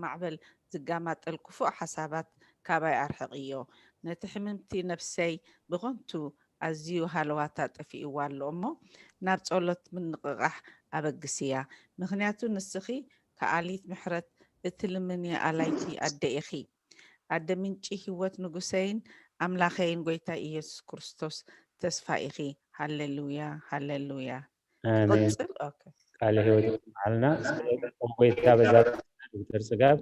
ማዕበል ዝጋማጠል ክፉእ ሓሳባት ካባይ ኣርሕቕዮ። ነቲ ሕምምቲ ነፍሰይ ብኸንቱ ኣዝዩ ሃለዋታ ጠፊእዋ ኣሎ እሞ፣ ናብ ጸሎት ምንቕቓሕ ኣበግስያ። ምኽንያቱ ንስኺ ከኣሊት ምሕረት እትልምኒ ኣላይቲ ኣደ ኢኺ። ኣደ ምንጪ ህይወት ንጉሰይን ኣምላኸይን ጎይታ ኢየሱስ ክርስቶስ ተስፋ ኢኺ። ሃሌሉያ፣ ሃሌሉያ። ኣሜን። ትቕጽል? ኦኬ። ቃለ ህይወት ይስምዓልና። ጸሎት ጎይታ በዛ ዶክተር ጽጋብ።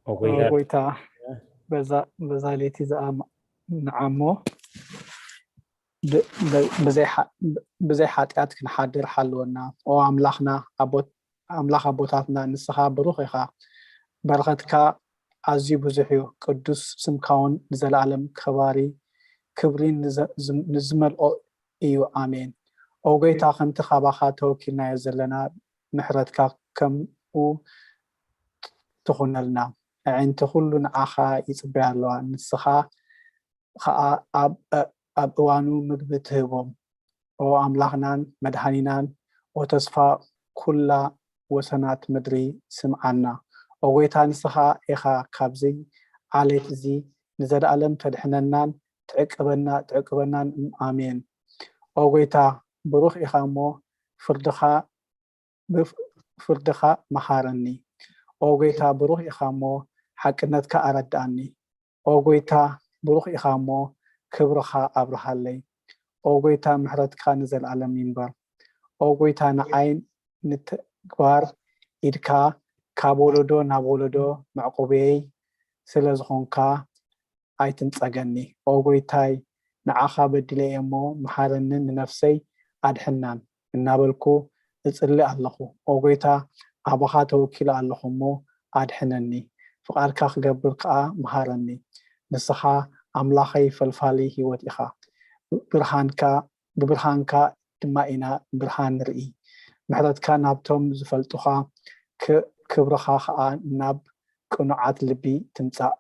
ኦ ጎይታ፣ ጎይታ፣ በዛ፣ በዛ ለይቲ እዚኣ ንዓሞ ብ-፣ ብ-፣ ብዘይ ሓ-፣ ብዘይ ሓጢኣት ክንሓድር ሓልወና። ኦ ኣምላኽና፣ ኣቦ-፣ ኣምላኽ ኣቦታትና፣ ንስኻ ብሩኽ ኢኻ። በረኸትካ ኣዝዩ ብዙሕ እዩ። ቅዱስ ስምካ እውን ንዘለኣለም ከባሪ ክብሪ ንዘ-፣ ዝም-፣ ንዝመልኦ እዩ። ኣሜን። ኦ ጎይታ፣ ከምቲ ካባኻ ተወኪልናዮ ዘለና፣ ምሕረትካ ከምኡ ትኹነልና። ኣዒንቲ ኩሉ ንዓኻ ይጽበያ ኣለዋ። ንስኻ ኸኣ ኣብ፣ ኣብ እዋኑ ምግቢ ትህቦም። ኦ ኣምላኽናን መድሓኒናን፣ ኦ ተስፋ ኩላ ወሰናት ምድሪ፣ ስምዓና። ኦ ጎይታ፣ ንስኻ ኢኻ ካብዚ ዓሌት እዚ ንዘለኣለም ተድሕነናን ትዕቅበና፣ ትዕቅበናን። ኣሜን። ኦ ጎይታ፣ ብሩኽ ኢኻ እሞ፣ ፍርድኻ፣ ብፍ-፣ ፍርድኻ መሃረኒ። ኦ ጎይታ፣ ብሩኽ ኢኻ እሞ፣ ሓቅነትካ ኣረድኣኒ። ኦ ጎይታ፣ ብሩኽ ኢኻ እሞ፣ ክብርኻ ኣብርሃለይ። ኦ ጎይታ፣ ምሕረትካ ንዘለኣለም ይንበር። ኦ ጎይታ፣ ንዓይ ንተግባር ኢድካ ካብ ወለዶ ናብ ወለዶ መዕቆብየይ ስለ ዝኾንካ ኣይትንጸገኒ። ኦ ጎይታይ፣ ንዓኻ በዲለ እየ እሞ፣ መሓረንን ንነፍሰይ ኣድሕናን እናበልኩ እጽሊ ኣለኹ። ኦ ጎይታ፣ ኣባኻ ተወኪለ ኣለኹ እሞ፣ ኣድሕነኒ። ፍቓድካ ክገብር ከኣ መሃረኒ። ንስኻ ኣምላኸይ፣ ፈልፋሊ ህይወት ኢኻ። ብርሃንካ፣ ብብርሃንካ ድማ ኢና ብርሃን ንርኢ። ምሕረትካ ናብቶም ዝፈልጡኻ፣ ክ-፣ ክብርኻ ኸኣ ናብ ቅኑዓት ልቢ ትምጻእ።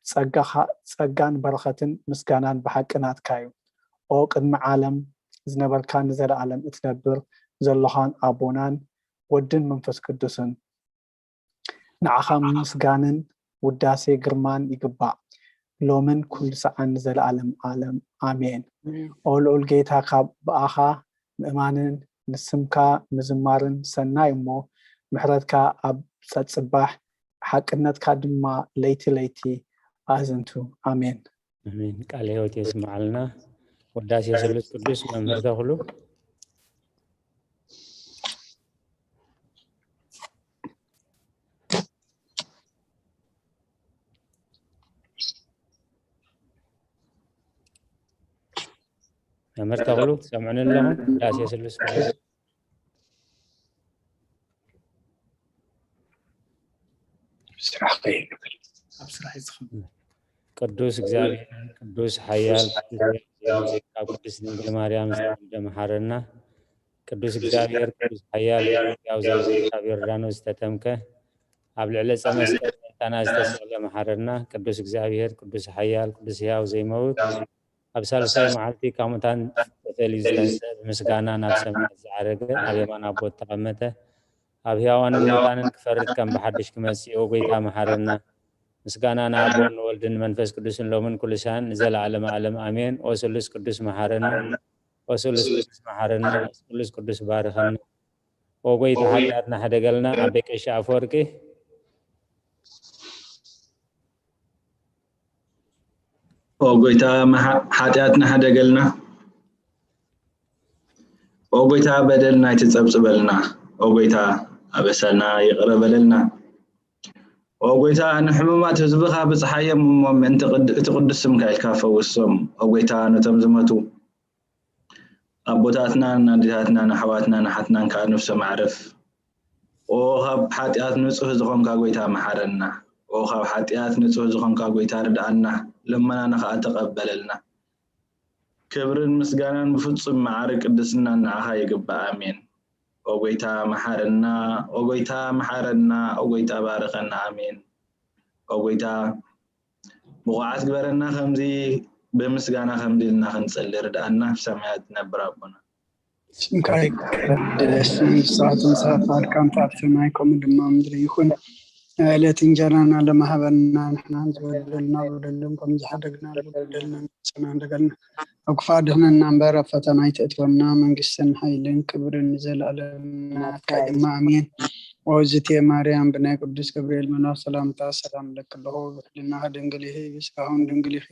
ጸጋኻ፣ ጸጋን በረኸትን ምስጋናን ብሓቂ ናትካ እዩ። ኦ ቅድሚ ዓለም ዝነበርካን ንዘለኣለም እትነብር ዘሎኻን ኣቦናን ወድን መንፈስ ቅዱስን፣ ንዓኻ ምስጋንን ውዳሴ ግርማን ይግባእ፣ ሎምን ኩሉ ሰዓን ንዘለኣለም ዓለም። ኣሜን። ኣሜን። ኦ ልዑል ጌታ፣ ካብ ብኣኻ ምእማንን ንስምካ ምዝማርን ሰናይ እሞ፣ ምሕረትካ ኣብ ጸጽባሕ፣ ሓቅነትካ ድማ ለይቲ ለይቲ ኣእዝንቱ። ኣሜን። ኣሜን። ቃለ ህይወት የስምዓልና። ውዳሴ ስሉስ ቅዱስ መምህር ተኽሉ። መምህር ተኽሉ፣ ትሰምዑኒ ኣለኹም? ውዳሴ ስሉስ ቅዱስ። ስራሕ ከይህሉ ኣብ ስራሕ እዩ ዝኸውን። ቅዱስ እግዚኣብሔር፣ ቅዱስ ሓያል፣ ቅዱስ ሕያው፣ ካብ ቅድስት ድንግል ማርያም ዝተወልደ መሓረና። ቅዱስ እግዚኣብሔር፣ ቅዱስ ሓያል፣ ሕያው፣ ዘይብሉ ካብ ዮርዳኖስ ዝተጠምቀ፣ ኣብ ልዕሊ ዕፀ መስቀል መታና ዝተሰቕለ መሓረና። ቅዱስ እግዚኣብሔር፣ ቅዱስ ሓያል፣ ቅዱስ ሕያው ዘይመውት፣ ኣብ ሳልሳይ መዓልቲ ካብ ሙታን ተፈልዩ ዝተንስአ፣ ብምስጋና ናብ ሰማያት ዝዓረገ፣ ኣብ የማን ኣቦ ዝተቐመጠ፣ ኣብ ሕያዋንን ሙታንን ክፈርድ ከም ብሓድሽ ክመጽእ፣ ኦ ጎይታ መሓረና። ምስጋና ንኣቦን ንወልድን ንመንፈስ ቅዱስን ሎምን ኩሉ ሰዓን ንዘለዓለመ ዓለም ኣሜን። ኦ ስሉስ ቅዱስ መሓረና፣ ኦ ስሉስ ቅዱስ መሓረና፣ ኦ ስሉስ ቅዱስ ባርኸና። ኦ ጎይታ ሓጢኣትና ሕደገልና። ኣቦይ ቀሺ ኣፈወርቂ። ኦ ጎይታ መሓ-፣ ሓጢኣትና ሕደገልና። ኦ ጎይታ በደልና ኣይትጸብጽበልና። ኦ ጎይታ ኣበሳና ይቕረ በለልና። ኦ ጎይታ ንሕሙማት ህዝብኻ ብጽሓዮም እሞ ምእንቲ ቅድ-፣ እቲ ቅዱስ ስምካ ኢልካ ፈውሶም። ኦ ጎይታ ነቶም ዝመቱ ኣቦታትናን ኣዴታትናን ኣሕዋትናን ኣሓትናን ከኣ ነፍሶም ኣዕርፍ። ኦ ካብ ሓጢኣት ንጹህ ዝኾንካ ጎይታ መሓረና። ኦ ካብ ሓጢኣት ንጹህ ዝኾንካ ጎይታ ርድኣና፣ ልመናና ከኣ ተቐበለልና። ክብርን ምስጋናን ብፍጹም መዓሪ ቅድስናን ንዓኻ ይግባእ። ኣሜን። ኦ ጎይታ መሓረና፣ ኦ ጎይታ መሓረና፣ ኦ ጎይታ ባርኸና። ኣሜን። ኦ ጎይታ ብቑዓት ግበረና፣ ከምዚ ብምስጋና ከምዚ ኢልና ክንጽሊ ርድኣና። ኣብ ሰማያት ትነብር ኣቦና። ስምካ ይቀደስ፣ መንግስትኻ ትምጻእ፣ ፍቓድካ ኣብ ሰማይ ከምኡ ድማ ምድሪ ይኹን። ዕለት እንጀራና ለማህበና ንሕና ዝበደልና በደልን ከም ዝሓደግና ዝበደልና ንስና እንደገልና ኣብ ክፋ ድሕነና እምበር ኣብ ፈተና ኣይተእትወና። መንግስትን ሓይልን ክብርን ንዘለኣለም ናትካ ድማ ኣሜን። ኦዝቴ ማርያም ብናይ ቅዱስ ገብርኤል መልኣኽ ሰላምታ ሰላም ለኪ ኣለኹ፣ ብሕልናኺ ድንግል ኢኺ፣ ብስጋኽን ድንግል ኢኺ።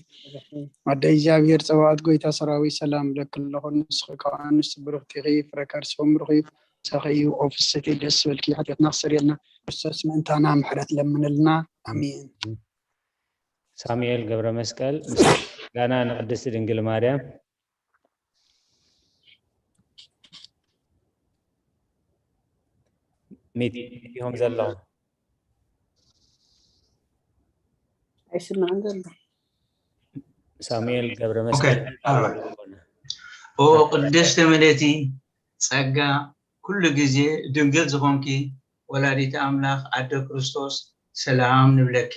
ኣደ እግዚኣብሔር ጸባኦት ጎይታ ሰራዊት ሰላም ለኪ ኣለኹ፣ ንስኺ ካብ ኣንስቲ ብርኽቲ ኢኺ፣ ፍረ ከርስኺ ምሩኽ እዩ። ሳኺ እዩ ኦፍሰቲ ደስ በልኪ፣ ሓጢኣትና ክሰርየልና ክርስቶስ ምእንታና ምሕረት ለምንልና። ኣሜን። ሳሙኤል ገብረ መስቀል ምስጋና ንቅድስቲ ድንግል ማርያም። ሚት ኢኹም ዘለኹም። ኣይስማዕን ዘሎ። ሳሙኤል ገብረ መስቀል። ኦ ቅድስቲ ምልእቲ ጸጋ ኩሉ ግዜ ድንግል ዝኾንኪ ወላዲተ ኣምላኽ ኣደ ክርስቶስ ሰላም ንብለኪ።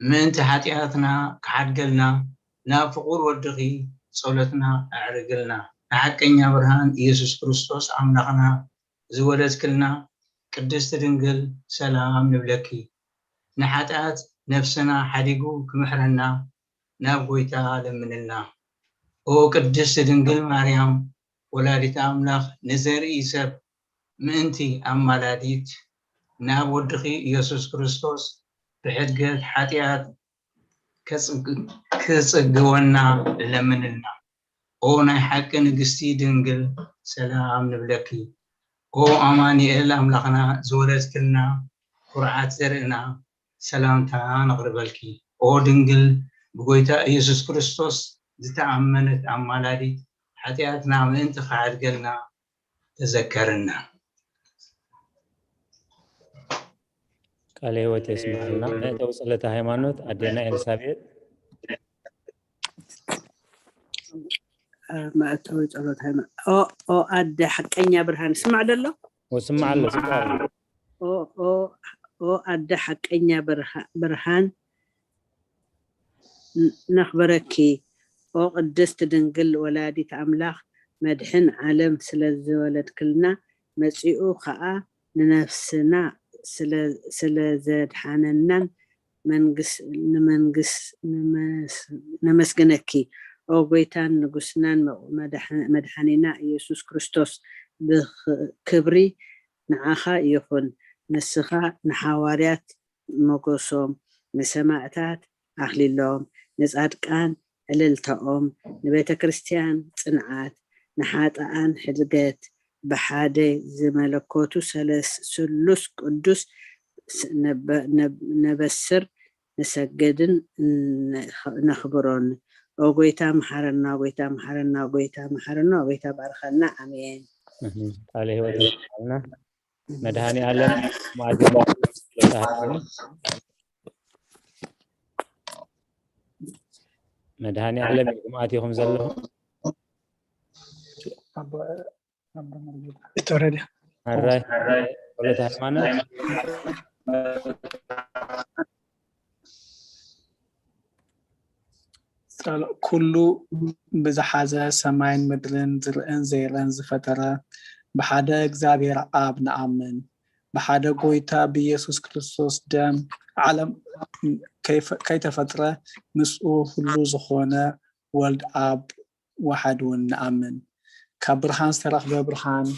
ምእንቲ ሓጢኣትና ክሓድገልና ናብ ፍቑር ወድኺ ጸሎትና ኣዕርግልና። ንሓቀኛ ብርሃን ኢየሱስ ክርስቶስ ኣምላኽና ዝወለድክልና ቅድስቲ ድንግል ሰላም ንብለኪ። ንሓጢኣት ነፍስና ሓዲጉ ክምሕረና ናብ ጎይታ ለምንልና። ኦ ቅድስቲ ድንግል ማርያም ወላዲተ ኣምላኽ ንዘርኢ ሰብ ምእንቲ ኣማላዲት ናብ ወድኺ ኢየሱስ ክርስቶስ ብሕድገት ሓጢኣት ክጽግወና ለምንልና። ኦ ናይ ሓቂ ንግስቲ ድንግል ሰላም ንብለኪ። ኦ ኣማኑኤል ኣምላኽና ዝወለድክልና ኩርዓት ዘርእና ሰላምታ ነቕርበልኪ። ኦ ድንግል ብጎይታ ኢየሱስ ክርስቶስ ዝተኣመነት ኣማላዲት ሓጢኣትና ምእንቲ ክሓድገልና ተዘከርና። ቃለ ሕይወት የስምዓልና። መእተዊ ጸሎተ ሃይማኖት ኣዴና ኤልሳቤጥ። መእተዊ ጸሎት ሃይማኖት። ኦ ኦ ኣደ ሓቀኛ ብርሃን ስማዕ ደሎ ወስማዕ ኣሎ ስማዕ ኣሎ። ኦ ኦ ኦ ኣደ ሓቀኛ ብርሃ- ብርሃን ን- ነኽብረኪ። ኦ ቅድስት ድንግል ወላዲት ኣምላኽ መድሕን ዓለም ስለ ዝወለድክልና መጺኡ ኸኣ ንነፍስና ስለ- ስለ ዘድሓነናን መንግስ- ንመንግስ- ንመስ- ነመስግነኪ። ኦ ጎይታን ንጉስናን መ- መድሓ- መድሓኒና ኢየሱስ ክርስቶስ ብክ- ክብሪ ንዓኻ ይኹን። ንስኻ ንሓዋርያት ሞገሶም፣ ንሰማእታት ኣኽሊሎም፣ ንጻድቃን ዕልልታኦም፣ ንቤተ ክርስቲያን ጽንዓት፣ ንሓጥኣን ሕድገት፣ ብሓደ ዝመለኮቱ ሰለስ- ስሉስ ቅዱስ ስ- ነበ- ነብ- ነበስር ንሰግድን ነ- ነኽብሮን። ኦ ጎይታ መሓረና፣ ጎይታ መሓረና፣ ጎይታ መሓረና፣ ጎይታ ባርኸና። ኣሜን። ቃለ ሕይወት የስምዓልና። መድኃኔ ዓለም ማዕድና መድኃኔ ዓለም እዩ፣ ግምኣት ኢኹም ዘለኹም። እተወረደ ሕራይ ጸሎተ ሃይማኖት። ጸሎ- ኩሉ ብዝሓዘ ሰማይን ምድርን ዝርእን ዘይርእን ዝፈጠረ ብሓደ እግዚኣብሔር ኣብ ንኣምን። ብሓደ ጎይታ ብኢየሱስ ክርስቶስ ደም ዓለም ከይፈ- ከይተፈጥረ ምስኡ ሁሉ ዝኾነ ወልድ ኣብ ወሓድ እውን ንኣምን። ካብ ብርሃን ዝተረኽበ ብርሃን፣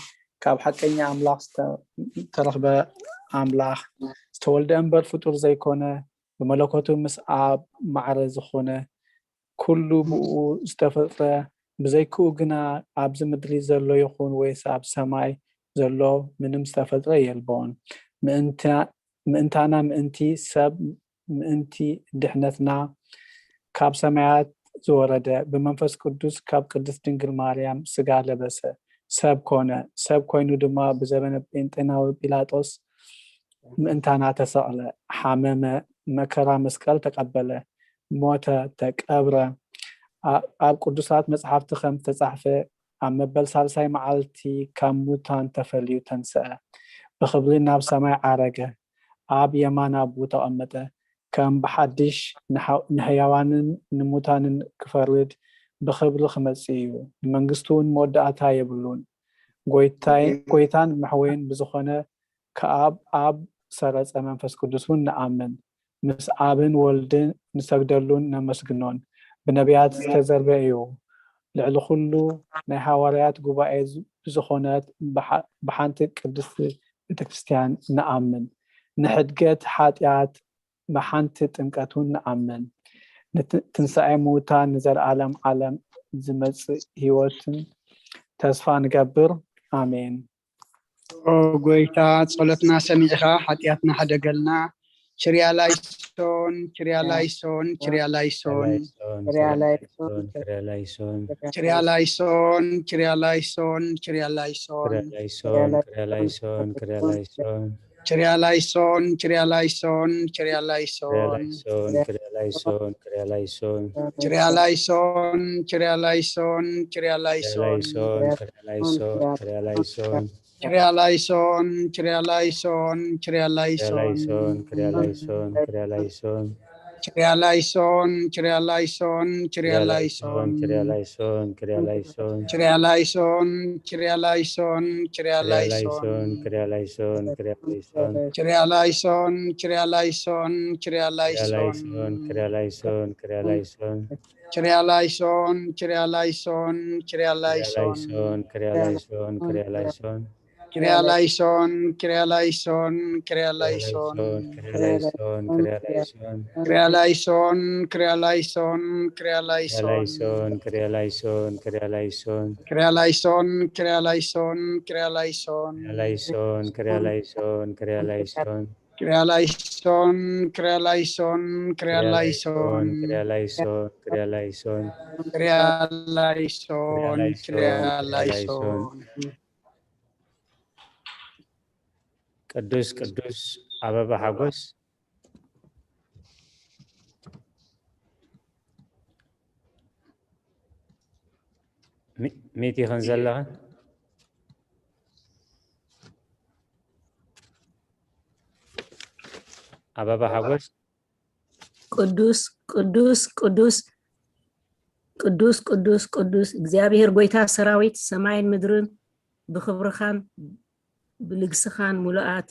ካብ ሓቀኛ ኣምላኽ ዝተ- ዝተረኽበ ኣምላኽ፣ ዝተወልደ እምበር ፍጡር ዘይኮነ፣ ብመለኮቱ ምስ ኣብ ማዕረ ዝኾነ፣ ኩሉ ብኡ ዝተፈጥረ፣ ብዘይክኡ ግና ኣብዚ ምድሪ ዘሎ ይኹን ወይስ ኣብ ሰማይ ዘሎ ምንም ዝተፈጥረ የልቦን። ምእንታ- ምእንታና ምእንቲ ሰብ ምእንቲ ድሕነትና ካብ ሰማያት ዝወረደ፣ ብመንፈስ ቅዱስ ካብ ቅድስት ድንግል ማርያም ስጋ ለበሰ፣ ሰብ ኮነ። ሰብ ኮይኑ ድማ ብዘበነ ጴንጤናዊ ጲላጦስ ምእንታና ተሰቕለ፣ ሓመመ፣ መከራ መስቀል ተቐበለ፣ ሞተ፣ ተቀብረ። ኣ- ኣብ ቅዱሳት መጽሓፍቲ ከም ዝተጻሕፈ ኣብ መበል ሳልሳይ መዓልቲ ካብ ሙታን ተፈልዩ ተንስአ፣ ብኽብሪ ናብ ሰማይ ዓረገ፣ ኣብ የማን ኣቡ ተቐመጠ። ከም ብሓድሽ ንሓ-፣ ንሕያዋንን ንሙታንን ክፈርድ ብኽብሪ ክመጽእ እዩ። ንመንግስቱ እውን መወዳእታ የብሉን። ጎይታይ-፣ ጎይታን መሕወይን ብዝኾነ ከኣብ ኣብ ሰረጸ መንፈስ ቅዱስ እውን ንኣምን። ምስ ኣብን ወልድን ንሰግደሉን ነመስግኖን። ብነቢያት ዝተዘርበ እዩ። ልዕሊ ኩሉ ናይ ሃዋርያት ጉባኤ ዝ-፣ ብዝኾነት ብሓ-፣ ብሓንቲ ቅድስቲ ቤተክርስትያን ንኣምን። ንሕድገት ሓጢኣት ብሓንቲ ጥምቀት እውን ንኣምን። ንት-፣ ትንሳኤ ምዉታን ንዘለዓለም ዓለም ዝመጽእ ህይወትን ተስፋ ንገብር። ኣሜን። ኦ ጎይታ፣ ጸሎትና ሰሚዕኻ ሓጢኣትና ሕደገልና። ችርያ ላይሶን፣ ችርያ ላይሶን፣ ችርያ ላይሶን። ችርያ ላይሶን፣ ችርያ ላይሶን፣ ችርያ ላይሶን። ችርያ ላይሶን፣ ችርያ ላይሶን፣ ችርያ ላይሶን። ችርያ ላይሶን፣ ችርያ ላይሶን፣ ችርያ ላይሶን። ችርያ ላይሶን፣ ችርያ ላይሶን፣ ችርያ ላይሶን። ችርያ ላይሶን፣ ችርያ ላይሶን፣ ችርያ ላይሶን። ችርያ ላይሶን፣ ችርያ ላይሶን፣ ችርያ ላይሶን። ችርያ ላይሶን፣ ችርያ ላይሶን፣ ችርያ ላይሶን። ችርያ ላይሶን፣ ችርያ ላይሶን፣ ችርያ ላይሶን። ችርያ ላይሶን፣ ችርያ ላይሶን፣ ችርያ ላይሶን። ችርያ ላይሶን፣ ችርያ ላይሶን፣ ችርያ ላይሶን። ችርያ ላይሶን፣ ችርያ ላይሶን፣ ችርያ ላይሶን። ችርያ ላይሶን፣ ችርያ ላይሶን፣ ችርያ ላይሶን። ችርያ ላይሶን፣ ችርያ ላይሶን፣ ችርያ ችርያ ላይሶን። ላይሶን፣ ችርያ ላይሶን፣ ችርያ ላይሶን። ችርያ ላይሶን፣ ችርያ ላይሶን፣ ችርያ ችርያ ላይሶን። ላይሶን፣ ችርያ ላይሶን፣ ችርያ ላይሶን። ችርያ ላይሶን፣ ችርያ ላይሶን፣ ችርያ ላይሶን። ችርያ ላይሶን፣ ችርያ ላይሶን፣ ችርያ ላይሶን። ችርያ ላይሶን፣ ችርያ ላይሶን፣ ችርያ ችርያ ላይሶን። ላይሶን፣ ችርያ ላይሶን፣ ችርያ ላይሶን። ችርያ ላይሶን፣ ችርያ ላይሶን፣ ችርያ ላይሶን። ችርያ ላይሶን፣ ችርያ ላይሶን፣ ችርያ ላይሶን። ችርያ ላይሶን፣ ችርያ ላይሶን፣ ችርያ ችርያ ላይሶን፣ ላይሶን። ችርያ ላይሶን፣ ችርያ ላይሶን። ችርያ ላይሶን፣ ችርያ ላይሶን፣ ችርያ ላይሶን። ላይሶን። ቅዱስ፣ ቅዱስ ኣበባ ሓጎስ። ሚ-፣ ሚት ይኽን ዘለኽን? ኣበባ ሓጎስ። ቅዱስ፣ ቅዱስ፣ ቅዱስ፣ ቅዱስ፣ ቅዱስ፣ ቅዱስ እግዚኣብሔር ጎይታ ሰራዊት፣ ሰማይን ምድርን ብኽብርኻን ብልግስኻን ምሉኣት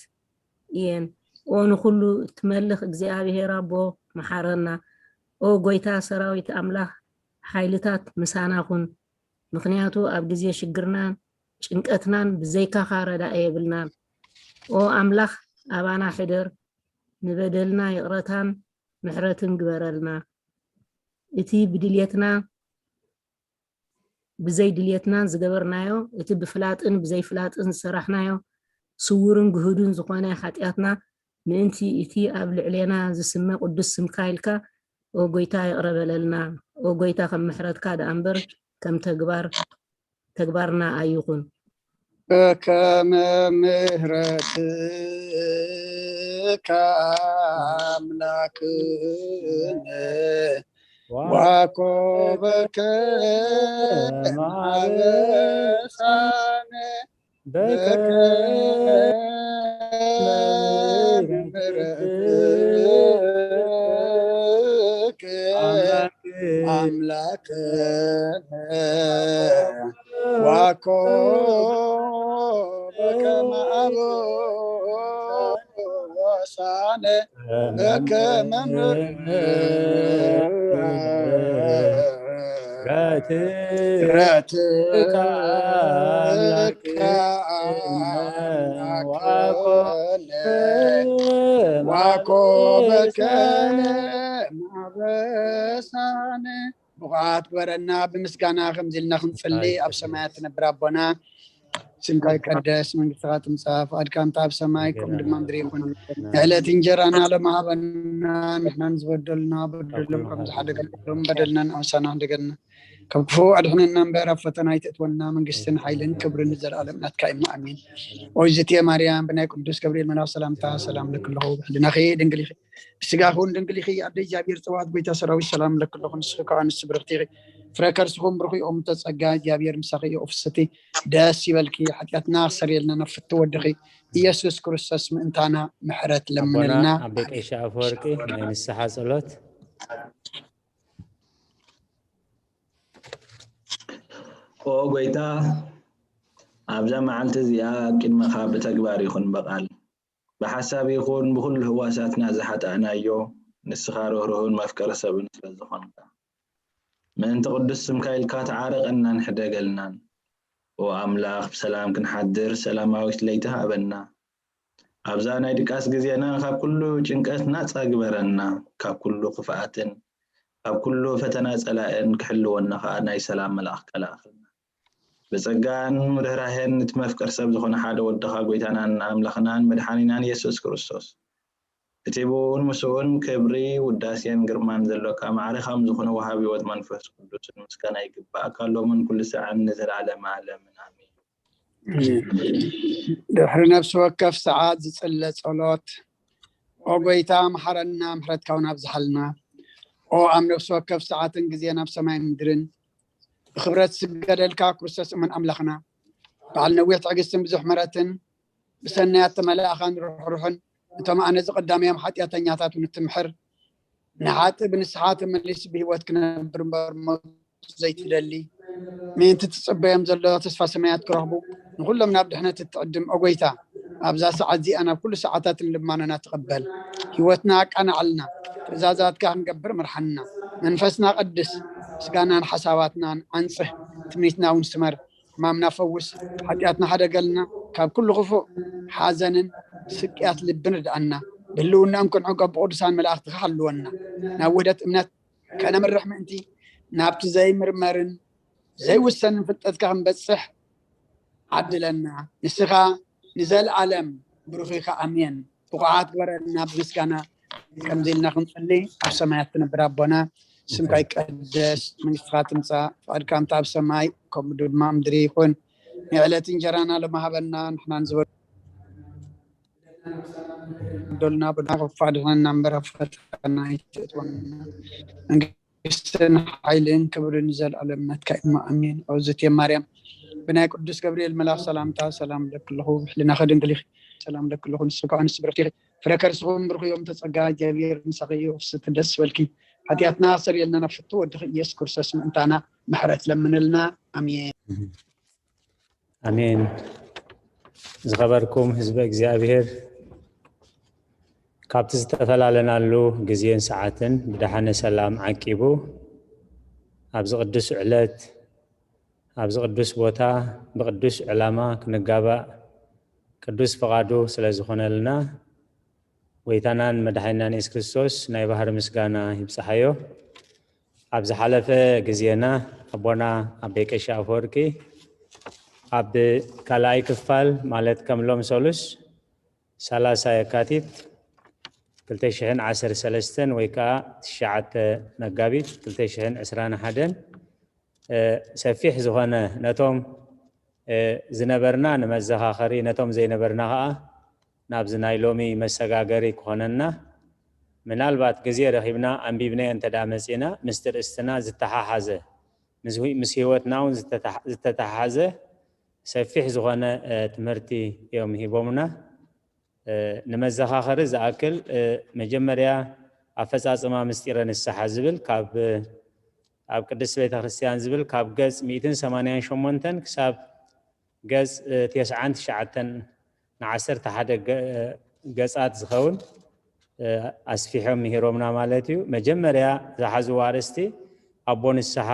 እየን። ኦ ንኹሉ እትመልኽ እግዚኣብሔር ኣቦ፣ መሓረና። ኦ ጎይታ ሰራዊት ኣምላኽ፣ ሓይልታት ምሳና ኩን። ምኽንያቱ ኣብ ግዜ ሽግርናን ጭንቀትናን ብዘይካኻ ረዳኢ የብልናን። ኦ ኣምላኽ፣ ኣባና ሕደር፣ ንበደልና ይቕረታን ምሕረትን ግበረልና። እቲ ብድልየትና፣ ብዘይ ድልየትናን ዝገበርናዮ፣ እቲ ብፍላጥን ብዘይ ፍላጥን ዝሰራሕናዮ ስውርን ግሁድን ዝኾነ ሓጢኣትና፣ ምእንቲ እቲ ኣብ ልዕሌና ዝስመ ቅዱስ ስምካ ኢልካ፣ ኦ ጎይታ፣ ይቕረ በለልና። ኦ ጎይታ፣ ከም ምሕረትካ ደኣ እምበር ከም ተግባር፣ ተግባርና ኣይኹን። በከመ ምሕረትከ ኣምላክነ ዋኮበከ ማበሳነ በከመ ምሕረትከ ኣምላክነ ዋኮ በከመ አበሳነ በከመ ምሕረትከ አምላክነ ዋኮ በከመ አበሳነ። ብቑዓት ግበረና፣ ብምስጋና ከምዚ ኢልና ክንጽሊ። ኣብ ሰማያት ትነብር ኣቦና፣ ስምካ ይቀደስ፣ መንግስትኻ ትምጻእ፣ ፍቓድካ ከምቲ ኣብ ሰማይ ከምኡ ድማ ምድሪ ይኹን። ንዕለት እንጀራና ሎሚ ሃበና፣ ንሕና ንዝበደሉና በደሎም ከም ዝሓደገሎም በደልና ንኣምሳና ሕደገልና፣ ካብ ክፉእ ኣድሕነና እምበር ኣብ ፈተና ኣይተእትወና፣ መንግስትን ሓይልን ክብርን ንዘለኣለም ናትካ እዩ፣ ኣሜን። ኦይ ዝትየ ማርያም፣ ብናይ ቅዱስ ገብርኤል መልኣኽ ሰላምታ ሰላም ለኪ ኣለኹ፣ ብሕልናኺ ድንግል ኢኺ፣ ብስጋኺ እውን ድንግል ኢኺ። ኣደ እግዚኣብሔር ጸባኦት፣ ጎይታ ሰራዊት፣ ሰላም ለኪ ኣለኹ፣ ንስኺ ከኣ ኣንስቲ ብርኽቲ ኢኺ፣ ፍረ ከርስኹም ብሩኽ እዩ፣ እሙ ተጸጋ እግዚኣብሔር ምሳኺ እዩ። ፍስቲ ደስ ይበልኪ፣ ሓጢኣትና ክሰርየልና ናብ ፍትው ወድኺ ኢየሱስ ክርስቶስ ምእንታና ምሕረት ኣቦና ለምንልና። ኣቤ ቀሺ ኣፈወርቂ ናይ ንስሓ ጸሎት። ኦ ጎይታ፣ ኣብዛ መዓልቲ እዚኣ ኣብ ቅድመኻ ብተግባር ይኹን ብቓል ብሓሳብ ይኹን ብኹሉ ህዋሳትና ዝሓጣእናዮ፣ ንስኻ ርህሩህን መፍቀሪ ሰብን ስለ ዝኾንካ፣ ምእንቲ ቅዱስ ስምካ ኢልካ ተዓረቐናን ሕደገልናን። ኦ ኣምላኽ፣ ብሰላም ክንሓድር ሰላማዊት ለይቲ ሃበና። ኣብዛ ናይ ድቃስ ግዜና ካብ ኩሉ ጭንቀት ናጻ ግበረና፣ ካብ ኩሉ ክፍኣትን ካብ ኩሉ ፈተና ጸላእን ክሕልወና ከኣ ናይ ሰላም መልኣኽ ከለኣኽልና። ብጸጋን ርህራሄን እቲ መፍቀር ሰብ ዝኾነ ሓደ ወድኻ ጎይታናን ኣምላኽናን መድሓኒናን ኢየሱስ ክርስቶስ፣ እቲ ብኡን ምስኡን ክብሪ ውዳሴን ግርማን ዘሎካ ማዕረ ከም ዝኾነ ወሃቢ ህይወት መንፈስ ቅዱስን ምስጋና ይግባእ ካሎምን ኩሉ ሰዓን ንዘለዓለም ዓለምን ኣሜን። ድሕሪ ነፍሲ ወከፍ ሰዓት ዝጽለ ጸሎት። ኦ ጎይታ፣ መሓረና፣ ምሕረትካ እውን ኣብዝሓልና። ኦ ኣብ ነፍሲ ወከፍ ሰዓትን ግዜ ናብ ሰማይ ምድርን ብክብረት ዝስገደልካ ክርስቶስ እሙን ኣምላኽና፣ በዓል ነዊሕ ትዕግስትን ብዙሕ ምሕረትን፣ ብሰናያት ተመላእኻን ርሕሩሕን፣ እቶም ኣነ ዝቐዳመዮም ሓጢኣተኛታት እውን እትምሕር፣ ንሓጢእ ብንስሓ ተመሊሱ ብህይወት ክነብር እምበር ሞት ዘይትደሊ፣ ምእንቲ ትጽበዮም ዘሎ ተስፋ ሰማያት ክረኽቡ፣ ንኹሎም ናብ ድሕነት እትዕድም፣ ኦ ጎይታ፣ ኣብዛ ሰዓት እዚኣ ናብ ኩሉ ሰዓታትን ልማኖና ትቐበል። ህይወትና ኣቃናዕልና፣ ትእዛዛትካ ክንገብር ምርሓና። መንፈስና ቀድስ፣ ስጋናን ሓሳባትናን ኣንጽህ፣ ትምኒትና እውን ስመር። ሕማምና ፈውስ፣ ሓጢኣትና ሓደገልና፣ ካብ ኩሉ ክፉእ ሓዘንን ስቅያት ልብን ርድኣና። ብህልውናኦም ክንዕቆብ ብቅዱሳን መላእኽትኻ ሓልወና። ናብ ውህደት እምነት ከነምርሕ ምእንቲ፣ ናብቲ ዘይምርመርን ዘይውሰንን ፍልጠትካ ክንበጽሕ ዓድለና። ንስኻ ንዘለኣለም ብሩኽ ኢኻ። ኣሜን። ብቑዓት ግበረና ብምስጋና፣ ከምዚ ኢልና ክንጽሊ። ኣብ ሰማያት ትነብር ኣቦና፣ ስምካ ይቀደስ፣ መንግስትኻ ትምጻእ፣ ፍቓድካ ከምቲ ኣብ ሰማይ ከምኡ ድማ ምድሪ ይኹን። ንዕለት እንጀራና ሎሚ ሃበና፣ ንሕናን ዝበደሉና በደልና ከፋድኸና እምበር ኣብ ፈተና ኣይተእትወና። መንግስትን ሓይልን ክብርን ንዘለኣለም ናትካ እዩ። ኣሜን። ኦዝቴ ማርያም፣ ብናይ ቅዱስ ገብርኤል መልኣኽ ሰላምታ ሰላም እብለኪ ኣለኹ፣ ብሕልናኺ ድንግል ኢኺ፣ ሰላም እብለኪ ኣለኹ፣ ንስኺ ከኣ ኣንስቲ ብርኽቲ ኢኺ፣ ፍረ ከርስኹም ብሩኽ እዮም፣ ተጸጋ እግዚኣብሔር ምሳኺ እዩ። ፍስቲ ደስ ይበልኪ፣ ሓጢኣትና ኣሰርየልና፣ ናብ ፍቱ ወድኺ ኢየሱስ ክርስቶስ ምእንታና ምሕረት ለምንልና። ኣሜን። ኣሜን። ዝኸበርኩም ህዝበ እግዚኣብሔር፣ ካብቲ ዝተፈላለናሉ ግዜን ሰዓትን ብደሓነ ሰላም ዓቂቡ ኣብዚ ቅዱስ ዕለት ኣብዚ ቅዱስ ቦታ ብቅዱስ ዕላማ ክንጋባእ ቅዱስ ፍቓዱ ስለ ዝኾነልና፣ ጎይታናን መድሓኒናን የሱስ ክርስቶስ ናይ ባህሪ ምስጋና ይብጽሓዮ። ኣብ ዝሓለፈ ግዜና ኣቦና ኣቤ ቀሺ ኣፈወርቂ ኣብ ካልኣይ ክፋል፣ ማለት ከም ሎም ሰሉስ ሰላሳ የካቲት ክልተ ሽሕን ዓሰርተ ሰለስተን ወይ ከዓ ትሽዓተ መጋቢት ክልተ ሽሕን ዕስራን ሓደን ሰፊሕ ዝኾነ ነቶም ዝነበርና ንመዘኻኸሪ፣ ነቶም ዘይነበርና ከዓ ናብዚ ናይ ሎሚ መሰጋገሪ ክኾነና፣ ምናልባት ግዜ ረኺብና ኣንቢብናዮ እንተ ደኣ መጺእና፣ ምስ ትርእስትና ዝተሓሓዘ፣ ምስ ህይወትና እውን ዝተተሓሓዘ ሰፊሕ ዝኾነ ትምህርቲ እዮም ሂቦምና። ንመዘኻኸሪ ዝኣክል፣ መጀመርያ ኣፈጻጽማ ምስጢረ ንስሓ ዝብል ካብ ኣብ ቅድስት ቤተ ክርስቲያን ዝብል ካብ ገጽ ሚእትን ሰማንያን ሸሞንተን ክሳብ ገጽ ተስዓን ትሽዓተን ንዓሰርተ ሓደ ገጻት ዝኸውን ኣስፊሖም ምሂሮምና ማለት እዩ። መጀመርያ ዝሓዝዎ ኣርእስቲ ኣቦ ንስሓ፣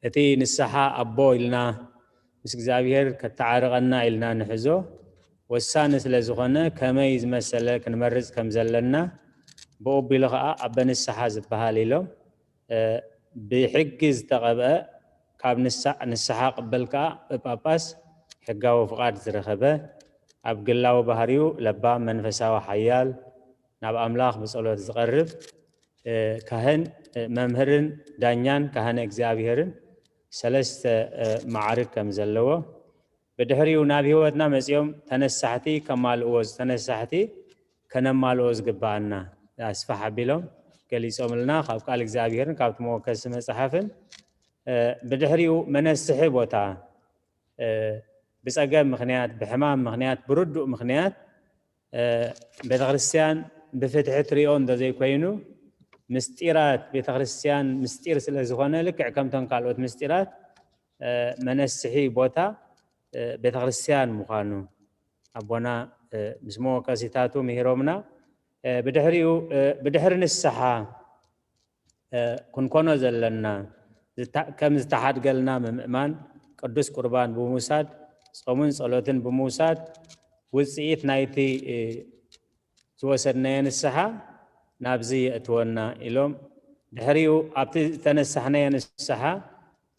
እቲ ንስሓ ኣቦ ኢልና ምስ እግዚኣብሔር ከተዓርቐና ኢልና ንሕዞ ወሳኒ ስለ ዝኾነ፣ ከመይ ዝመሰለ ክንመርጽ ከም ዘለና፣ ብኡ ኣቢሉ ኸዓ ኣበ ንስሓ ዝበሃል ኢሎም፣ ብሕጊ ዝተቐብአ፣ ካብ ንስሓ ቅበል ከኣ ብጳጳስ ሕጋዊ ፍቓድ ዝረኸበ፣ ኣብ ግላዊ ባህሪኡ ለባም፣ መንፈሳዊ ሓያል፣ ናብ ኣምላኽ ብጸሎት ዝቐርብ ካህን፣ መምህርን ዳኛን ካህነ እግዚኣብሔርን ሰለስተ መዓርግ ከም ዘለዎ፣ ብድሕሪኡ ናብ ህይወትና መጺኦም ተነሳሕቲ ከማልእዎ፣ ተነሳሕቲ ከነማልኦ ዝግባኣና ኣስፋሕ ኣቢሎም ገሊጾምልና ካብ ቃል እግዚኣብሔርን ካብቲ መወከሲ መጽሓፍን። ብድሕሪኡ መነስሒ ቦታ ብጸገም ምኽንያት፣ ብሕማም ምኽንያት፣ ብርዱእ ምኽንያት ቤተክርስትያን ብፍትሒ ትሪኦ እንተዘይኮይኑ፣ ምስጢራት ቤተክርስትያን ምስጢር ስለ ዝኾነ፣ ልክዕ ከምተን ካልኦት ምስጢራት መነስሒ ቦታ ቤተክርስትያን ምዃኑ ኣቦና ምስ መወከሲታቱ ምሂሮምና። ብድሕሪኡ ብድሕሪ ንስሓ ክንኮኖ ዘለና ከም ዝተሓድገልና ምምእማን፣ ቅዱስ ቁርባን ብምውሳድ፣ ጾምን ጸሎትን ብምውሳድ፣ ውጽኢት ናይቲ ዝወሰድናዮ ንስሓ ናብዚ የእትወና ኢሎም፣ ድሕሪኡ ኣብቲ ዝተነሳሕናዮ ንስሓ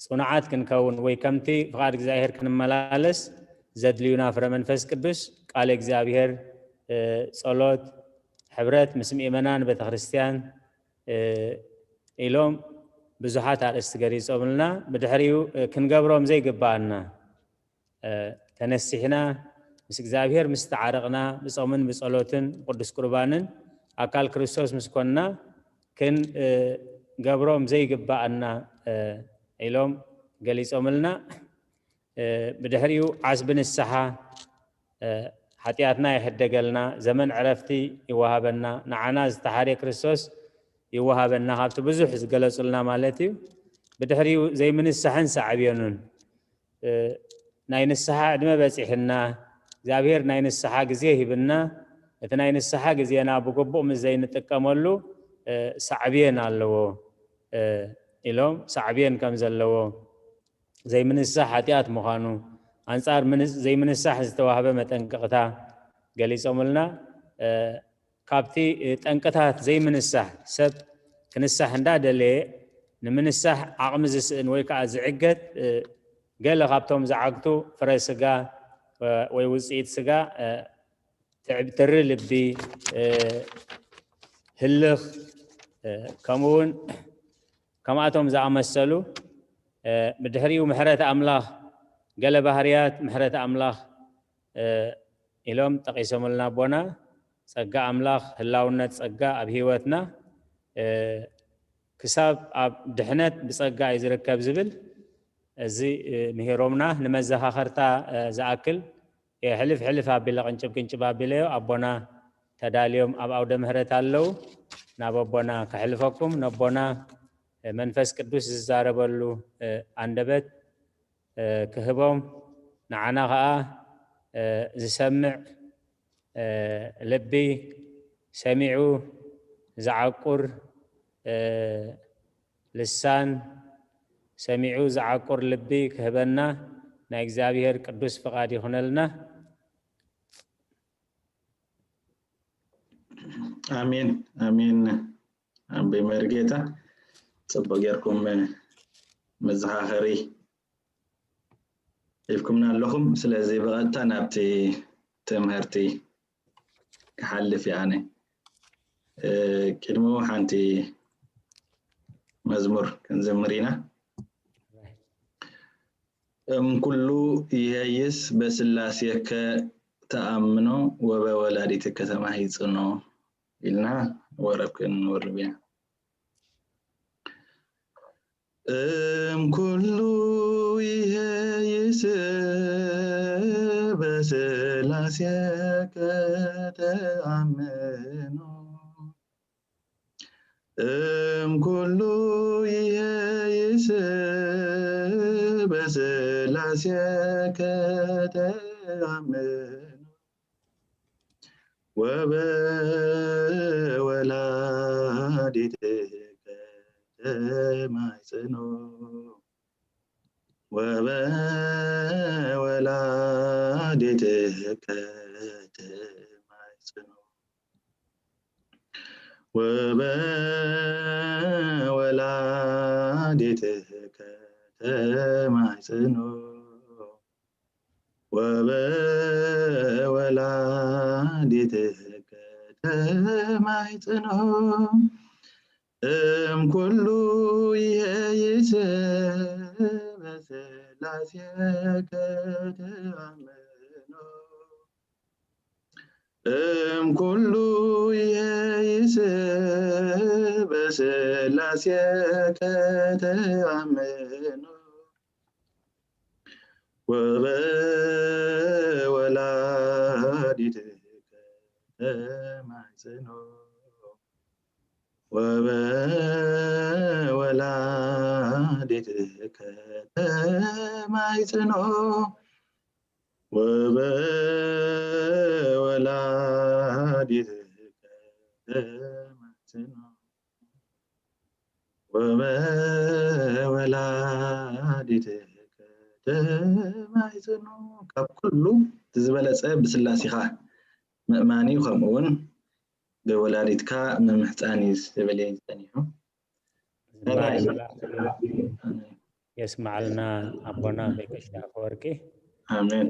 ጽኑዓት ክንከውን ወይ ከምቲ ፍቓድ እግዚኣብሔር ክንመላለስ ዘድልዩና ፍረ መንፈስ ቅዱስ፣ ቃለ እግዚኣብሔር፣ ጸሎት፣ ሕብረት ምስ ምእመናን ቤተክርስትያን ኢሎም ብዙሓት ኣርእስቲ ገሊጾምልና። ብድሕሪኡ ክንገብሮም ዘይግባኣና ተነሲሕና ምስ እግዚኣብሔር ምስ ተዓረቕና፣ ብጾምን ብጸሎትን ብቅዱስ ቁርባንን ኣካል ክርስቶስ ምስ ኮንና ክንገብሮም ዘይግባኣና ኢሎም ገሊጾምልና። ብድሕሪኡ ዓስቢ ንስሓ ሓጢኣትና ይሕደገልና፣ ዘመን ዕረፍቲ ይወሃበና፣ ንዓና ዝተሓርየ ክርስቶስ ይወሃበና፣ ካብቲ ብዙሕ ዝገለጹልና ማለት እዩ። ብድሕሪኡ ዘይምንሳሕን ሳዕብዮኑን፣ ናይ ንስሓ ዕድመ በጺሕና፣ እግዚኣብሔር ናይ ንስሓ ግዜ ሂብና፣ እቲ ናይ ንስሓ ግዜና ብግቡእ ምስ ዘይንጥቀመሉ ሳዕብየን ኣለዎ ኢሎም፣ ሳዕብየን ከም ዘለዎ፣ ዘይምንሳሕ ሓጢኣት ምዃኑ፣ ኣንጻር ዘይምንሳሕ ዝተዋህበ መጠንቀቕታ ገሊጾምልና። ካብቲ ጠንቅታት ዘይምንሳሕ፣ ሰብ ክንሳሕ እንዳደለየ ንምንሳሕ ዓቕሚ ዝስእን ወይ ከዓ ዝዕገት፣ ገለ ካብቶም ዝዓግቱ ፍረ ስጋ ወይ ውፅኢት ስጋ፣ ትዕብ-፣ ትሪ ልቢ፣ ህልኽ፣ ከምኡ እውን ከምኣቶም ዝኣመሰሉ፣ ብድሕሪኡ ምሕረት ኣምላኽ፣ ገለ ባህርያት ምሕረት ኣምላኽ ኢሎም ጠቒሶምልና ኣቦና። ጸጋ ኣምላኽ፣ ህላውነት ጸጋ ኣብ ህይወትና ክሳብ ኣብ ድሕነት ብጸጋ እዩ ዝርከብ ዝብል፣ እዚ ምሂሮምና። ንመዘኻኸርታ ዝኣክል፣ ሕልፍ ሕልፍ ኣቢለ ቅንጭብ ቅንጭብ ኣቢለዮ። ኣቦና ተዳልዮም ኣብ ኣውደ ምህረት ኣለዉ። ናብ ኣቦና ከሕልፈኩም፣ ነቦና መንፈስ ቅዱስ ዝዛረበሉ ኣንደበት ክህቦም፣ ንዓና ኸኣ ዝሰምዕ ልቢ፣ ሰሚዑ ዝዓቁር ልሳን፣ ሰሚዑ ዝዓቁር ልቢ ክህበና ናይ እግዚኣብሔር ቅዱስ ፍቓድ ይኹነልና። ኣሜን፣ ኣሜን። ኣቦይ መርጌታ፣ ጽቡቕ ጌርኩም መዘኻኸሪ ሂብኩምና ኣለኹም። ስለዚ ብቐጥታ ናብቲ ትምህርቲ ክሓልፍ እየ ኣነ። እ፣ ቅድሚኡ ሓንቲ መዝሙር ክንዝምር ኢና። እም ኩሉ ይሄይስ በስላሴከ ተኣምኖ ወበወላዲትከ ተማሂጽኖ ኢልና ወረብ ክንወርብ ኢና። እም ኩሉ ይሄይስ በስላሴከ ተኣምኖ፣ እም ኩሉ ይሄይስ በስላሴከ ተኣምኖ፣ ወበወላዲትከ ተማሕጽኖ፣ ወበወላዲትከ ተማሕጽኖ፣ ወበወላዲትከ ተማሕጽኖ፣ ወበወላዲትከ ተማሕጽኖ፣ እም ኩሉ ይሄይስ በስላሴከ ተኣምኖ፣ እም ኩሉ ይሄይስ በስላሴ ከተኣምኖ ወበወላዲትከ ተማጽኖ ወበወላዲትከ ተማጽኖ ወበወላዲትከ ተማጽኖ ወበወላዲትከ ተማጽኖ። ካብ ኩሉ እቲ ዝበለጸ ብስላሴኻ ምእማን እዩ፣ ከምኡ እውን ብወላዲትካ ምምሕጻን እዩ ዝብል እዩ ጸኒሑ። ዝማሬ መላእክት የስማዓልና ኣቦና ቀሺ ኣፈወርቂ። ኣሜን።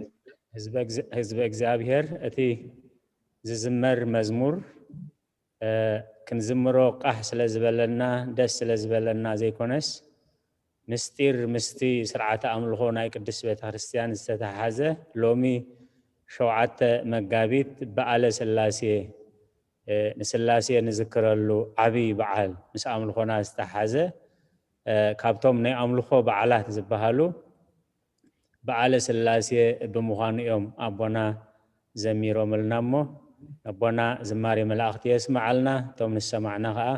ህዝበ እግዚኣብሔር፣ እቲ ዝዝመር መዝሙር ክንዝምሮ ቃሕ ስለ ዝበለና፣ ደስ ስለ ዝበለና ዘይኮነስ፣ ምስጢር ምስቲ ስርዓተ ኣምልኾ ናይ ቅድስት ቤተ ክርስቲያን ዝተተሓሓዘ፣ ሎሚ ሸውዓተ መጋቢት በዓለ ስላሴ፣ ንስላሴ ንዝክረሉ ዓብዪ በዓል፣ ምስ ኣምልኾና ዝተሓሓዘ፣ ካብቶም ናይ ኣምልኾ በዓላት ዝበሃሉ በዓለ ስላሴ ብምዃኑ እዮም ኣቦና ዘሚሮምልና እሞ፣ ኣቦና ዝማሬ መላእኽቲ የስምዓልና። እቶም ንሰማዕና ኸዓ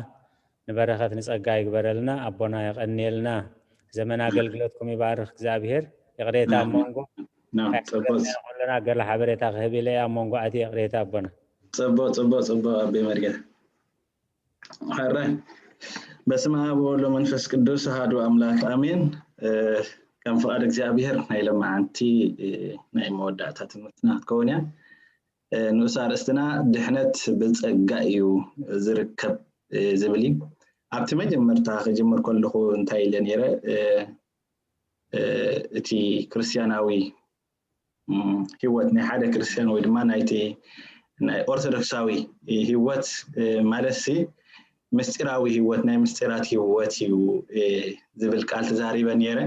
ንበረኸት ንጸጋ ይግበረልና። ኣቦና የቐንየልና። ዘመን ኣገልግሎትኩም ይባርኽ እግዚኣብሔር። ይቕሬታ ኣብ መንጎ ከለና ገለ ሓበሬታ ክህብ ኢለ ኣብ መንጎ ኣቲ ይቕሬታ ኣቦና። ጽቡቕ፣ ጽቡቕ፣ ጽቡቕ ኣቤ መርጌታ። ሕራይ። በስመ አብ ወወልድ ወመንፈስ ቅዱስ አሐዱ አምላክ አሜን። ከም ፍቓድ እግዚኣብሔር ናይ ለመዓንቲ ናይ መወዳእታ ትምህርትና ክትከውን እያ። ንኡስ ኣርእስትና ድሕነት ብጸጋ እዩ ዝርከብ ዝብል እዩ። ኣብቲ መጀመርታ ክጅምር ከለኹ እንታይ ኢለ ነይረ? እቲ ክርስቲያናዊ ህይወት ናይ ሓደ ክርስቲያን ወይ ድማ ናይቲ ናይ ኦርቶዶክሳዊ ህይወት ማለት ሲ ምስጢራዊ ህይወት ናይ ምስጢራት ህይወት እዩ ዝብል ቃል ተዛሪበ ነይረ።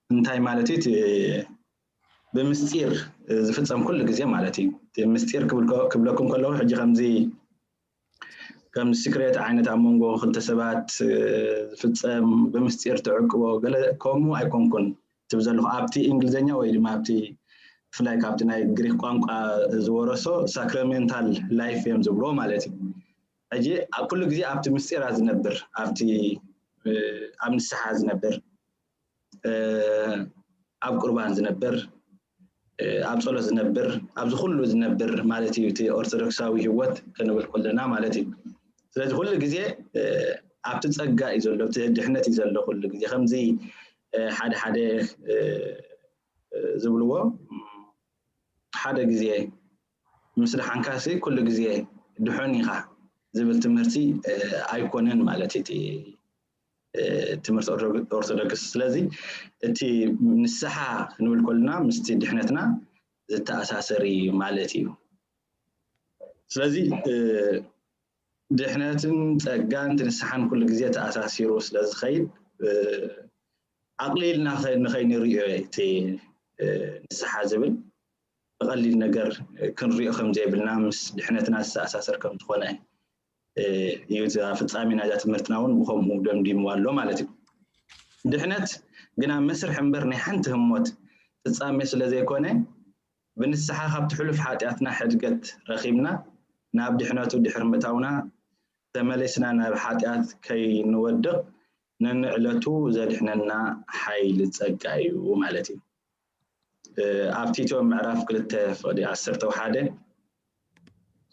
እንታይ ማለት እዩ? እቲ ብምስጢር ዝፍጸም ኩሉ ግዜ ማለት እዩ። እቲ ምስጢር ክብለኩም ከለኹ ሕጂ ከምዚ ከም ሲክሬት ዓይነት ኣብ መንጎ ክልተ ሰባት ዝፍጸም ብምስጢር ትዕቅቦ ገለ ከምኡ ኣይኮንኩን ትብ ዘለኹ ኣብቲ እንግሊዝኛ ወይ ድማ ኣብቲ ብፍላይ ካብቲ ናይ ግሪክ ቋንቋ ዝወረሶ ሳክራሜንታል ላይፍ እዮም ዝብልዎ ማለት እዩ። ሕጂ ኣብ ኩሉ ግዜ ኣብቲ ምስጢራ ዝነብር ኣብቲ ኣብ ንስሓ ዝነብር ኣብ ቁርባን ዝነብር ኣብ ጸሎት ዝነብር ኣብዚ ኩሉ ዝነብር ማለት እዩ። እቲ ኦርቶዶክሳዊ ህይወት ክንብል ከለና ማለት እዩ። ስለዚ ኩሉ ግዜ ኣብቲ ጸጋ እዩ ዘሎ፣ ኣብቲ ድሕነት እዩ ዘሎ። ኩሉ ግዜ ከምዚ ሓደ ሓደ ዝብልዎ ሓደ ግዜ ምስ ደሓንካሲ ኩሉ ግዜ ድሑን ኢኻ ዝብል ትምህርቲ ኣይኮነን ማለት እዩ። ትምህርቲ ኦርቶዶክስ። ስለዚ እቲ ንስሓ ክንብል ከለና ምስቲ ድሕነትና ዝተኣሳሰር እዩ ማለት እዩ። ስለዚ ድሕነትን ጸጋን እቲ ንስሓን ኩሉ ግዜ ተኣሳሲሩ ስለ ዝኸይድ ኣቕሊልና ንኸይንርእዮ እቲ ንስሓ ዝብል ብቐሊል ነገር ክንሪኦ ከም ዘይብልና ምስ ድሕነትና ዝተኣሳሰር ከም ዝኾነ እዩ። ፍጻሜ ናይዛ ትምህርትና እውን ብኸምኡ ደምዲምዋ ኣሎ ማለት እዩ። ድሕነት ግና መስርሕ እምበር ናይ ሓንቲ ህሞት ፍጻሜ ስለ ዘይኮነ ብንስሓ ካብቲ ሕሉፍ ሓጢኣትና ሕድገት ረኺብና ናብ ድሕነቱ ድሕሪ ምእታውና ተመሊስና ናብ ሓጢኣት ከይንወድቕ ነንዕለቱ ዘድሕነና ሓይሊ ጸጋ እዩ ማለት እዩ። ኣብ ቲቶ ምዕራፍ ክልተ ፍቕዲ ዓሰርተ ሓደ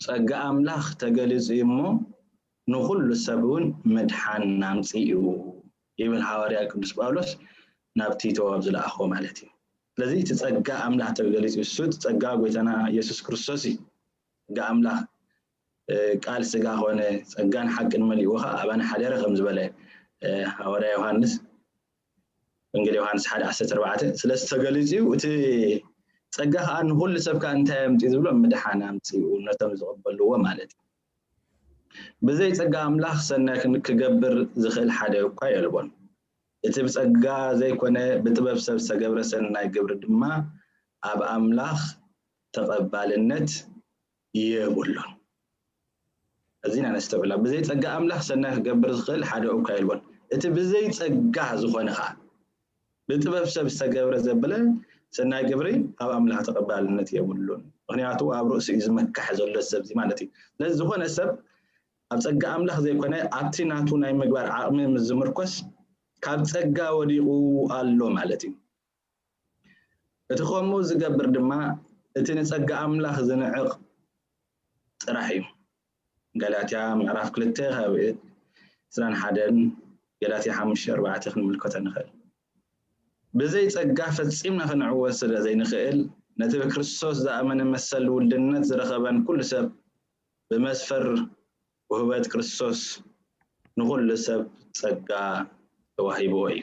ጸጋ ኣምላኽ ተገሊጹ እዩ እሞ ንኹሉ ሰብ እውን ምድሓን ናምጽእ እዩ ይብል ሃዋርያ ቅዱስ ጳውሎስ ናብ ቲቶ ኣብ ዝለኣኾ ማለት እዩ። ስለዚ እቲ ጸጋ ኣምላኽ ተገሊጹ እሱ እቲ ጸጋ ጎይታና ኢየሱስ ክርስቶስ እዩ። ጸጋ ኣምላኽ ቃል ስጋ ኾነ ጸጋን ሓቅን መሊኡ ኸዓ ኣባና ሓደረ ከም ዝበለ ሃዋርያ ዮሃንስ ወንጌል ዮሃንስ ሓደ ዓሰርተ ኣርባዕተ ስለዚ ተገሊጹ እዩ። እቲ ጸጋ ኸዓ ንኹሉ ሰብ ከዓ እንታይ ኣምጽኡ ዝብሎ ምድሓን ኣምጽኡ ነቶም ዝቕበልዎ ማለት እዩ። ብዘይ ጸጋ ኣምላኽ ሰናይ ክገብር ዝኽእል ሓደ እኳ የልቦን። እቲ ብጸጋ ዘይኮነ ብጥበብ ሰብ ዝተገብረ ሰናይ ግብሪ ድማ ኣብ ኣምላኽ ተቐባልነት የብሉን። እዚና ነስተውዕላ። ብዘይ ጸጋ ኣምላኽ ሰናይ ክገብር ዝኽእል ሓደ እኳ የልቦን። እቲ ብዘይ ጸጋ ዝኾነ ኸኣ ብጥበብ ሰብ ዝተገብረ ዘብለ ሰናይ ግብሪ ኣብ ኣምላኽ ተቐባልነት የብሉን። ምኽንያቱ ኣብ ርእሱ እዩ ዝመካሕ ዘሎ ሰብ እዚ ማለት እዩ። ስለዚ ዝኾነ ሰብ ኣብ ጸጋ ኣምላኽ ዘይኮነ ኣብቲ ናቱ ናይ ምግባር ዓቕሚ ምስ ዝምርኮስ ካብ ጸጋ ወዲቑ ኣሎ ማለት እዩ። እቲ ከምኡ ዝገብር ድማ እቲ ንጸጋ ኣምላኽ ዝንዕቕ ጥራሕ እዩ። ጋላትያ ምዕራፍ ክልተ ካብ ዕስራን ሓደን፣ ጋላትያ ሓሙሽተ ኣርባዕተ ክንምልከቶ ንኽእል። ብዘይ ጸጋ ፈጺምና ክንዕወት ስለ ዘይንኽእል ነቲ ብክርስቶስ ዝኣመነ መሰል ውልድነት ዝረኸበን ኩሉ ሰብ ብመስፈር ውህበት ክርስቶስ ንኹሉ ሰብ ጸጋ ተዋሂብዎ እዩ።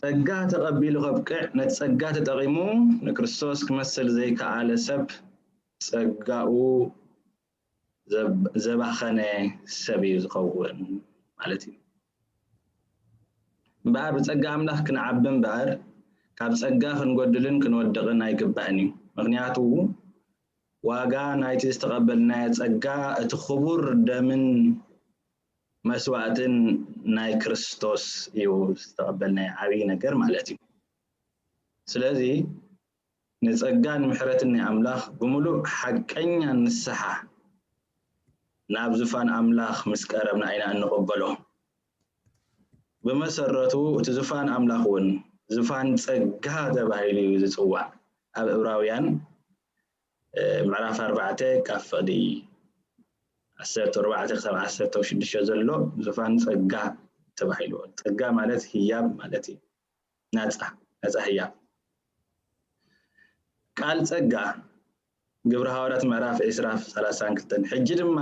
ጸጋ ተቐቢሉ ከብቅዕ ነቲ ጸጋ ተጠቒሙ ንክርስቶስ ክመስል ዘይከኣለ ሰብ ጸጋኡ ዘብ- ዘባኸነ ሰብ እዩ ዝኸውን ማለት እዩ። እምበኣር ብጸጋ ኣምላኽ ክንዓቢ እምበኣር ካብ ጸጋ ክንጎድልን ክንወድቕን ኣይግባእን እዩ። ምኽንያቱ ዋጋ ናይቲ ዝተቐበልናዮ ጸጋ እቲ ክቡር ደምን መስዋእትን ናይ ክርስቶስ እዩ ዝተቐበልናዮ ዓብዪ ነገር ማለት እዩ። ስለዚ ንጸጋን ምሕረትን ናይ ኣምላኽ ብምሉእ ሓቀኛ ንስሓ ናብ ዙፋን ኣምላኽ ምስ ቀረብና ኢና እንቕበሎ። ብመሰረቱ እቲ ዙፋን ኣምላኽ እውን ዙፋን ጸጋ ተባሂሉ እዩ ዝጽዋዕ። ኣብ ዕብራውያን ምዕራፍ ኣርባዕተ ካብ ፍቕዲ ዓሰርተ ኣርባዕተ ክሳብ ዓሰርተ ሽዱሽተ ዘሎ ዙፋን ጸጋ ተባሂሉ። ጸጋ ማለት ህያብ ማለት እዩ። ናጻ ናጻ ህያብ። ቃል ጸጋ ግብሪ ሃዋርያት ምዕራፍ ዕስራ ሰላሳን ክልተን። ሕጂ ድማ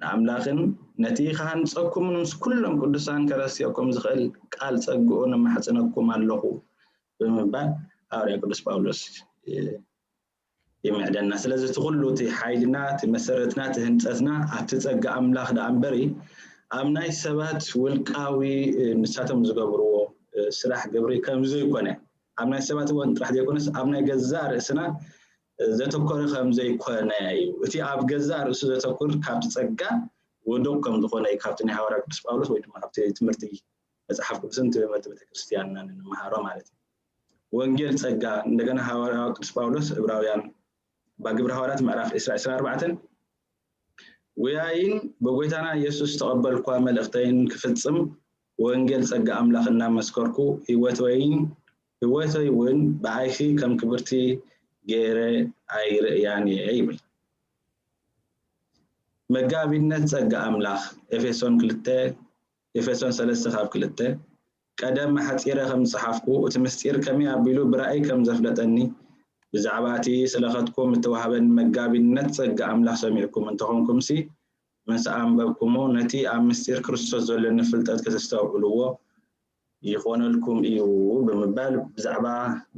ንኣምላኽን ነቲ ክሃንጸኩምን ምስ ኩሎም ቅዱሳን ከረስየኩም ዝኽእል ቃል ጸግኡ ነማሕጽነኩም ኣለኹ ብምባል ሃዋርያ ቅዱስ ጳውሎስ ይምዕደና። ስለዚ እቲ ኩሉ እቲ ሓይልና፣ እቲ መሰረትና፣ እቲ ህንጸትና ኣብቲ ጸጋ ኣምላኽ ደኣ እምበሪ ኣብ ናይ ሰባት ውልቃዊ ንሳቶም ዝገብርዎ ስራሕ ግብሪ ከም ዘይኮነ፣ ኣብ ናይ ሰባት እውን ጥራሕ ዘይኮነስ ኣብ ናይ ገዛእ ርእስና ዘተኮረ ከም ዘይኮነ እዩ። እቲ ኣብ ገዛእ ርእሱ ዘተኩር ካብቲ ጸጋ ውዱቕ ከም ዝኾነ እዩ ካብቲ ናይ ሃዋርያ ቅዱስ ጳውሎስ ወይ ድማ ካብቲ ትምህርቲ መጽሓፍ ቅዱስን ትምህርቲ ቤተክርስትያንና እንመሃሮ ማለት እዩ። ወንጌል ጸጋ እንደገና ሃዋርያ ቅዱስ ጳውሎስ ዕብራውያን ባግብሪ ሃዋርያት ምዕራፍ ዕስራ ዕስራ ኣርባዕተን ጎያይን ብጎይታና ኢየሱስ ተቐበልኳ መልእኽተይን ክፍጽም ወንጌል ጸጋ ኣምላኽ እናመስከርኩ ህይወተይን ህይወተይ እውን ብኣይኺ ከም ክብርቲ ገይረ ኣይርእያን እየ ይብል። መጋቢነት ጸጋ ኣምላኽ ኤፌሶን ክልተ ኤፌሶን ሰለስተ ካብ ክልተ ቀደም ኣሕጺረ ከም ዝጸሓፍኩ እቲ ምስጢር ከመይ ኣቢሉ ብራእይ ከም ዘፍለጠኒ ብዛዕባ እቲ ስለኸትኩም እተዋህበኒ መጋቢነት ጸጋ ኣምላኽ ሰሚዕኩም እንተኾንኩምሲ ምስ ኣንበብኩሞ ነቲ ኣብ ምስጢር ክርስቶስ ዘለኒ ፍልጠት ከተስተውዕልዎ ይኾነልኩም እዩ ብምባል ብዛዕባ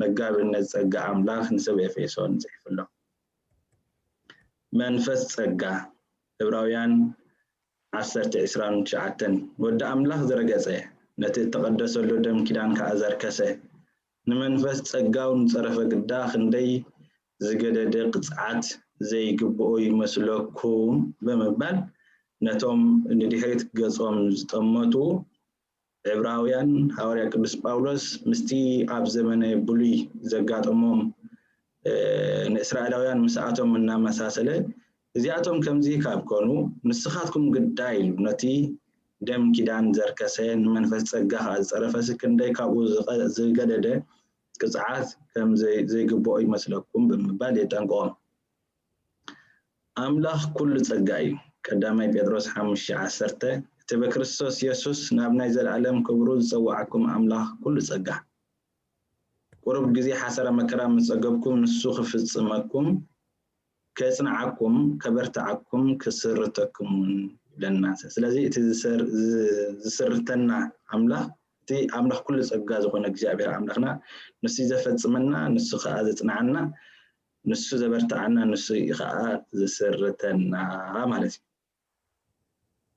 መጋቢነት ጸጋ ኣምላኽ ንሰብ ኤፌሶን ጽሒፉ ኣሎ። መንፈስ ጸጋ ዕብራውያን ዓሰርተ ዕስራን ትሽዓተን ወዲ ኣምላኽ ዝረገጸ ነቲ እተቐደሰሉ ደም ኪዳን ከኣ ዘርከሰ ንመንፈስ ጸጋው ንጸረፈ ግዳ ክንደይ ዝገደደ ቅጽዓት ዘይግብኦ ይመስለኩም ብምባል ነቶም ንድሕሪት ገጾም ዝጠመቱ ዕብራውያን ሃዋርያ ቅዱስ ጳውሎስ ምስቲ ኣብ ዘመነ ብሉይ ዘጋጠሞም ንእስራኤላውያን ምስኣቶም እናመሳሰለ እዚኣቶም ከምዚ ካብ ኮኑ ንስኻትኩም ግዳ ኢሉ ነቲ ደም ኪዳን ዘርከሰ ንመንፈስ ጸጋ ከኣ ዝጸረፈሲ ክንደይ ካብኡ ዝገደደ ቅጽዓት ከም ዘይግብኦ ይመስለኩም ብምባል የጠንቅቖም። ኣምላኽ ኩሉ ጸጋ እዩ። ቀዳማይ ጴጥሮስ ሓሙሽተ ዓሰርተ እቲ ብክርስቶስ የሱስ ናብ ናይ ዘለኣለም ክብሩ ዝጸዋዓኩም ኣምላኽ ኩሉ ጸጋ ቁሩብ ግዜ ሓሰረ መከራ ምስ ጸገብኩም ንሱ ክፍጽመኩም ከጽንዓኩም ከበርትዓኩም ክስርተኩም እውን ይብለና። ስለዚ እቲ ዝስርተና ኣምላኽ እቲ ኣምላኽ ኩሉ ጸጋ ዝኾነ እግዚኣብሔር ኣምላኽና ንሱ ዘፈጽመና ንሱ ከዓ ዘጽንዓና ንሱ ዘበርትዓና ንሱ ከዓ ዝስርተና ማለት እዩ።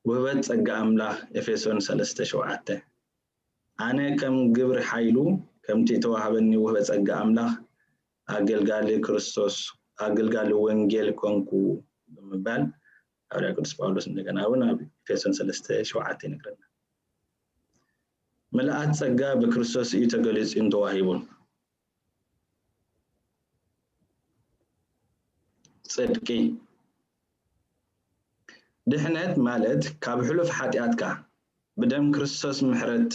ውህበት ጸጋ ኣምላኽ ኤፌሶን ሰለስተ ሸውዓተ ኣነ ከም ግብሪ ሓይሉ ከምቲ እተዋህበኒ ውህበ ጸጋ ኣምላኽ ኣገልጋሊ ክርስቶስ ኣገልጋሊ ወንጌል ኮንኩ ብምባል ሃዋርያ ቅዱስ ጳውሎስ እንደገና እውን ኣብ ኤፌሶን ሰለስተ ሸውዓተ ይነግረና። ምልኣት ጸጋ ብክርስቶስ እዩ ተገሊጹን ተዋሂቡን። ጽድቂ ድሕነት ማለት ካብ ሕሉፍ ሓጢኣትካ ብደም ክርስቶስ ምሕረት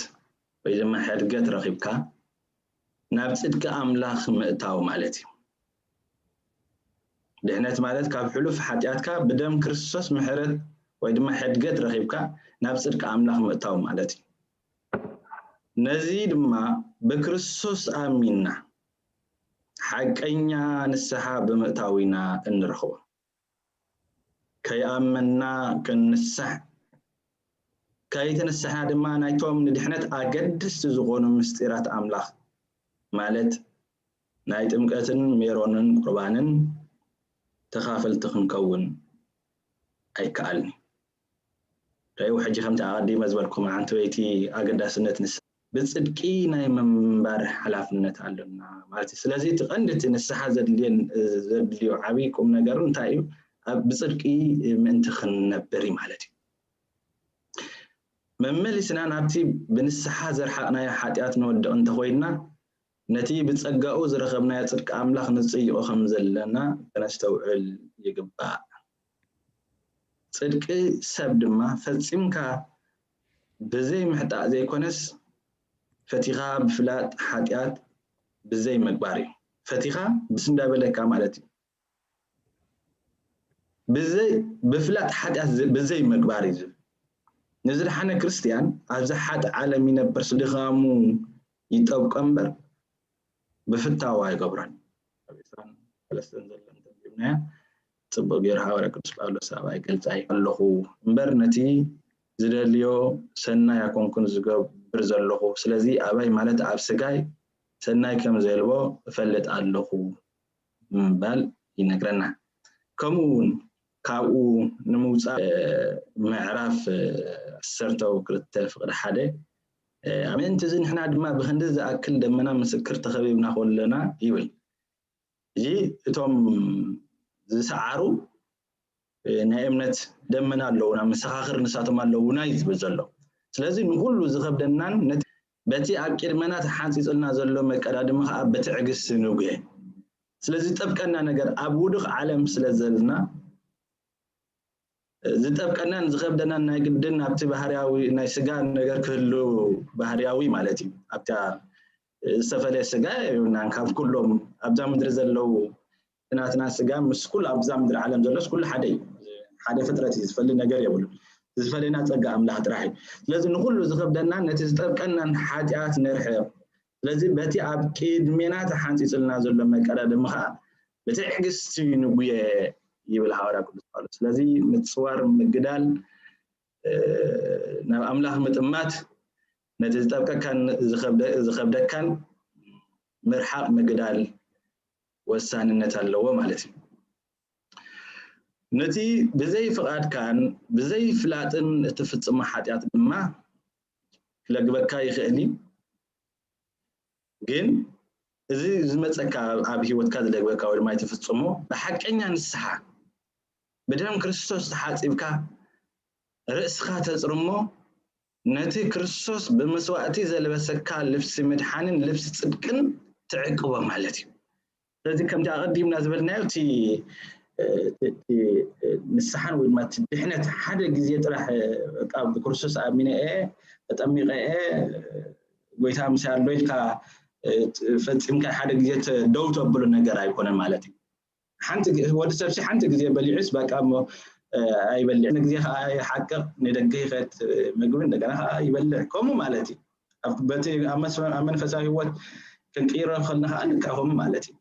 ወይ ድማ ሕድገት ረኺብካ ናብ ጽድቂ ኣምላኽ ምእታው ማለት እዩ። ድሕነት ማለት ካብ ሕሉፍ ሓጢኣትካ ብደም ክርስቶስ ምሕረት ወይ ድማ ሕድገት ረኺብካ ናብ ጽድቂ ኣምላኽ ምእታው ማለት እዩ። ነዚ ድማ ብክርስቶስ ኣሚንና ሓቀኛ ንስሓ ብምእታው ኢና እንረኽቦ። ከይኣመንና ክንንሳሕ፣ ከይተነሳሕና ድማ ናይቶም ንድሕነት ኣገደስቲ ዝኾኑ ምስጢራት ኣምላኽ ማለት ናይ ጥምቀትን ሜሮንን ቁርባንን ተኻፈልቲ ክንከውን ኣይከኣልን። ርእዩ ሕጂ ከምቲ ኣቐዲመ ዝበልኩም ሓንቲ በይቲ ኣገዳስነት ንስሓ ብጽድቂ ናይ ምንባር ሓላፍነት ኣሎና ማለት እዩ። ስለዚ እቲ ቀንዲ እቲ ንስሓ ዘድልየን ዘድልዮ ዓብዪ ቁም ነገር እንታይ እዩ? ኣብ ብጽድቂ ምእንቲ ክንነብር እዩ ማለት እዩ። መመሊስና ናብቲ ብንስሓ ዘርሓቕናዮ ሓጢኣት ንወድቕ እንተኾይንና ነቲ ብጸጋኡ ዝረኸብናዮ ጽድቂ ኣምላኽ ንጽይቖ ከም ዘለና ከነስተውዕል ይግባእ። ጽድቂ ሰብ ድማ ፈጺምካ ብዘይ ምሕጣእ ዘይኮነስ ፈቲኻ ብፍላጥ ሓጢኣት ብዘይ ምግባር እዩ። ፈቲኻ ብስ እንዳበለካ ማለት እዩ። ብዘይ ብፍላጥ ሓጢኣት ዝ- ብዘይ ምግባር እዩ ዝብል። ንዝደሓነ ክርስትያን ኣብዚ ሓጢ ዓለም ይነብር ስድኻሙ ይጠብቆ እምበር ብፍታው ኣይገብሮን። ኣብ ዕስራን ሰለስተን ዘሎ እንተንቢብናያ ጽቡቕ ገይሩ ሃዋርያ ቅዱስ ጳውሎስ ሰብኣይ ገልጻ ኣለኹ እምበር ነቲ ዝደልዮ ሰናይ ኣኮንኩን ዝገብር ዘለኹ፣ ስለዚ ኣባይ ማለት ኣብ ስጋይ ሰናይ ከም ዘልቦ እፈልጥ ኣለኹ ምባል ይነግረና። ከምኡ እውን ካብኡ ንምውፃእ ምዕራፍ ዓሰርተ ክልተ ፍቕዲ ሓደ ኣመንቲ እዚ ንሕና ድማ ብክንዲ ዝኣክል ደመና ምስክር ተኸቢብና ከለና ይብል። እዚ እቶም ዝሰዓሩ ናይ እምነት ደመና ኣለውና፣ መሰኻኽር ንሳቶም ኣለውና እዩ ዝብል ዘሎ። ስለዚ ንኩሉ ዝኸብደናን በቲ ኣብ ቅድመና ተሓንፂፅልና ዘሎ መቀዳድሚ ከዓ ብትዕግስቲ ንጉየ። ስለዚ ዝጠብቀና ነገር ኣብ ውዱቕ ዓለም ስለ ዘለና ዝጠብቀናን ዝኸብደናን ናይ ግድን ኣብቲ ባህርያዊ ናይ ስጋ ነገር ክህሉ ባህርያዊ ማለት እዩ። ኣብታ ዝተፈለየ ስጋ የብልናን ካብ ኩሎም ኣብዛ ምድሪ ዘለዉ ናትና ስጋ ምስ ኩሉ ኣብዛ ምድሪ ዓለም ዘሎስ ኩሉ ሓደ እዩ። ሓደ ፍጥረት እዩ፣ ዝፈሊ ነገር የብሉ። ዝፈለና ጸጋ ኣምላኽ ጥራሕ እዩ። ስለዚ ንኩሉ ዝኸብደና ነቲ ዝጠብቀናን ሓጢኣት ነርሕቕ። ስለዚ በቲ ኣብ ቅድሜና ተሓንፂፅልና ዘሎ መቀዳድሚ ከዓ ብትዕግስቲ ንጉየ ይብል ሃዋርያ ቅዱስ ጳውሎስ። ስለዚ ምፅዋር ምግዳል ናብ ኣምላኽ ምጥማት ነቲ ዝጠብቀካን ዝኸብደካን ምርሓቕ ምግዳል ወሳንነት ኣለዎ ማለት እዩ። ነቲ ብዘይ ፍቓድካን ብዘይ ፍላጥን እትፍጽሞ ሓጢኣት ድማ ክለግበካ ይኽእል እዩ። ግን እዚ ዝመጸካ ኣብ ህይወትካ ዝለግበካ ወይ ድማ እትፍጽሞ ብሓቀኛ ንስሓ ብደም ክርስቶስ ተሓጺብካ ርእስኻ ተጽርሞ ነቲ ክርስቶስ ብመስዋእቲ ዘልበሰካ ልብሲ ምድሓንን ልብሲ ጽድቅን ትዕቅቦ ማለት እዩ። ስለዚ ከምቲ ኣቐዲምና ዝበልናዮ እቲ ንስሓን ወይ ድማ ድሕነት ሓደ ግዜ ጥራሕ ብክርስቶስ ኣሚነ እየ ተጠሚቐ እየ ጎይታ ምሳይ ኣሎ ኢልካ ፈፂምካ ሓደ ግዜ ደው ተብሎ ነገር ኣይኮነን ማለት እዩ። ሓንቲ ወዲ ሰብሲ ሓንቲ ግዜ በሊዑስ በቃ እሞ ኣይበልዕ ግዜ ከዓ ይሓቅቕ ንደገ ይኸድ ምግቢ እንደገና ከዓ ይበልዕ ከምኡ ማለት እዩ። በቲ ኣብ መንፈሳዊ ህይወት ክንቅይሮ ከልና ከዓ ልካ ከምኡ ማለት እዩ።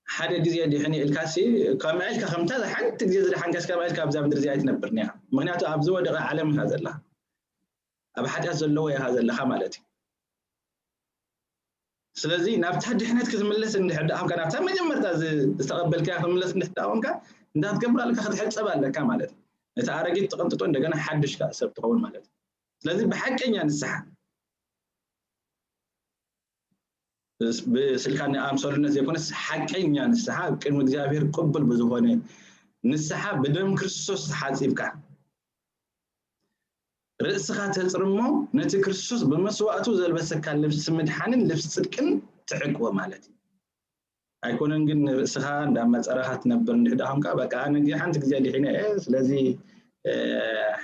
ሓደ ግዜ ድሕን ኢልካሲ ከምኣ ኢልካ ከምታ ሓንቲ ግዜ ዝደሓንካስ ከምኣ ኢልካ ኣብዛ ምድሪ እዚኣ ኣይትነብርን ኢኻ። ምክንያቱ ኣብ ዝወደቐ ዓለም ኢኻ ዘለኻ፣ ኣብ ሓጢኣት ዘለዎ ኢኻ ዘለኻ ማለት እዩ። ስለዚ ናብታ ድሕነት ክትምለስ እንድሕር ደኣ ኮንካ ናብታ መጀመርታ ዝተቐበልካ ክትምለስ እንድሕር ደኣ ኮንካ እንታይ ክትገብር ኣለካ? ክትሕጸብ ኣለካ ማለት እዩ። ነቲ ኣረጊት ትቐንጥጦ እንደገና ሓድሽ ሰብ ትኸውን ማለት እዩ። ስለዚ ብሓቀኛ ንስሓ ብስልካን ኣምሰሉነት ዘይኮነስ ሓቀኛ ንስሓ ኣብ ቅድሚ እግዚኣብሔር ቅቡል ብዝኾነ ንስሓ ብደም ክርስቶስ ተሓጺብካ ርእስኻ ተጽርሞ ነቲ ክርስቶስ ብመስዋእቱ ዘልበሰካ ልብሲ ምድሓንን ልብሲ ጽድቅን ትዕቅቦ ማለት እዩ። ኣይኮነን ግን ርእስኻ እንዳመጸረኻ ትነብር እንድሕዳ ኾንካ በቃ ኣነ ግዜ ሓንቲ ግዜ ድሒነ እየ ስለዚ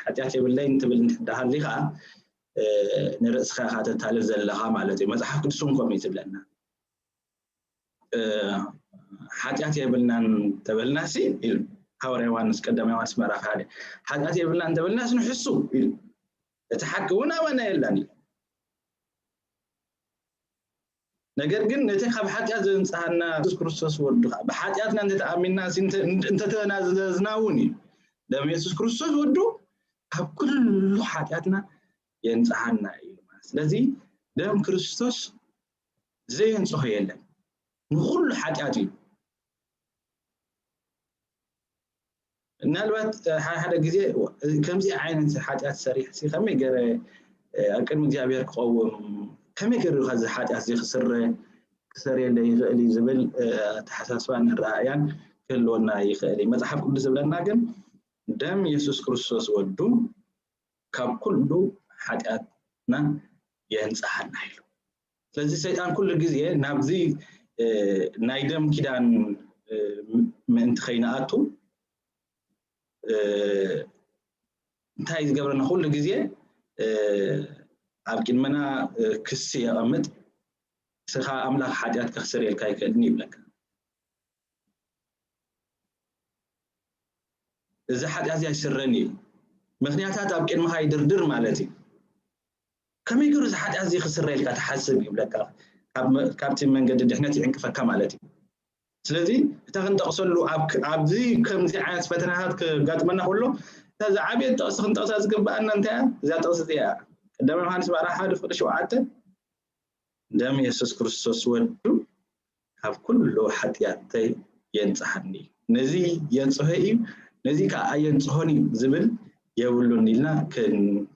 ሓጢኣት የብለይን ትብል እንድሕዳ ሃሊኻ ንርእስኻ ኢኻ ተታልል ዘለኻ ማለት እዩ። መጽሓፍ ቅዱስ እውን ከምኡ እዩ ዝብለና። ሓጢኣት የብልናን ተበልና ሲ ኢሉ ሃዋርያ ዮሃንስ ቀዳማይ ዮሃንስ ምዕራፍ ሓደ ሓጢኣት የብልናን ተበልና ንሕሱ ኢሉ እቲ ሓቂ እውን ኣባና የላን እዩ። ነገር ግን ነቲ ካብ ሓጢኣት ዘንጽሃና የሱስ ክርስቶስ ወዱ ብሓጢኣትና እንተተኣሚንና እንተተናዘዝና እውን እዩ ደም የሱስ ክርስቶስ ወዱ ካብ ኩሉ ሓጢኣትና የንጽሃና እዩ። ስለዚ ደም ክርስቶስ ዘየንጽሆ የለን፣ ንኹሉ ሓጢኣት እዩ። ምናልባት ሓደ ሓደ ግዜ ከምዚ ዓይነት ሓጢኣት ሰሪሕ ከመይ ገረ ኣብ ቅድሚ እግዚኣብሔር ክቐውም ከመይ ገሩ ዚ ሓጢኣት ዚ ክስረ ክሰርየለ ይኽእል እዩ ዝብል ኣተሓሳስባን ኣረኣእያን ክህልወና ይኽእል እዩ። መፅሓፍ ቅዱስ ዝብለና ግን ደም የሱስ ክርስቶስ ወዱ ካብ ኩሉ ሓጢኣትና የንፅሃልና ኢሉ። ስለዚ ሰይጣን ኩሉ ግዜ ናብዚ ናይ ደም ኪዳን ምእንቲ ከይንኣቱ እንታይ ዝገብረና ኩሉ ግዜ ኣብ ቅድመና ክሲ የቐምጥ። ስኻ ኣምላኽ ሓጢኣት ከክስርየልካ ይክእልን ይብለካ። እዚ ሓጢኣት እዚ ኣይስረን እዩ። ምክንያታት ኣብ ቅድምኻ ይድርድር ማለት እዩ። ከመይ ገሩ እዚ ሓጢኣት እዚ ክስረ ኢልካ ትሓስብ ይብለካ። ካብቲ መንገዲ ድሕነት ይዕንቅፈካ ማለት እዩ። ስለዚ እታ ክንጠቕሰሉ ኣብዚ ከምዚ ዓይነት ፈተናታት ክጋጥመና ከሎ እታ ዝዓብየት ጥቕሲ ክንጠቕሳ ዝግብኣና እንታይ እያ? እዛ ጥቕሲ እዚኣ ቀዳማይ ዮሃንስ ምዕራፍ ሓደ ፍቕዲ ሸውዓተ ደም የሱስ ክርስቶስ ወዱ ካብ ኩሉ ሓጢኣተይ የንጽሃኒ። ነዚ የንጽሆ እዩ፣ ነዚ ከዓ ኣየንጽሆን እዩ ዝብል የብሉን ኢልና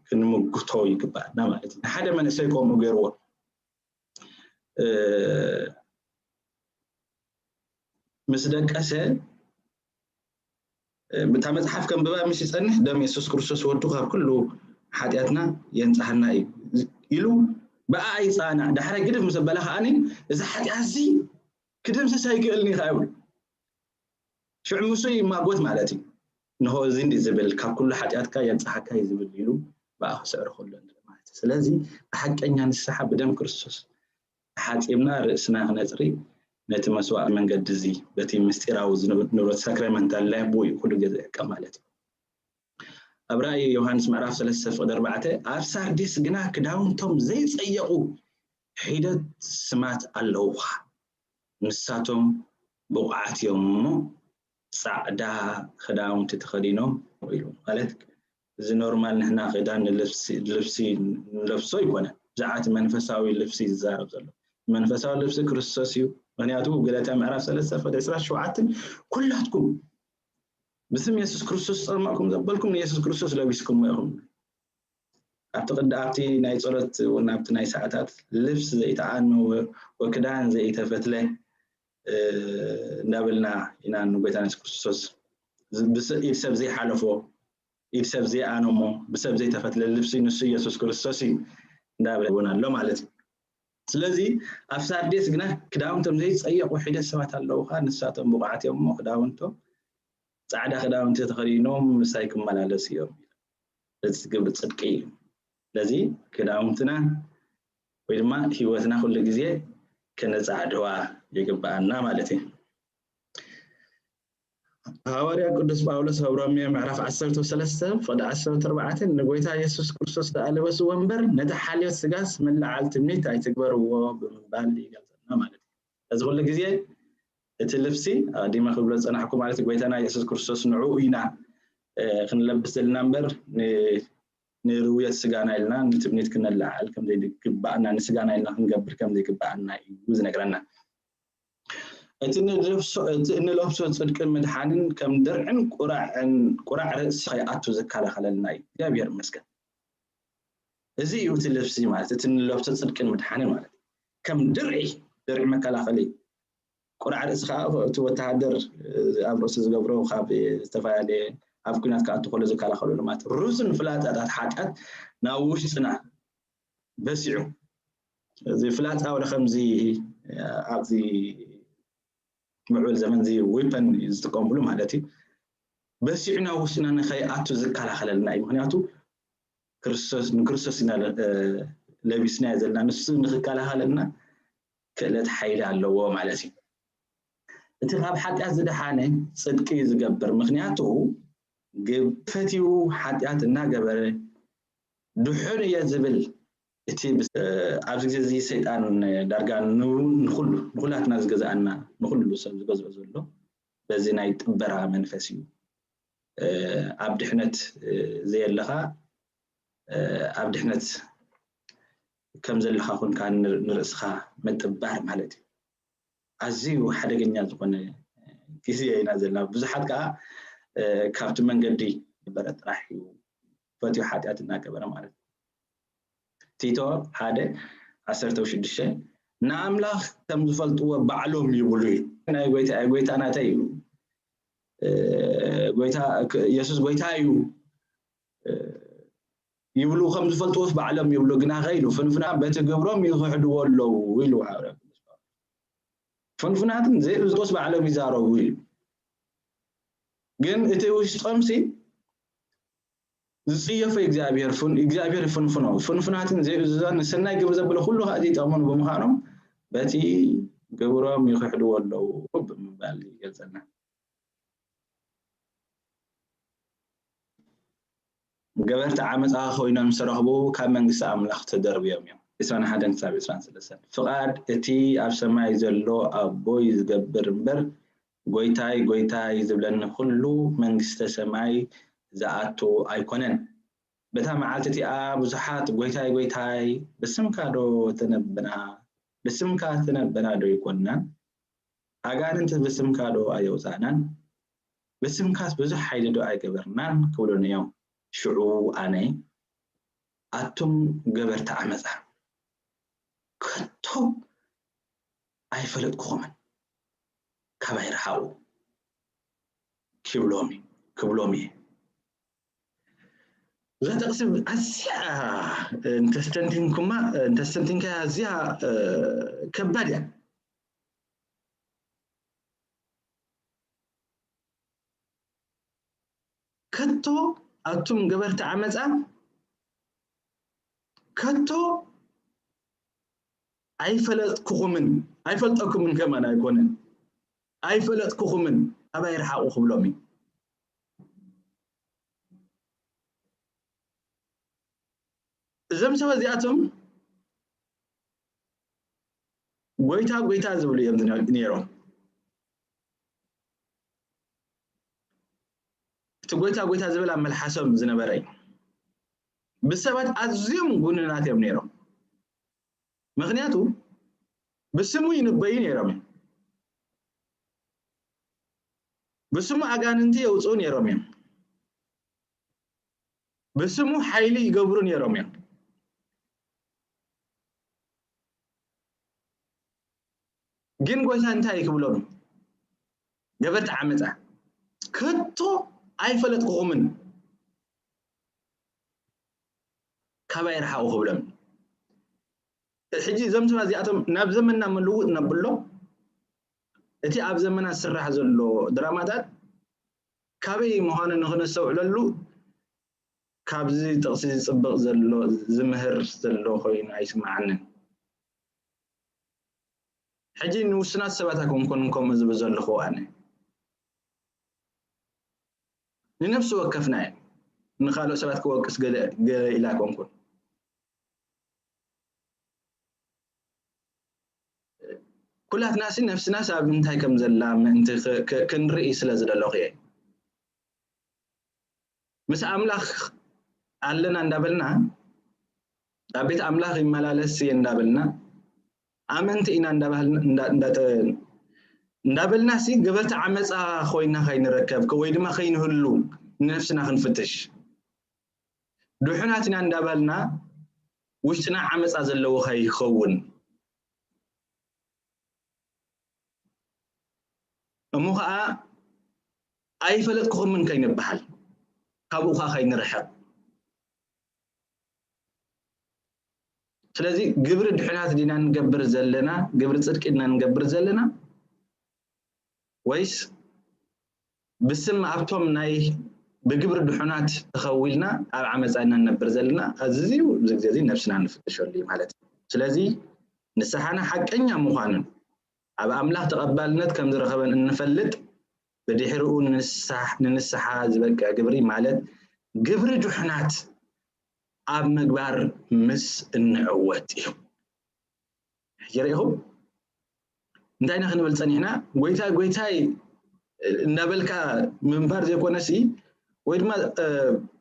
ክንምግቶ ይግባኣና ማለት እዩ። ንሓደ መንእሰይ ከምኡ ገይርዎ ምስ ደቀሰ እታ መጽሓፍ ከንብባ ምስ ይጸንሕ ደም የሱስ ክርስቶስ ወዱ ካብ ኩሉ ሓጢኣትና የንጽሃና እዩ ኢሉ ብኣ ይጻናዕ። ዳሕራይ ግድፍ ምስ ኣበለ ከዓኒ እዚ ሓጢኣት እዚ ክድምስስ ኣይክእልን እዩ ይብሉ። ሽዑ ምሱ ይማጎት ማለት እዩ። ንሆ እዚ እንዲ ዝብል ካብ ኩሉ ሓጢኣትካ የንጽሃካ እዩ ዝብል ኢሉ ብኣ ክስዕር ከሎ ማለት እዩ። ስለዚ ብሓቀኛ ንስሓ ብደም ክርስቶስ ተሓጺብና ርእስና ክነጽሪ ነቲ መስዋዕቲ መንገዲ እዚ በቲ ምስጢራዊ ንብረት ሳክራመንታል ላይፍ ብኡ እዩ ኩሉ ግዜ ዝዕቀብ ማለት እዩ። ኣብ ራእይ ዮሃንስ ምዕራፍ ሰለስተ ፍቕዲ ኣርባዕተ ኣብ ሳርዲስ ግና ክዳውንቶም ዘይጸየቑ ሒደት ስማት ኣለውኻ ንሳቶም ብቑዓት እዮም እሞ ጻዕዳ ክዳውንቲ ተኸዲኖም ኢሉ ማለት እዚ ኖርማል ንሕና ክዳን ልብሲ ንለብሶ ይኮነ ብዛዕባ እቲ መንፈሳዊ ልብሲ ዝዛረብ ዘሎ መንፈሳዊ ልብሲ ክርስቶስ እዩ። ምክንያቱ ገላትያ ምዕራፍ ሰለስተ ፍቅዲ ዕስራ ሸውዓተ ኩላትኩም ብስም የሱስ ክርስቶስ ጸልማኩም ዘበልኩም ንየሱስ ክርስቶስ ለቢስኩም ኢኹም። ኣብቲ ቅዲ ኣብቲ ናይ ጸሎት እውን ኣብቲ ናይ ሰዓታት ልብስ ዘይተኣኑ ወክዳን ዘይተፈትለ እንዳበልና ኢና ንጎይታ የሱስ ክርስቶስ ኢድ ሰብ ዘይሓለፎ ኢድ ሰብ ዘይኣነሞ ብሰብ ዘይተፈትለ ልብሲ ንሱ ኢየሱስ ክርስቶስ እዩ እንዳበለ እውን ኣሎ ማለት እዩ። ስለዚ ኣብ ሳርዴስ ግና ክዳውንቶም ዘይጸየቑ ሒደት ሰባት ኣለውኻ ንሳቶም ብቑዓት እዮም እሞ ክዳውንቶም ጻዕዳ ክዳውንቲ ተኸዲኖም ምሳይ ክመላለሱ እዮም። እዚ ግብሪ ጽድቂ እዩ። ስለዚ ክዳውንትና ወይ ድማ ህይወትና ኩሉ ግዜ ከነጻዕድዋ ይግብኣና ማለት እዩ። ሃዋርያ ቅዱስ ጳውሎስ ኣብ ሮሜ ምዕራፍ ዓሰርተ ሰለስተ ፍቕዲ ዓሰርተ ኣርባዕተ ንጎይታ የሱስ ክርስቶስ ደኣ ልበስዎ እምበር ነቲ ሓልዮት ስጋስ መለዓል ትምኒት ኣይትግበርዎ ብምባል ይገልጸልና ማለት እዩ። እዚ ኩሉ ግዜ እቲ ልብሲ ኣዲመ ክብሎ ዝጸናሕኩ ማለት ጎይታና የሱስ ክርስቶስ ንዕኡ ኢና ክንለብስ ዘለና እምበር ንርውየት ስጋና ኢልና ንትምኒት ክነለዓል ከምዘይግባኣና ንስጋና ኢልና ክንገብር ከምዘይግባኣና እዩ ዝነግረና። እቲ እንለብሶ ጽድቅን ምድሓንን ከም ድርዕን ቁራዕ ርእሲ ከይኣቱ ዝከላኸለልና እዩ። እግዚኣብሔር ይመስገን። እዚ እዩ እቲ ልብሲ ማለት እቲ እንለብሶ ጽድቅን ምድሓንን ማለት ከም ድርዒ ድርዒ መከላኸሊ፣ ቁራዕ ርእሲ ከዓ እቲ ወተሃደር ኣብ ርእሱ ዝገብሮ ካብ ዝተፈላለየ ኣብ ኲናት ክኣቱ ከሎ ዝከላኸለሉ ማለት ሩዝን ፍላጻታት ሓጢኣት ናብ ውሽጥና በሲዑ እዚ ፍላጻ ወደ ከምዚ ኣብዚ ምዕብል ዘመን እዚ ዊፐን ዝጥቀምሉ ማለት እዩ በሲዑ ናብ ውሽጥና ንኸይኣቱ ዝከላኸለልና እዩ። ምክንያቱ ክርስቶስ ንክርስቶስ ኢና ለቢስናዮ ዘለና ንሱ ንክከላኸለልና ክእለት ሓይሊ ኣለዎ ማለት እዩ። እቲ ካብ ሓጢኣት ዝደሓነ ጽድቂ እዩ ዝገብር፣ ምክንያቱ ግብ ፈትዩ ሓጢኣት እናገበረ ድሑን እየ ዝብል እቲ ኣብዚ ግዜ እዚ ሰይጣን ዳርጋ ንኩሉ ንኩላትና ዝገዝኣና ንኩሉ ሰብ ዝገዝኦ ዘሎ በዚ ናይ ጥበራ መንፈስ እዩ። ኣብ ድሕነት ዘየለኻ ኣብ ድሕነት ከም ዘለኻ ኮንካ ንርእስኻ ምጥባር ማለት እዩ። ኣዝዩ ሓደገኛ ዝኾነ ግዜ ኢና ዘለና። ብዙሓት ከዓ ካብቲ መንገዲ ነበረ ጥራሕ እዩ ፈትዩ ሓጢኣት እናገበረ ማለት እዩ። ቲቶ ሓደ ዓሰርተ ሽዱሽተ ንኣምላኽ ከም ዝፈልጥዎ ባዕሎም ይብሉ እዩ። ናይ ጎይታ ጎይታ ናተይ እዩ ጎይታ የሱስ ጎይታ እዩ ይብሉ ከም ዝፈልጥዎስ ባዕሎም ይብሉ ግና ከይሉ ፍንፍና በቲ ግብሮም ይኽሕድዎ ኣለዉ ኢሉ ፍንፍናትን ዘይብዝጦስ ባዕሎም ይዛረቡ እዩ። ግን እቲ ውሽጦምሲ ዝፅየፎ እግዚኣብሔር እግዚኣብሔር ይፍንፍኖ ፍንፍናትን ዘይብዝዛን ንሰናይ ግብሪ ዘበለ ኩሉ ከዓ ዘይጠቕሙን ብምዃኖም በቲ ግብሮም ይኽሕድዎ ኣለዉ ብምባል ይገልፀልና። ገበርቲ ዓመፃ ኮይኖም ዝተረኽቡ ካብ መንግስቲ ኣምላኽ ተደርብዮም እዮም። ዕስራን ሓደን ክሳብ ዕስራን ሰለስተን ፍቓድ እቲ ኣብ ሰማይ ዘሎ ኣቦይ ዝገብር እምበር ጎይታይ ጎይታይ ዝብለኒ ኩሉ መንግስተ ሰማይ ዝኣቱ ኣይኮነን። በታ መዓልቲ እቲኣ ብዙሓት ጎይታይ ጎይታይ ብስምካ ዶ ተነብና ብስምካ ተነብና ዶ ይኮንናን ኣጋንንቲ ብስምካ ዶ ኣየውፃእናን ብስምካስ ብዙሕ ሓይሊ ዶ ኣይገበርናን ክብሉን እዮም። ሽዑ ኣነ ኣቱም ገበርቲ ዓመፃ ከቶ ኣይፈለጥኩኹምን ካባይ ረሓቑ ክብሎም ክብሎም እየ። እዛ ጥቕሲ ኣዝያ እንተስተንቲንኩማ እንተስተንቲንካ ኣዝያ ከባድ እያ። ከቶ ኣቱም ገበርቲ ዓመፃ ከቶ ኣይፈለጥኩኹምን ኣይፈልጠኩምን ከማን ኣይኮነን ኣይፈለጥኩኹምን ኣባይ ርሓቑ ክብሎም እዩ። እዞም ሰብ እዚኣቶም ጎይታ ጎይታ ዝብሉ እዮም ነይሮም። እቲ ጎይታ ጎይታ ዝብል ኣብ መልሓሶም ዝነበረ እዩ። ብሰባት ኣዝዮም ጉኑናት እዮም ነይሮም። ምክንያቱ ብስሙ ይንበዩ ነይሮም እዮም። ብስሙ ኣጋንንቲ የውፅኡ ነይሮም እዮም። ብስሙ ሓይሊ ይገብሩ ነይሮም እዮም። ግን ጎይታ እንታይ ክብሎም? ገበርቲ ዓመፃ ከቶ ኣይፈለጥኩኹምን ካባይ ርሓቑ ክብሎም። ሕጂ እዞም ሰባት እዚኣቶም ናብ ዘመንና ምልውጥ ነብሎ እቲ ኣብ ዘመና ዝስራሕ ዘሎ ድራማታት ካበይ ምዃኑ ንክነስተውዕለሉ ካብዚ ጥቕሲ ዝፅብቕ ዘሎ ዝምህር ዘሎ ኮይኑ ኣይስምዓንን። ሕጂ ንውሱናት ሰባት ኣይኮንኩን ከምኡ ዝብል ዘለኹ ኣነ ንነፍሲ ወከፍና እየ ንካልኦ ሰባት ክወቅስ ገለ ኢላ ኣይኮንኩን። ኩላትናሲ ነፍስናስ ኣብ ምንታይ ከም ዘላ ምእንቲ ክንርኢ ስለ ዝደለኹ እየ። ምስ ኣምላኽ ኣለና እንዳበልና ኣብ ቤት ኣምላኽ ይመላለስ እየ እንዳበልና ኣመንቲ ኢና እንዳበልና ሲ ገበርቲ ዓመፃ ኮይና ከይንረከብ ወይ ድማ ከይንህሉ ንነፍስና ክንፍትሽ ድሑናት ኢና እንዳበልና ውሽጥና ዓመፃ ዘለዎ ከይኸውን እሞ ከዓ ኣይፈለጥኩኹምን ከይንበሃል፣ ካብኡ ከዓ ከይንርሕቕ። ስለዚ ግብሪ ድሑናት ዲና ንገብር ዘለና? ግብሪ ጽድቂ ዲና ንገብር ዘለና? ወይስ ብስም ኣብቶም ናይ ብግብሪ ድሑናት ተኸዊልና ኣብ ዓመፃ ኢና ንነብር ዘለና? ኣዝዩ ኣብዚ ግዜ እዚ ነብስና ንፍትሸሉ እዩ ማለት እዩ። ስለዚ ንስሓና ሓቀኛ ምዃኑን ኣብ ኣምላኽ ተቐባልነት ከም ዝረኸበን እንፈልጥ፣ ብድሕሪኡ ንንስሓ ዝበቅዕ ግብሪ ማለት ግብሪ ድሑናት ኣብ ምግባር ምስ እንዕወት እዩ። ሕጂ ርኢኹም እንታይ ኢና ክንብል ጸኒሕና? ጎይታይ ጎይታይ እንዳበልካ ምንባር ዘይኮነሲ፣ ወይ ድማ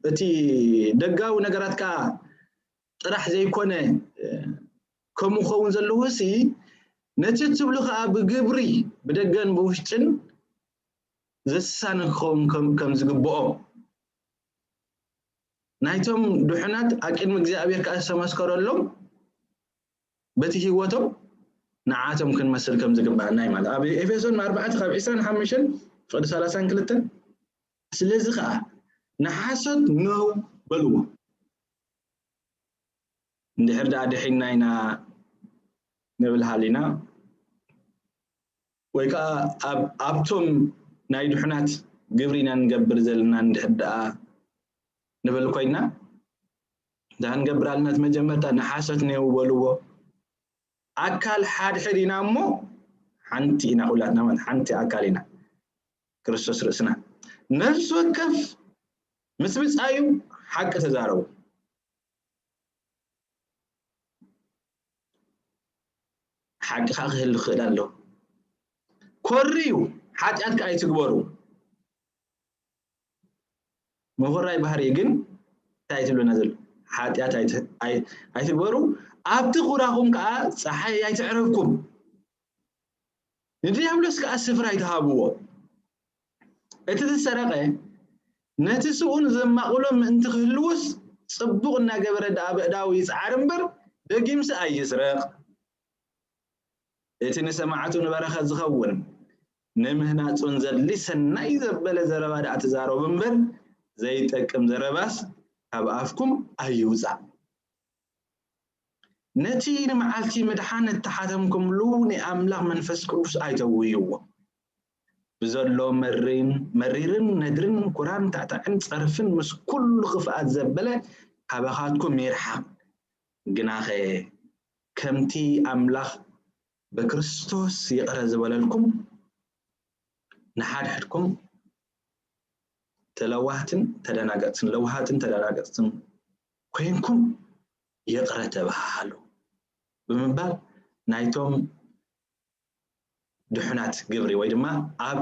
እቲ ደጋዊ ነገራትካ ጥራሕ ዘይኮነ ከምኡ ክኸውን ዘለዎ ሲ፣ ነቲ ትብሉ ከዓ ብግብሪ ብደገን ብውሽጥን ዘሳኒ ክኸውን ከም ዝግብኦ፣ ናይቶም ድሑናት ኣብ ቅድሚ እግዚኣብሔር ከዓ ዝተመስከረሎም በቲ ህይወቶም ንዓቶም ክንመስል ከም ዝግባኣና እዩ ማለት። ኣብ ኤፌሶን ኣርባዕተ ካብ ዕስራን ሓሙሽተን ፍቕዲ ሰላሳን ክልተን፣ ስለዚ ከዓ ንሓሶት ነው በልዎ። እንድሕር ደኣ ድሒና ኢና ንብል ሃሊና፣ ወይ ከዓ ኣብቶም ናይ ድሑናት ግብሪ ኢና ንገብር ዘለና እንድሕር ደኣ ንብል ኮይና፣ እንታይ ክንገብር ኣለና? እቲ መጀመርታ ንሓሶት ነው በልዎ። ኣካል ሓድሕድ ኢና እሞ ሓንቲ ኢና፣ ኩላትና ማለት ሓንቲ ኣካል ኢና። ክርስቶስ ርእስና። ነፍሲ ወከፍ ምስ ብጻዩ ሓቂ ተዛረቡ። ሓቂ ከዓ ክህሉ ክኽእል ኣለዎ። ኮርዩ ሓጢኣት ከዓ ኣይትግበሩ። ምኹራይ ባህሪ ግን እንታይ ትብለና ዘሎ? ሓጢኣት ኣይትግበሩ፣ ኣብቲ ኩራኹም ከዓ ፀሓይ ኣይትዕረብኩም። ንዲያብሎስ ከዓ ስፍራ ኣይትሃብዎ። እቲ ዝሰረቐ ነቲ ስኡን ዘማቕሎ ምእንቲ ክህልውስ፣ ጽቡቕ እናገበረ ደኣ ብእዳው ይጽዓር እምበር፣ ደጊምሲ ኣይስረቕ። እቲ ንሰማዕቱ ንበረኸት ዝኸውን፣ ንምህናጹን ዘድሊ ሰናይ ዘበለ ዘረባ ደኣ ተዛረቡ እምበር፣ ዘይጠቅም ዘረባስ ካብ ኣፍኩም ኣይውጻእ። ነቲ ንመዓልቲ ምድሓን እተሓተምኩምሉ ናይ ኣምላኽ መንፈስ ቅዱስ ኣይተውይዎ። ብዘሎ መሪን-፣ መሪርን ነድርን ኩራን ታዕታዕን ጸርፍን ምስ ኩሉ ክፍኣት ዘበለ ካባኻትኩም ይርሓቕ። ግናኸ ከምቲ ኣምላኽ ብክርስቶስ ይቕረ ዝበለልኩም፣ ንሓድሕድኩም ተለዋህትን ተደናገጽትን፣ ለዋሃትን ተደናገጽትን ኮይንኩም ይቕረ ተባሃሉ ብምባል ናይቶም ድሑናት ግብሪ ወይ ድማ ኣብ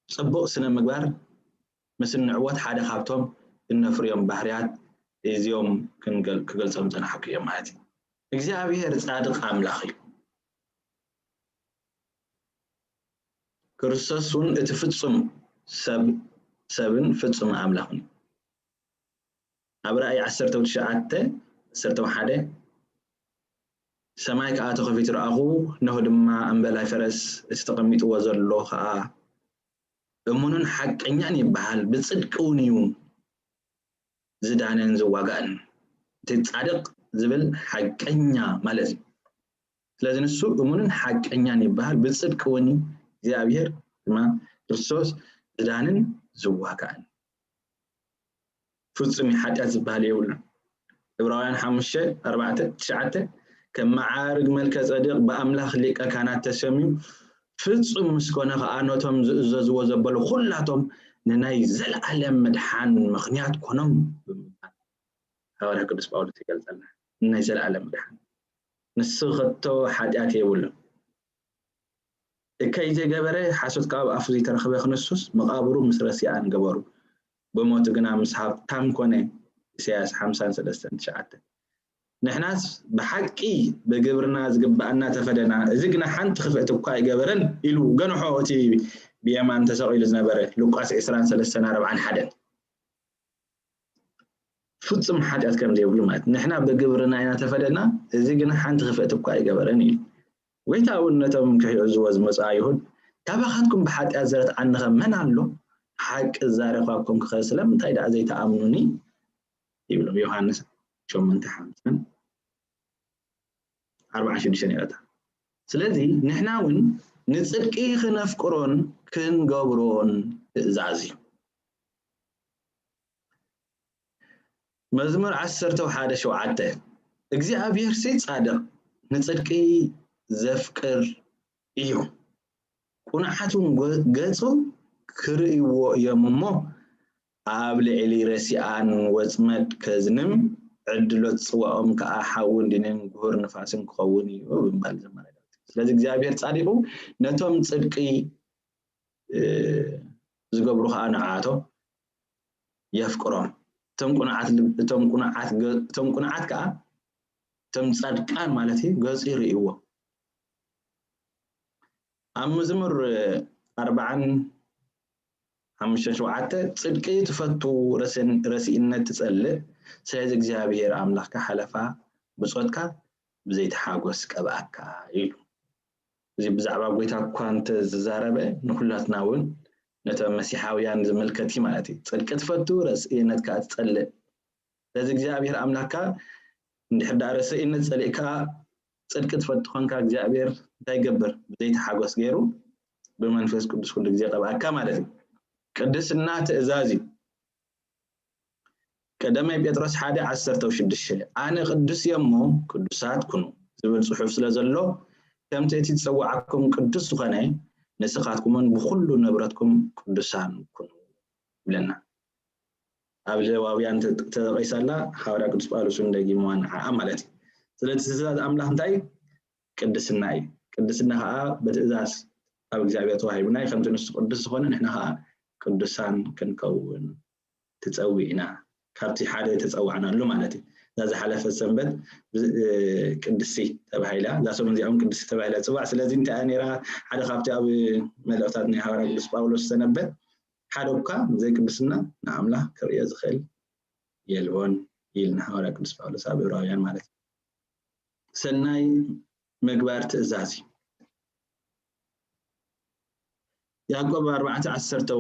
ጽቡቕ ስነ ምግባር ምስ እንዕወት ሓደ ካብቶም እነፍርዮም ባህርያት እዚኦም ክንገል-፣ ክገልጾም ዝጸናሕኩ እዮም ማለት እዩ። እግዚኣብሔር ጻድቕ ኣምላኽ እዩ። ክርስቶስ እውን እቲ ፍጹም ሰብ፣ ሰብን ፍጹም ኣምላኽን እዩ። ኣብ ራእይ ዓሰርተ ትሽዓተ፣ ዓሰርተ ሓደ፣ ሰማይ ከኣ ተኸፊቱ ረኣኹ፣ እነሆ ድማ እምበላይ ፈረስ፣ እቲ ተቐሚጥዎ ዘሎ ከኣ እሙንን ሓቀኛን ይበሃል፣ ብጽድቂ እውን እዩ ዝዳንን ዝዋጋእን። እቲ ጻድቕ ዝብል ሓቀኛ ማለት እዩ። ስለዚ ንሱ እሙንን ሓቀኛን ይበሃል፣ ብጽድቂ እውን እዩ። እግዚኣብሔር ድማ ክርስቶስ ዝዳንን ዝዋጋእን። ፍጹም እዩ፣ ሓጢኣት ዝበሃል የብሉን። ዕብራውያን ሓሙሽተ ኣርባዕተ ትሽዓተ፣ ከም መዓርግ መልከ ጸድቕ ብኣምላኽ ሊቀ ካህናት ተሰምዩ፣ ፍጹም ምስ ኮነ ከኣ ነቶም ዝእዘዝዎ ዘበሉ ኩላቶም ንናይ ዘለኣለም ምድሓን ምኽንያት ኮኖም ብምባል ሃዋርያ ቅዱስ ጳውሎስ ይገልጸልና። ንናይ ዘለኣለም ምድሓን። ንሱ ከቶ ሓጢኣት የብሉን። እከይ ዘይገበረ፣ ሓሶት ከኣ ኣብ ኣፉ ዘይተረኽበ ክንሱስ፣ መቓብሩ ምስ ረሲኣን ገበሩ፣ ብሞቱ ግና ምስ ሃብታም ኮነ። ኢሳያስ ሓምሳን ሰለስተን ትሽዓተ። ንሕናስ ብሓቂ ብግብርና ዝግብኣና ተፈደና፣ እዚ ግና ሓንቲ ክፍእቲ እኳ ኣይገበረን ኢሉ ገንሖ እቲ ብየማን ተሰቒሉ ዝነበረ ሉቃስ ዕስራን ሰለስተን ኣርባዓን ሓደን። ፍጹም ሓጢኣት ከም ዘይብሉ ማለት ንሕና ብግብርና ኢና ተፈደና፣ እዚ ግና ሓንቲ ክፍእቲ እኳ ኣይገበረን ኢሉ። ጎይታ እውን ነቶም ክሕዝዎ ዝመጹ ኣይሁድ ካባኻትኩም ብሓጢኣት ዘረትዓኒ ኸ መን ኣሎ? ሓቂ ዝዛረብኳኩም ክኸ ስለምንታይ ደኣ ዘይትኣምኑኒ? ይብሎም። ዮሃንስ ሸሞንተ ሓምሳን ኣርባዓን ሽዱሽተን ይረታ። ስለዚ ንሕና እውን ንጽድቂ ክነፍቅሮን ክንገብሮን ትእዛዝ እዩ። መዝሙር ዓሰርተ ሓደ ሸውዓተ እግዚኣብሔር ሲ ጻድቕ ንጽድቂ ዘፍቅር እዩ። ቁኑዓት እውን ገ- ገጹ ክርእይዎ እዮም እሞ ኣብ ልዕሊ ረሲኣን ወጽመድ ከዝንም ዕድሎት ጽዋኦም ከኣ ሓውን ዲንን ጉሁር ንፋስን ክኸውን እዩ ብምባል ዘመረ ዳዊት። ስለዚ እግዚኣብሔር ጻዲቑ ነቶም ጽድቂ ዝገብሩ ከዓ ንዓቶ የፍቅሮም። እቶም ቁኑዓት ልብ- እቶም ቁኑዓት ገ- እቶም ቁኑዓት ከዓ እቶም ጻድቃን ማለት እዩ ገጹ ይርእይዎ። ኣብ መዝሙር ኣርባዓን ሓሙሽተን ሸውዓተ ጽድቂ ትፈቱ ረስን- ረሲእነት ትጸልእ፣ ስለዚ እግዚኣብሔር ኣምላኽካ ሓለፋ ብጾትካ ብዘይተሓጎስ ቀብኣካ ኢሉ። እዚ ብዛዕባ ጎይታ እኳ እንተ ዝዛረበ ንኩላትና እውን ነቶም መሲሓውያን ዝምልከት እዩ ማለት እዩ። ጽድቂ ትፈቱ ረስእነት ከዓ ትጸልእ። ስለዚ እግዚኣብሔር ኣምላኽካ እንድሕር ደኣ ረስእነት ጸሊእካ ጽድቂ ትፈቱ ኮንካ እግዚኣብሔር እንታይ ይገብር? ብዘይተሓጎስ ገይሩ ብመንፈስ ቅዱስ ኩሉ ግዜ ቀብኣካ ማለት እዩ። ቅድስና ትእዛዝ እዩ። ቀዳማይ ጴጥሮስ ሓደ ዓሰርተ ሽዱሽተ ኣነ ቅዱስ እየ እሞ ቅዱሳት ኩኑ ዝብል ጽሑፍ ስለ ዘሎ ከምቲ እቲ ዝጸዋዓኩም ቅዱስ ዝኾነ ንስኻትኩምን ብኹሉ ንብረትኩም ቅዱሳን ኩኑ ይብለና። ኣብ ሌዋውያን ተጠቂሳላ ሓዋርያ ቅዱስ ጳውሎስ እውን ደጊምዋ ንዓኣ ማለት እዩ። ስለዚ ትእዛዝ ኣምላኽ እንታይ ቅድስና እዩ። ቅድስና ከዓ ብትእዛዝ ኣብ እግዚኣብሔር ተዋሂቡና እዩ። ከምቲ ንሱ ቅዱስ ዝኾነ ንሕና ከዓ ቅዱሳን ክንከውን ትጸዊዕና ካብቲ ሓደ ተጸዋዕናሉ ማለት እዩ። እዛ ዝሓለፈት ሰንበት ቅድስቲ ተባሂላ እዛ ሰሙን እዚኣ እውን ቅድስቲ ተባሂላ ትፅዋዕ። ስለዚ እንታይ እያ ነይራ? ሓደ ካብቲ ኣብ መልእክታት ናይ ሃዋርያ ቅዱስ ጳውሎስ ዝተነበ ሓደ እኳ ዘይቅድስና ንኣምላኽ ክርእዮ ዝኽእል የልቦን ይብል ንሃዋርያ ቅዱስ ጳውሎስ ኣብ ዕብራውያን ማለት እዩ። ሰናይ ምግባር ትእዛዝ እዩ። ያዕቆብ ኣርባዕተ ዓሰርተ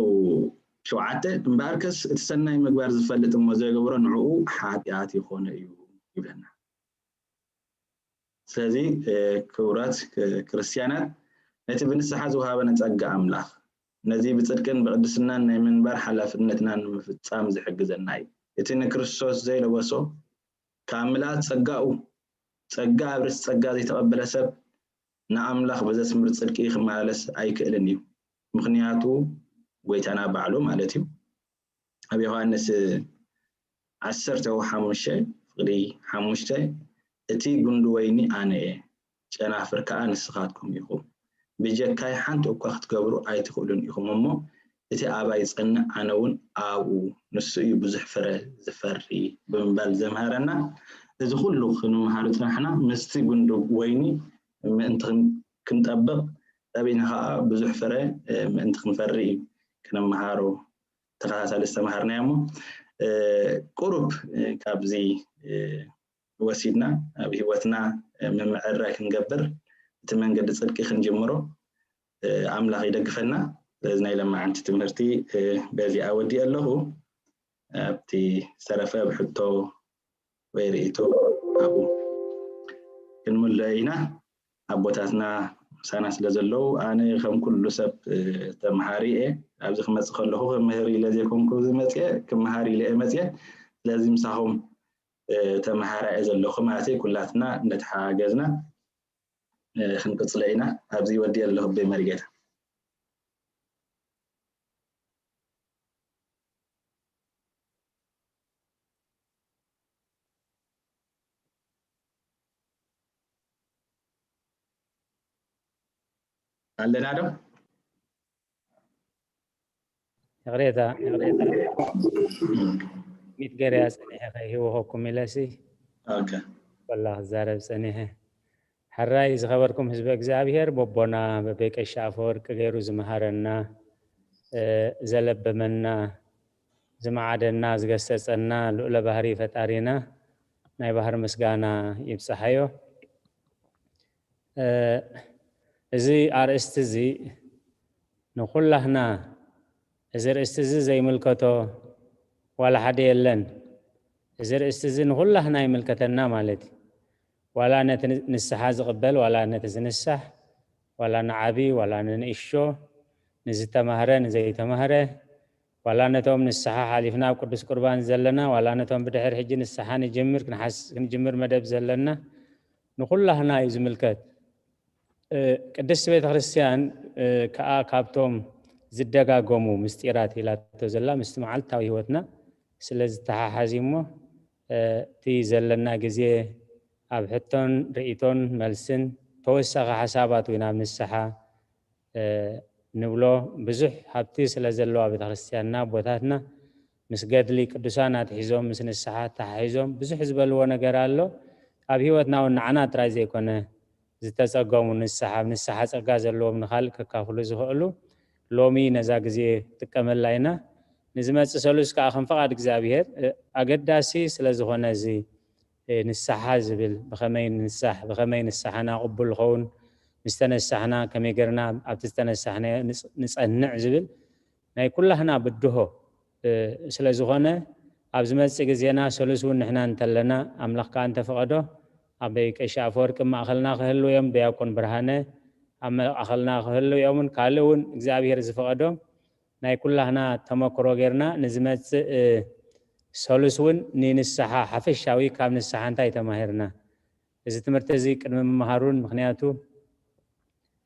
ሸውዓተ እምበኣርከስ እቲ ሰናይ ምግባር ዝፈልጥ እሞ ዘይገብሮ ንዕኡ ሓጢኣት ይኾነ እዩ ይብለና። ስለዚ ክቡራት ክርስትያናት ነቲ ብንስሓ ዝወሃበና ጸጋ ኣምላኽ ነዚ ብጽድቅን ብቅድስናን ናይ ምንባር ሓላፍነትና ንምፍጻም ዝሕግዘና እዩ። እቲ ንክርስቶስ ዘይለበሶ ካብ ምልኣት ጸጋኡ ጸጋ ኣብ ርእሲ ጸጋ ዘይተቐበለ ሰብ ንኣምላኽ ብዘስምር ጽድቂ ክመላለስ ኣይክእልን እዩ። ምኽንያቱ ጎይታና ባዕሉ ማለት እዩ ኣብ ዮሃንስ ዓሰርተ ሓሙሽተ ፍቕዲ ሓሙሽተ እቲ ጉንዲ ወይኒ ኣነ እየ፣ ጨናፍር ከኣ ንስኻትኩም ኢኹም። ብጀካይ ሓንቲ እኳ ክትገብሩ ኣይትኽእሉን ኢኹም እሞ እቲ ኣባይ ይጸንዕ ኣነ እውን ኣብኡ ንሱ እዩ ብዙሕ ፍረ ዝፈሪ ብምባል ዘምሃረና። እዚ ኩሉ ክንምሃር ዝጸናሕና ምስቲ ጉንዲ ወይኒ ምእንቲ ክንጠብቕ ጠቢና ከዓ ብዙሕ ፍረ ምእንቲ ክንፈሪ እዩ ክንምሃሮ ተኸታታሊ ዝተምሃርናዮ እሞ ቁሩብ ካብዚ ወሲድና ኣብ ህይወትና ምምዕራይ ክንገብር እቲ መንገዲ ፅድቂ ክንጅምሮ ኣምላኽ ይደግፈና። ስለዚ ናይ ለማዓንቲ ትምህርቲ በዚ ኣወዲእ ኣለኹ። ኣብቲ ዝተረፈ ብሕቶ ወይ ርእይቶ ኣብኡ ክንምልኦ ኢና። ኣቦታትና ምሳና ስለ ዘለዉ ኣነ ከም ኩሉ ሰብ ተምሃሪ እየ። ኣብዚ ክመፅእ ከለኹ ክምህር ኢለ ዘይኮንኩ ዝመፅአ ክምሃር ኢለ እየ መፅአ። ስለዚ ምሳኹም ተምሃራ እየ ዘለኹ ማለት እዩ። ኩላትና እንዳተሓጋገዝና ክንቅፅሎ ኢና። ኣብዚ ወዲእ ኣለኹ ቤ መሪጌታ። ኣለና ዶ? ይቕሬታ ይቕሬታ ሚት ገርያ ጸኒሐ ከይህወኸኩም ኢለሲ ኦኬ ወላ ክዛረብ ጸኒሐ። ሕራይ ዝኸበርኩም ህዝበ እግዚኣብሔር፣ በቦና በቤ ቀሺ ኣፈወርቂ ገይሩ ዝመሃረና፣ እ፣ ዘለበመና፣ ዝመዓደና፣ ዝገሰጸና ልዑለ ባህሪ ፈጣሪና ናይ ባህሪ ምስጋና ይብጽሓዮ። እ፣ እዚ ኣርእስቲ እዚ ንኹላህና እዚ ርእስቲ እዚ ዘይምልከቶ ዋላ ሓደ የለን። እዚ ርእስቲ እዚ ንኹላህና ይምልከተና ማለት እዩ። ዋላ ነቲ ንስሓ ዝቕበል፣ ዋላ ነቲ ዝንሳሕ፣ ዋላ ንዓቢ፣ ዋላ ንንእሾ፣ ንዝተማህረ፣ ንዘይተማህረ፣ ዋላ ነቶም ንስሓ ሓሊፍና ኣብ ቅዱስ ቁርባን ዘለና፣ ዋላ ነቶም ብድሕር ሕጂ ንስሓ ንጅምር፣ ክንሓስ-፣ ክንጅምር መደብ ዘለና፣ ንኹላህና እዩ ዝምልከት። እ፣ ቅድስቲ ቤተ ክርስቲያን፣ እ፣ ከኣ ካብቶም ዝደጋገሙ ምስጢራት ኢላቶ ዘላ ምስቲ መዓልታዊ ህይወትና ስለ ዝተሓሓዝ እዩ እሞ፣ እ፣ እቲ ዘለና ግዜ ኣብ ሕቶን ርእይቶን መልስን ተወሳኺ ሓሳባት እውን ኣብ ንስሓ፣ እ፣ ንብሎ ብዙሕ ሃብቲ ስለ ዘለዋ ቤተ ክርስቲያንና ኣቦታትና ምስ ገድሊ ቅዱሳን ኣትሒዞም ምስ ንስሓ ኣተሓሒዞም ብዙሕ ዝበልዎ ነገር ኣሎ። ኣብ ህይወትና እውን ንዓና ጥራይ ዘይኮነ ዝተጸገሙ ንስሓ፣ ኣብ ንስሓ ጸጋ ዘለዎም ንኻልእ ከካፍሉ ዝኽእሉ ሎሚ ነዛ ግዜ ክጥቀመላ ኢና። ንዝመጽእ ሰሉስ ከኣ ከም ፍቓድ እግዚኣብሔር፣ እ፣ ኣገዳሲ ስለ ዝኾነ እዚ፣ እ፣ ንስሓ ዝብል ብኸመይ ንንሳሕ፣ ብኸመይ ንስሓና ቅቡል ንኸውን፣ ምስ ተነሳሕና ከመይ ጌርና ኣብቲ ዝተነሳሕናዮ ንጽ-፣ ንጸንዕ ዝብል ናይ ኩላህና ብድሆ፣ እ፣ ስለ ዝኾነ ኣብ ዝመጽእ ግዜና ሰሉስ እውን ንሕና እንተለና ኣምላኽ ከኣ እንተፈቐዶ ኣቦይ ቀሺ ኣፈወርቂ ኣብ ማእኸልና ክህልው እዮም፣ ዲያቆን ብርሃነ ኣብ ማእኸልና ክህልው እዮም፣ ካልእ እውን እግዚኣብሔር ዝፈቐዶ ናይ ኩላህና ተመክሮ ጌርና ንዝመጽእ፣ እ፣ ሰሉስ እውን ንንስሓ ሓፈሻዊ ካብ ንስሓ እንታይ ተማሂርና? እዚ ትምህርቲ እዚ ቅድሚ ምምሃሩን ምኽንያቱ፣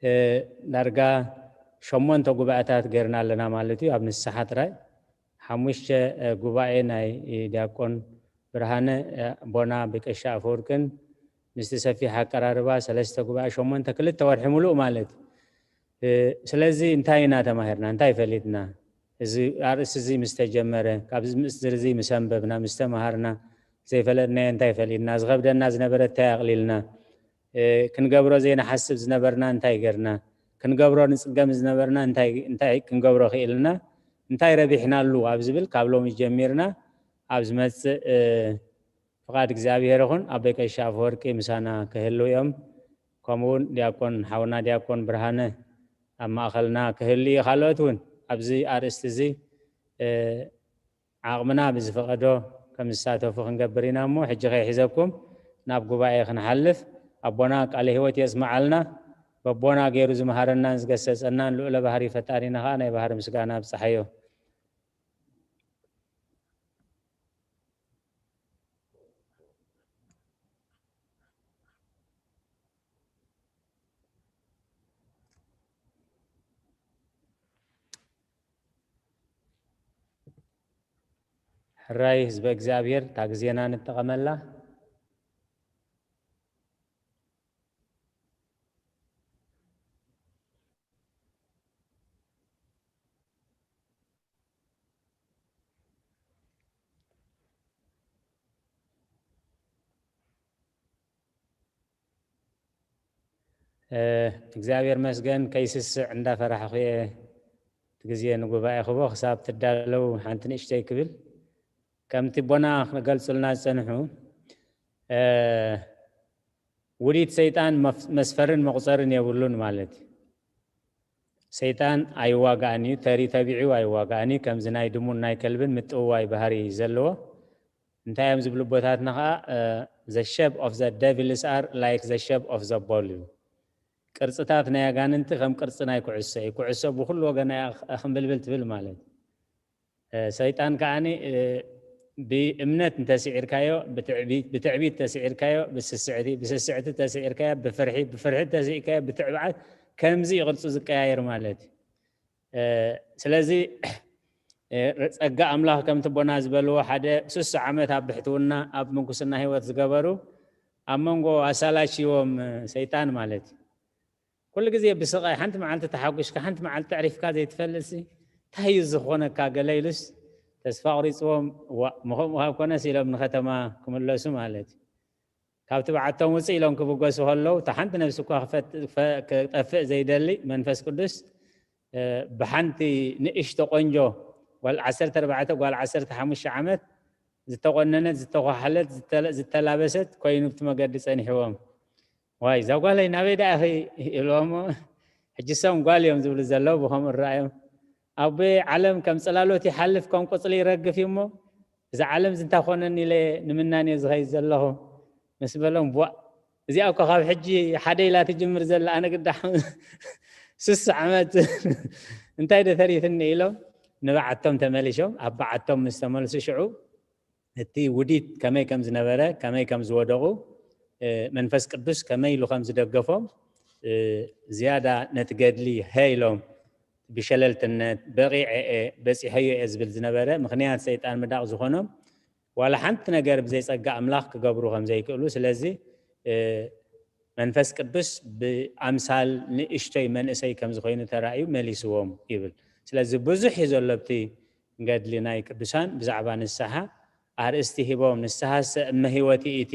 እ፣ ዳርጋ ሸሞንተ ጉባኤታት ጌርና ኣለና ማለት እዩ። ኣብ ንስሓ ጥራይ ሓሙሽተ፣ እ፣ ጉባኤ ናይ ዲያቆን ብርሃነ፣ እ፣ ኣቦና ብቀሻ ኣፈወርቅን ምስቲ ሰፊሕ ኣቀራርባ ሰለስተ ጉባኤ ሸሞንተ ክልተ ወርሒ ሙሉእ ማለት እዩ። እ፣ ስለዚ እንታይ ኢና ተማሂርና? እንታይ ፈሊጥና? እዚ ኣርእስቲ እዚ ምስ ተጀመረ፣ ካብዚ ምስጢር እዚ ምስ ኣንበብና፣ ምስ ተማሃርና፣ ዘይፈለጥናዮ እንታይ ፈሊጥና? ዝኸብደና ዝነበረ እንታይ ኣቕሊልና? እ፣ ክንገብሮ ዘይንሓስብ ዝነበርና እንታይ ገርና? ክንገብሮ ንጽገም ዝነበርና እንታይ፣ እንታይ ክንገብሮ ክኢልና? እንታይ ረቢሕናሉ? ኣብ ዝብል ካብ ሎሚ ጀሚርና ኣብ ዝመጽእ፣ እ፣ ፍቓድ እግዚኣብሔር ይኹን። ኣቦይ ቀሺ ኣፈወርቂ ምሳና ክህልው እዮም። ከምኡ እውን ዲያቆን፣ ሓውና ዲያቆን ብርሃነ ኣብ ማእኸልና ክህሉ እዩ። ካልኦት እውን ኣብዚ ኣርእስቲ እዚ፣ እ፣ ዓቕምና ብዝፈቐዶ ከም ዝሳተፉ ክንገብር ኢና እሞ፣ ሕጂ ከይሕዘኩም ናብ ጉባኤ ክንሓልፍ፣ ኣቦና ቃለ ህይወት የስምዓልና። በቦና ገይሩ ዝመሃረናን ዝገሰጸናን ልዑለ ባህሪ ፈጣሪና ኸዓ ናይ ባህሪ ምስጋና ኣብጽሓዮ። ሕራይ ህዝበ እግዚኣብሔር፣ እታ ግዜና ንጠቐመላ። እ፣ እግዚኣብሔር መስገን፣ ከይስስዕ እንዳፈራሕኹ እየ እቲ ግዜ ንጉባኤ ክቦ ክሳብ ትዳለው ሓንቲ ንእሽተይ ክብል። ከምቲ ቦና ክገልጹልና ዝጸንሑ፣ እ፣ ውዲት ሰይጣን መፍ-፣ መስፈርን መቑጸርን የብሉን ማለት እዩ። ሰይጣን ኣይዋጋእን እዩ፣ ተሪ ተቢዑ ኣይዋጋእን እዩ። ከምዚ ናይ ድሙን ናይ ከልብን ምጥውዋይ ባህሪ እዩ ዘለዎ። እንታይ እዮም ዝብሉ ኣቦታትና ኸዓ፣ እ፣ "The shape of the devils are like the shape of the ball" እዩ። ቅርጽታት ናይ ኣጋንንቲ ከም ቅርጺ ናይ ኩዕሶ እዩ። ኩዕሶ ብኹሉ ወገና እያ ኣኽ-፣ ኣኽምብልብል ትብል ማለት እዩ። እ፣ ሰይጣን ከዓኒ፣ እ፣ ብእምነት እንተስዒርካዮ፣ ብትዕቢት፣ ብትዕቢት ተስዒርካዮ፣ ብስስዕቲ፣ ብስስዕቲ ተስዒርካዮ፣ ብፍርሒ፣ ብፍርሒ ተስዒርካዮ፣ ብትዕቢዓት፣ ከምዚ እዩ ቅርጹ ዝቀያየር ማለት እዩ። እ፣ ስለዚ፣ እ፣ ጸጋ ኣምላኽ ከምቲ ቦና ዝበልዎ ሓደ ስሳ ዓመት ኣብ ብሕትውና፣ ኣብ ምንኩስና ህይወት ዝገበሩ፣ ኣብ መንጎ ኣሳላችዎም፣ እ፣ ሰይጣን ማለት እዩ። ኩሉ ግዜ ብስቓይ፣ ሓንቲ መዓልቲ ተሓጒስካ፣ ሓንቲ መዓልቲ ኣዕሪፍካ ዘይትፈልጥሲ፣ እንታይ እዩ ዝኾነካ ገለ ኢሉስ ተስፋ ኣቑሪጽዎም፣ ዋእ፣ ምኸምኡ ካብ ኮነስ ኢሎም ንኸተማ ክምለሱ ማለት እዩ። ካብቲ በዓቶም ውጽእ ኢሎም ክብገሱ ከለዉ፣ እታ ሓንቲ ነብሲ እኳ ክፈት-፣ ክፈ-፣ ክጠፍእ ዘይደሊ መንፈስ ቅዱስ፣ እ፣ ብሓንቲ ንእሽቶ ቆንጆ ጓል ዓሰርተ ኣርባዕተ፣ ጓል ዓሰርተ ሓሙሽተ ዓመት ዝተቆነነት፣ ዝተኳሓለት፣ ዝተለ-፣ ዝተላበሰት ኮይኑ ኣብቲ መገዲ ጸኒሕዎም። "ዋይ፣ እዛ ጓለይ ናበይ ደኣ ኢኺ?" ኢልዎም። ሕጂ ሰም ጓል እዮም ዝብሉ ዘለዉ ብኸምኡ ረኣዮም። ኣቦየ፣ ዓለም ከም ጽላሎት ይሓልፍ ከም ቆጽሊ ይረግፍ እዩ እሞ፣ እዛ ዓለም እዚ እንታይ ኮነኒ ኢለ ንምናን እየ ዝኸይድ ዘለኹ ምስ በሎም፣ ቧእ፣ እዚኣ እኮ ካብ ሕጂ ሓደ ኢላ ትጅምር ዘላ፣ ኣነ ግዳ ስሳ ዓመት እንታይ ዶ ተሪፍኒ ኢሎም ንባዓቶም ተመሊሾም። ኣብ ባዓቶም ምስ ተመልሱ ሽዑ እቲ ውዲት ከመይ ከም ዝነበረ፣ ከመይ ከም ዝወደቑ፣ መንፈስ ቅዱስ ከመይ ኢሉ ከም ዝደገፎም ዝያዳ ነቲ ገድሊ ሀ ኢሎም ብሸለልትነት በቒዐ እየ በጺሐዮ እየ ዝብል ዝነበረ ምኽንያት ሰይጣን ምዳቕ ዝኾኖም ዋላ ሓንቲ ነገር ብዘይ ጸጋ ኣምላኽ ክገብሩ ከም ዘይክእሉ፣ ስለዚ መንፈስ ቅዱስ ብኣምሳል ንእሽቶይ መንእሰይ ከም ዝኾይኑ ተራእዩ መሊስዎም ይብል። ስለዚ ብዙሕ እዩ ዘሎ ኣብቲ ገድሊ ናይ ቅዱሳን ብዛዕባ ንስሓ ኣርእስቲ ሂቦም፣ ንስሓሰ እመ ህይወት ይእቲ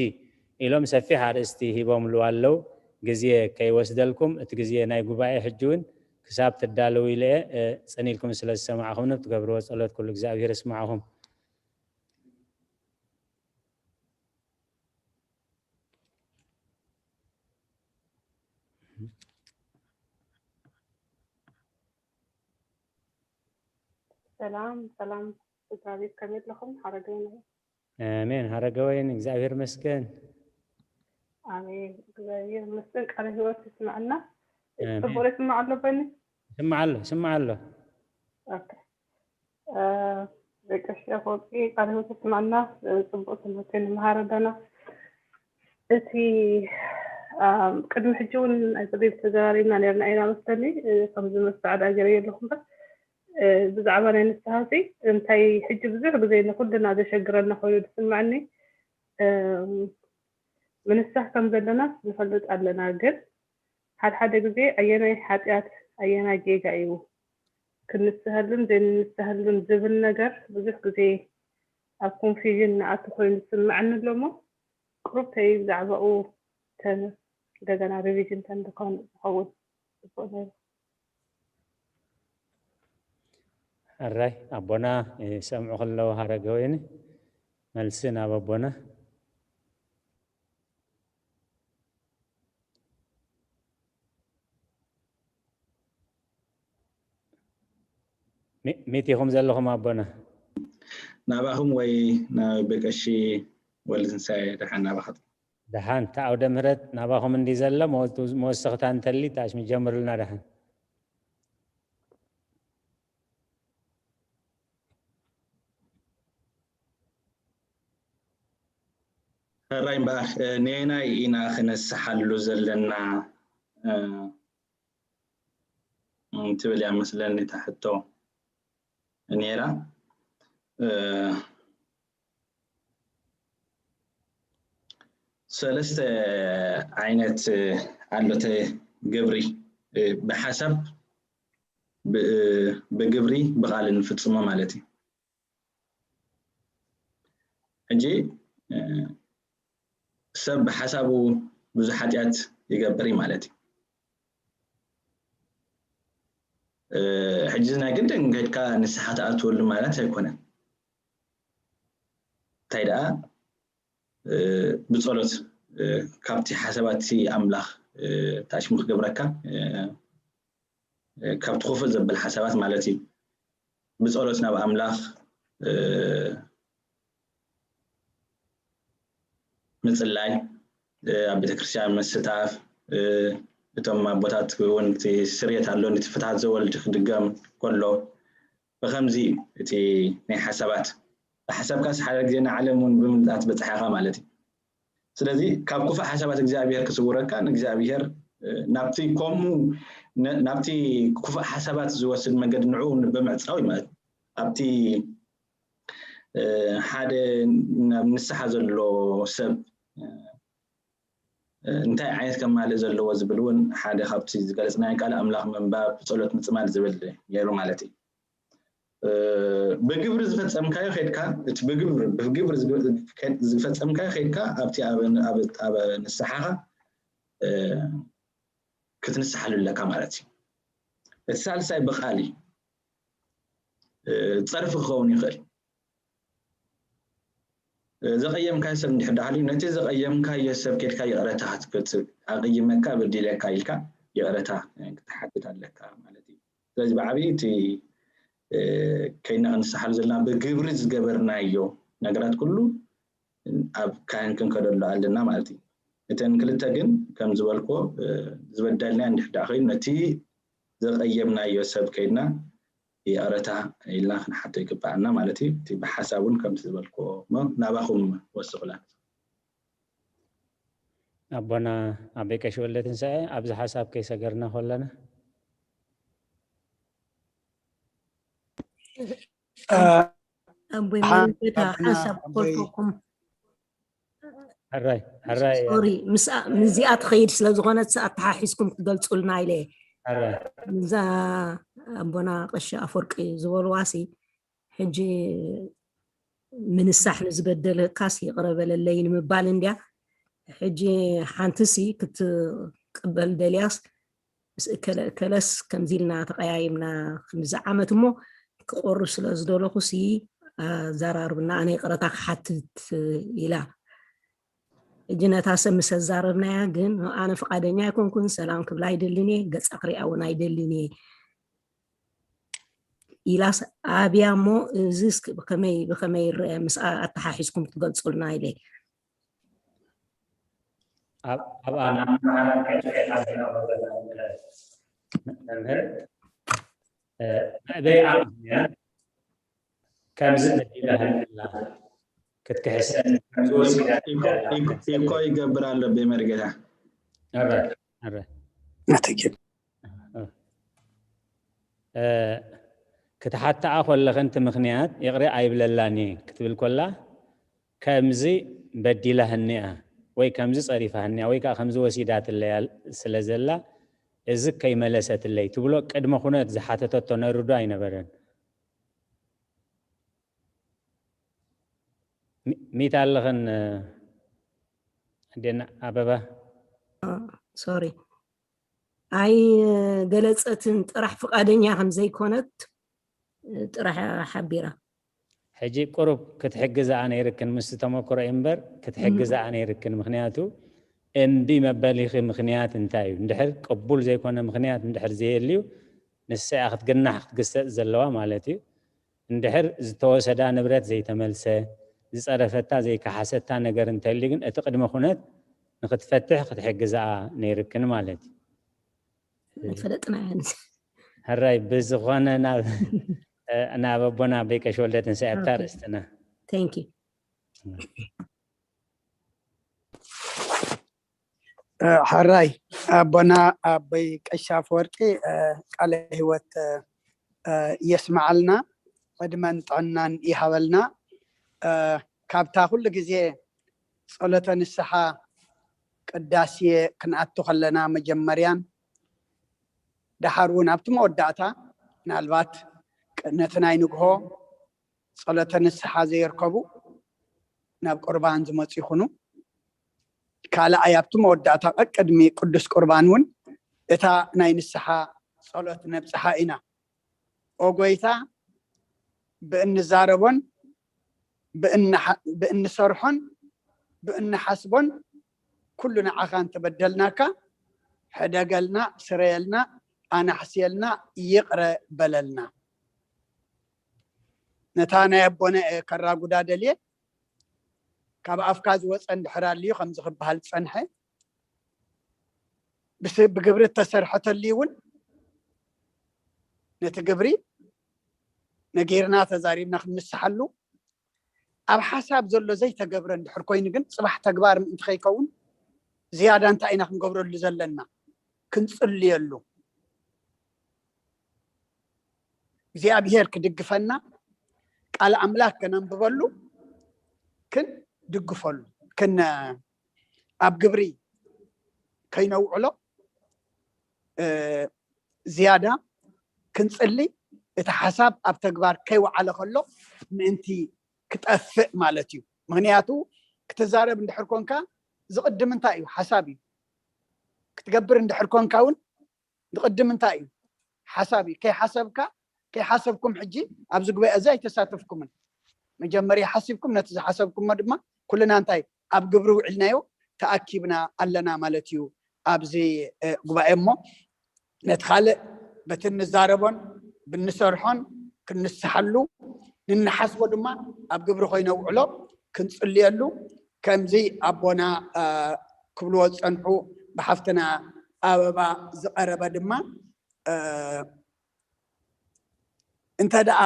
ኢሎም ሰፊሕ ኣርእስቲ ሂቦምሉ ኣለዉ። ግዜ ከይወስደልኩም፣ እቲ ግዜ ናይ ጉባኤ ሕጂ እውን ክሳብ ትዳለዉ ኢለ እየ። ጽን ኢልኩም ስለ ዝሰማዕኹምኒ፣ ብትገብርዎ ጸሎት ኩሉ እግዚኣብሔር ይስማዕኹም። ሰላም ሰላም ስድራ ቤት፣ ከመይ ኣለኹም? ሓረገወይን እየ። ኣሜን። ሓረገወይን፣ እግዚኣብሔር ይመስገን። ኣሜን። እግዚኣብሔር ይመስገን። ቃለ ህይወት ይስምዐና። ኣሜን። ጽቡቕ ይስማዕ ኣሎ በኒ? ይስማዕ ኣሎ፣ ይስማዕ ኣሎ። ኦኬ። ደቂ ኣንስትዮ ኣፈወርቂ፣ ቃለ ህይወት ይስምዐና። ጽቡቕ ትምህርቲ ንመሃር ኣለና። እቲ ቅድሚ ሕጂ እውን ናይ ጸቢብ ተዘራሪብና ነርና ኢና መስለኒ። ከምዚ መስተዓዳ ገይረ ኣለኹ እምበር ብዛዕባ ናይ ንስሓ ሲ እንታይ ሕጂ ብዙሕ ግዜ ንኩልና ዘሸግረና ኮይኑ ዝስምዐኒ። ምንሳሕ ከም ዘለና ንፈልጥ ኣለና፣ ግን ሓደ ሓደ ግዜ ኣየናይ ሓጢኣት ኣየናይ ጌጋ እዩ ክንስሃሉን ዘይንስሃሉን ዝብል ነገር ብዙሕ ግዜ ኣብ ኮንፊዥን ንኣቱ ኮይኑ ዝስምዐኒ ኣሎ እሞ ቁሩብ ተይ ብዛዕባኡ ተን እንደገና ሪቪዥን ተን ዝኸውን ዝኸውን ጽቡቕ ነይሩ። ሕራይ ኣቦና ይሰምዑ ከለዉ ሃረገ ወይኒ መልሲ ናብ ኣቦና። ሚት ኢኹም ዘለኹም ኣቦና? ናባኹም ወይ ናብ በቀሺ ወልድንሳኤ ደሓን ናባኻ? ደሓን፣ እቲ ዓውደ ምህረት ናባኹም እንዲ ዘሎ መወስኽታ እንተሊ ታሽ ጀምርልና ደሓን። ሕራይ እምበኣር ነየናይ ኢና ክነስሓሉ ዘለና ትብል እያ መስለኒ እታ ሕቶ ነይራ። ሰለስተ ዓይነት ኣሎ እቲ ግብሪ፣ ብሓሳብ፣ ብግብሪ፣ ብቓል እንፍፅሞ ማለት እዩ። ሕጂ ሰብ ብሓሳቡ ብዙሕ ሓጢኣት ይገብር እዩ ማለት እዩ። ሕጂ ናይ ግድን ከድካ ንስሓ ትኣትወሉ ማለት ኣይኮነን። እንታይ ደኣ ብጸሎት ካብቲ ሓሳባት ኣምላኽ ታሽሙ ክገብረካ፣ ካብቲ ክፉእ ዘብል ሓሳባት ማለት እዩ። ብጸሎት ናብ ኣምላኽ ምጽላይ፣ ኣብ ቤተክርስትያን ምስታፍ፣ እቶም ኣቦታት እውን እቲ ስርየት ኣሎ፣ ነቲ ፍትሃት ዘወልድ ክድገም ከሎ፣ ብኸምዚ እዩ እቲ ናይ ሓሳባት። ብሓሳብካስ ሓደ ግዜ ንዓለም እውን ብምልኣት በጽሓኻ ማለት እዩ። ስለዚ ካብ ክፉእ ሓሳባት እግዚኣብሔር ክስውረካ ንእግዚኣብሔር ናብቲ ከምኡ ናብቲ ክፉእ ሓሳባት ዝወስድ መንገዲ ንዕኡ ብምዕጻው እዩ ማለት እዩ። ኣብቲ ሓደ ናብ ንስሓ ዘሎ ሰብ እንታይ ዓይነት ከማልእ ዘለዎ ዝብል እውን ሓደ ካብቲ ዝገለፅናዮ ቃል ኣምላኽ ምንባብ፣ ብፀሎት ምፅማድ ዝብል ነይሩ ማለት እዩ። ብግብሪ ዝፈፀምካዮ ኸድካ እቲ ብግብሪ ብግብሪ ዝፈፀምካዮ ኸድካ ኣብቲ ኣብ ንስሓኻ ክትንስሓሉ ኣለካ ማለት እዩ። እቲ ሳልሳይ ብቓል እዩ። ፀርፊ ክኸውን ይኽእል። ዘቐየምካዮ ሰብ እንድሕር ደኣ ሃልዩ ነቲ ዘቐየምካዮ ሰብ ከድካ ይቕረታ ክትገጽእ፣ ኣቐይመካ በዲለካ ኢልካ ይቕረታ ክትሓትት ኣለካ ማለት እዩ። ስለዚ ብዓብዪ እቲ ከይና ክንስሓሉ ዘለና ብግብሪ ዝገበርናዮ ነገራት ኩሉ ኣብ ካህን ክንከደሉ ኣለና ማለት እዩ። እተን ክልተ ግን ከም ዝበልኮ ዝበደልና እንድሕር ደኣ ኮይኑ ነቲ ዘቐየምናዮ ሰብ ከይድና ይቕረታ ኢልና ክንሓቶ ይግባኣና ማለት እዩ። እቲ ብሓሳብ እውን ከምቲ ዝበልኮ እሞ ናባኹም ወስኹላ። ኣቦና ኣበይ ቀሺ ወልደ ትንሳኤ ኣብዚ ሓሳብ ከይሰገርና ከለና ኣቦይ መሪጌታ ሓሳብ ክፈልጠኩም ሕራይ ሕራይ ሶሪ ምስዚኣ ትኸይድ ስለ ዝኾነት ኣተሓሒዝኩም ክትገልፁልና ኢለ ሕራይ እዛ ኣቦና ቀሺ ኣፈወርቂ ዝበልዋሲ ሕጂ ምንሳሕ ንዝበደለካስ ይቕረ በለለይ ንምባል እንድያ። ሕጂ ሓንትሲ ክትቅበል ደልያስ ምስ እከለ እከለስ ከምዚ ኢልና ተቐያይምና ክንዚ ዓመት እሞ ክቆርብ ስለ ዝደለኹሲ ኣዘራርብና ኣነ ይቕረታ ክሓትት ኢላ። ሕጂ ነታ ሰብ ምስ ኣዛረብናያ ግን ኣነ ፍቓደኛ ኣይኮንኩን፣ ሰላም ክብላ ኣይደልን እየ፣ ገፃ ክሪኣ እውን ኣይደልን እየ ኢላስ ኣብያ እሞ እዚስ ብኸመይ ብኸመይ ይረአ ምስ ኣተሓሒዝኩም ክትገልፁልና ኢለ። ኣብ ኣባና መምህር በይ ኣብ ምክንያት ከምዚ በዲላ ህላ ክትክሕሰ ኢኮ ይገብር ኣሎ በይ መርጌታ ክትሓትኣ ከለኸ እቲ ምኽንያት ይቕሬ ኣይብለላን እየ ክትብል ከላ ከምዚ በዲላህኒ እያ ወይ ከምዚ ፀሪፋህኒ እያ ወይ ከዓ ከምዚ ወሲዳትለይ እያ ስለ ዘላ እዚ ከይመለሰትለይ ትብሎ ቅድመ ኩነት ዝሓተተቶ ነርዶ ኣይነበረን። ሚት ኣለኽን ኣዴና ኣበባ ሶሪ ኣይገለፀትን ጥራሕ ፍቓደኛ ከም ዘይኮነት ጥራሕ ሓቢራ። ሕጂ ቁሩብ ክትሕግዝኣ ነይርክን ምስቲ ተመክሮ እምበር ክትሕግዝኣ ነይርክን። ምኽንያቱ እምቢ መበሊኺ ምኽንያት እንታይ እዩ? እንድሕር ቅቡል ዘይኮነ ምኽንያት እንድሕር ዘየልዩ ንሳ እያ ክትግናሕ ክትግሰፅ ዘለዋ ማለት እዩ። እንድሕር ዝተወሰዳ ንብረት ዘይተመልሰ፣ ዝፀረፈታ ዘይከሓሰታ ነገር እንተልዩ ግን እቲ ቅድመ ኩነት ንክትፈትሕ ክትሕግዝኣ ነይርክን ማለት እዩ። ኣይፈለጥናያን። ሕራይ ብዝኾነ ናብ ናብ ኣቦና ኣበይ ቀሺ ወልደ ትንሳኤ ኣብታ ርእስትና Thank you። ሕራይ ኣቦና ኣቦይ ቀሺ ኣፈወርቂ ቃለ ህይወት የስምዓልና፣ ዕድመን ጥዕናን ይሃበልና። ካብታ ኩሉ ግዜ ጸሎተ ንስሓ ቅዳሴ ክንኣቱ ከለና መጀመርያን ደሓር እውን ኣብቲ መወዳእታ ምናልባት ነቲ ናይ ንግሆ ጸሎተ ንስሓ ዘየርከቡ ናብ ቁርባን ዝመፁ ይኹኑ። ካልኣይ ኣብቲ መወዳእታ ቀቅድሚ ቅዱስ ቁርባን እውን እታ ናይ ንስሓ ጸሎት ነብፅሓ ኢና። ኦ ጎይታ ብእንዛረቦን ብእንሰርሖን ብእንሓስቦን ኩሉ ንዓኻ እንተበደልናካ ሕደገልና፣ ስረየልና፣ ኣናሕስየልና፣ ይቕረ በለልና። ነታ ናይ ኣቦና እየ ከራጉዳ ደልየ ካብ ኣፍካ ዝወፀ እንድሕር ኣልዩ ከምዚ ክበሃል ዝፀንሐ ብግብሪ እተሰርሐተልዩ እውን ነቲ ግብሪ ነጊርና ተዛሪብና ክንምስሓሉ ኣብ ሓሳብ ዘሎ ዘይተገብረ እንድሕር ኮይኑ ግን ፅባሕ ተግባር ምእንቲ ከይከውን ዝያዳ እንታይ ኢና ክንገብረሉ ዘለና? ክንፅልየሉ እግዚኣብሔር ክድግፈና ቃል ኣምላክ ከነንብበሉ ክንድግፈሉ ክን ኣብ ግብሪ ከይነውዕሎ ዝያዳ ክንፅሊ እቲ ሓሳብ ኣብ ተግባር ከይወዓለ ከሎ ምእንቲ ክጠፍእ ማለት እዩ። ምክንያቱ ክትዛረብ እንድሕር ኮንካ ዝቕድም እንታይ እዩ? ሓሳብ እዩ። ክትገብር እንድሕር ኮንካ እውን ዝቕድም እንታይ እዩ? ሓሳብ እዩ። ከይሓሰብካ ከይሓሰብኩም ሕጂ ኣብዚ ጉባኤ እዚ ኣይተሳተፍኩምን። መጀመርያ ሓሲብኩም ነቲ ዝሓሰብኩሞ ድማ ኩልና እንታይ ኣብ ግብሪ ውዒልናዮ ተኣኪብና ኣለና ማለት እዩ። ኣብዚ ጉባኤ እሞ ነቲ ካልእ በቲ እንዛረቦን ብንሰርሖን ክንስሓሉ፣ ንንሓስቦ ድማ ኣብ ግብሪ ኮይኑ ውዕሎ ክንጽልየሉ፣ ከምዚ ኣቦና ክብልዎ ዝጸንሑ ብሓፍትና ኣበባ ዝቐረበ ድማ እንተ ደኣ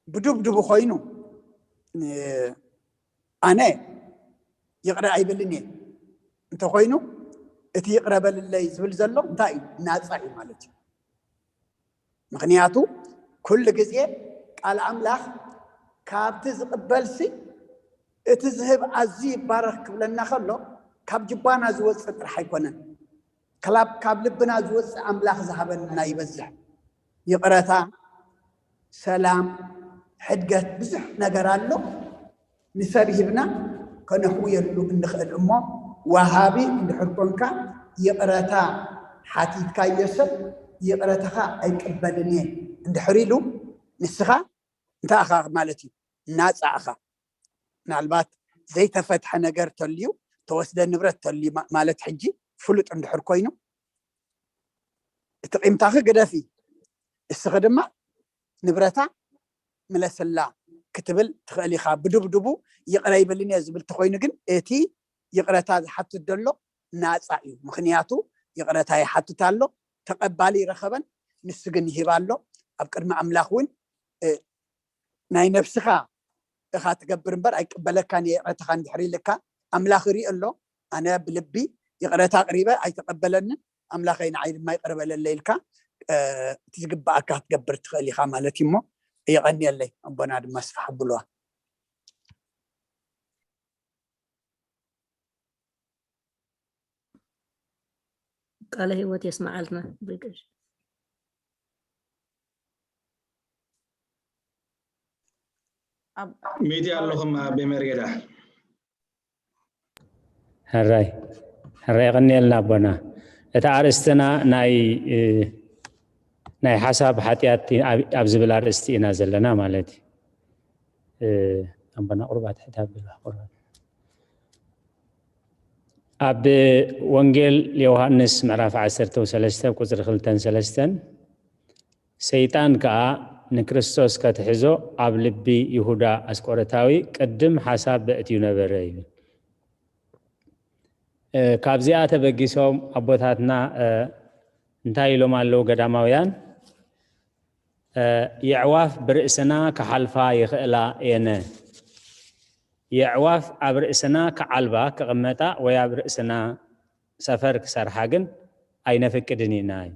ብዱብዱቡ ኮይኑ ኣነ ይቕረ ኣይብልን እየ። እንተኮይኑ እቲ ይቕረ በልለይ ዝብል ዘሎ እንታይ እዩ? ናፃ እዩ ማለት እዩ። ምክንያቱ ኩሉ ግዜ ቃል ኣምላኽ ካብቲ ዝቕበልሲ እቲ ዝህብ ኣዝዩ ይባረኽ ክብለና ከሎ ካብ ጅባና ዝወፅእ ጥራሕ ኣይኮነን። ክላብ ካብ ልብና ዝወፅእ ኣምላኽ ዝሃበና ይበዝሕ። ይቕረታ፣ ሰላም፣ ሕድገት ብዙሕ ነገር ኣሎ። ንሰብ ሂብና ከነሕውየሉ እንኽእል እሞ፣ ወሃቢ እንድሕር ኮንካ ይቕረታ ሓቲትካዮ ሰብ ይቕረታኻ ኣይቅበልን እየ እንድሕር ኢሉ ንስኻ እንታይ ኢኻ ማለት እዩ? ናፃ ኢኻ። ምናልባት ዘይተፈትሐ ነገር ተልዩ፣ ተወስደ ንብረት ተልዩ ማለት ሕጂ ፍሉጥ እንድሕር ኮይኑ እቲ ቂምታኺ ግደፊ፣ እስኺ ድማ ንብረታ ምለስላ ክትብል ትኽእል ኢኻ። ብድብድቡ ይቕረ ይብልን እየ ዝብል ተኾይኑ ግን እቲ ይቕረታ ዝሓትት ዘሎ ናፃ እዩ። ምኽንያቱ ይቕረታ ይሓትት ኣሎ፣ ተቐባሊ ይረኸበን ንሱ ግን ይህብ ኣሎ። ኣብ ቅድሚ ኣምላኽ እውን ናይ ነብስኻ እኻ ትገብር እምበር ኣይቅበለካን እየ ይቕረታኻ እንድሕር ኢልካ ኣምላኽ ይርኢ ኣሎ። ኣነ ብልቢ ይቕረታ ኣቕሪበ ኣይተቐበለንን፣ ኣምላኸይ ንዓይ ድማ ይቕረ በለለይ ኢልካ እቲ ዝግባኣካ ክትገብር ትኽእል ኢኻ ማለት እዩ። እሞ የቐንየለይ፣ ኣቦና ድማ ስፋሕ ኣብልዋ። ቃለ ህይወት የስመዓልና። ሚድያ ኣለኹም ኣቤ መርጌዳ። ሕራይ ሕራይ የቐንየልና ኣቦና። እቲ ኣርእስትና ናይ ናይ ሓሳብ ሓጢኣት ኣብ ዝብል ኣርእስቲ ኢና ዘለና ማለት እዩ። ኣቦና ቁርባት ሕዳብ ቁርባት ኣብ ወንጌል ዮሃንስ ምዕራፍ ዓሰርተ ሰለስተ ቁፅሪ ክልተን ሰለስተን ሰይጣን ከኣ ንክርስቶስ ከትሕዞ ኣብ ልቢ ይሁዳ ኣስቆረታዊ ቅድም ሓሳብ በእትዩ ነበረ ይብል። ካብዚኣ ተበጊሶም ኣቦታትና እንታይ ኢሎም ኣለዉ ገዳማውያን? የዕዋፍ ብርእስና ክሓልፋ ይኽእላ እየን። የዕዋፍ ኣብ ርእስና ክዓልባ ክቕመጣ ወይ ኣብ ርእስና ሰፈር ክሰርሓ ግን ኣይነፍቅድን ኢና እዩ።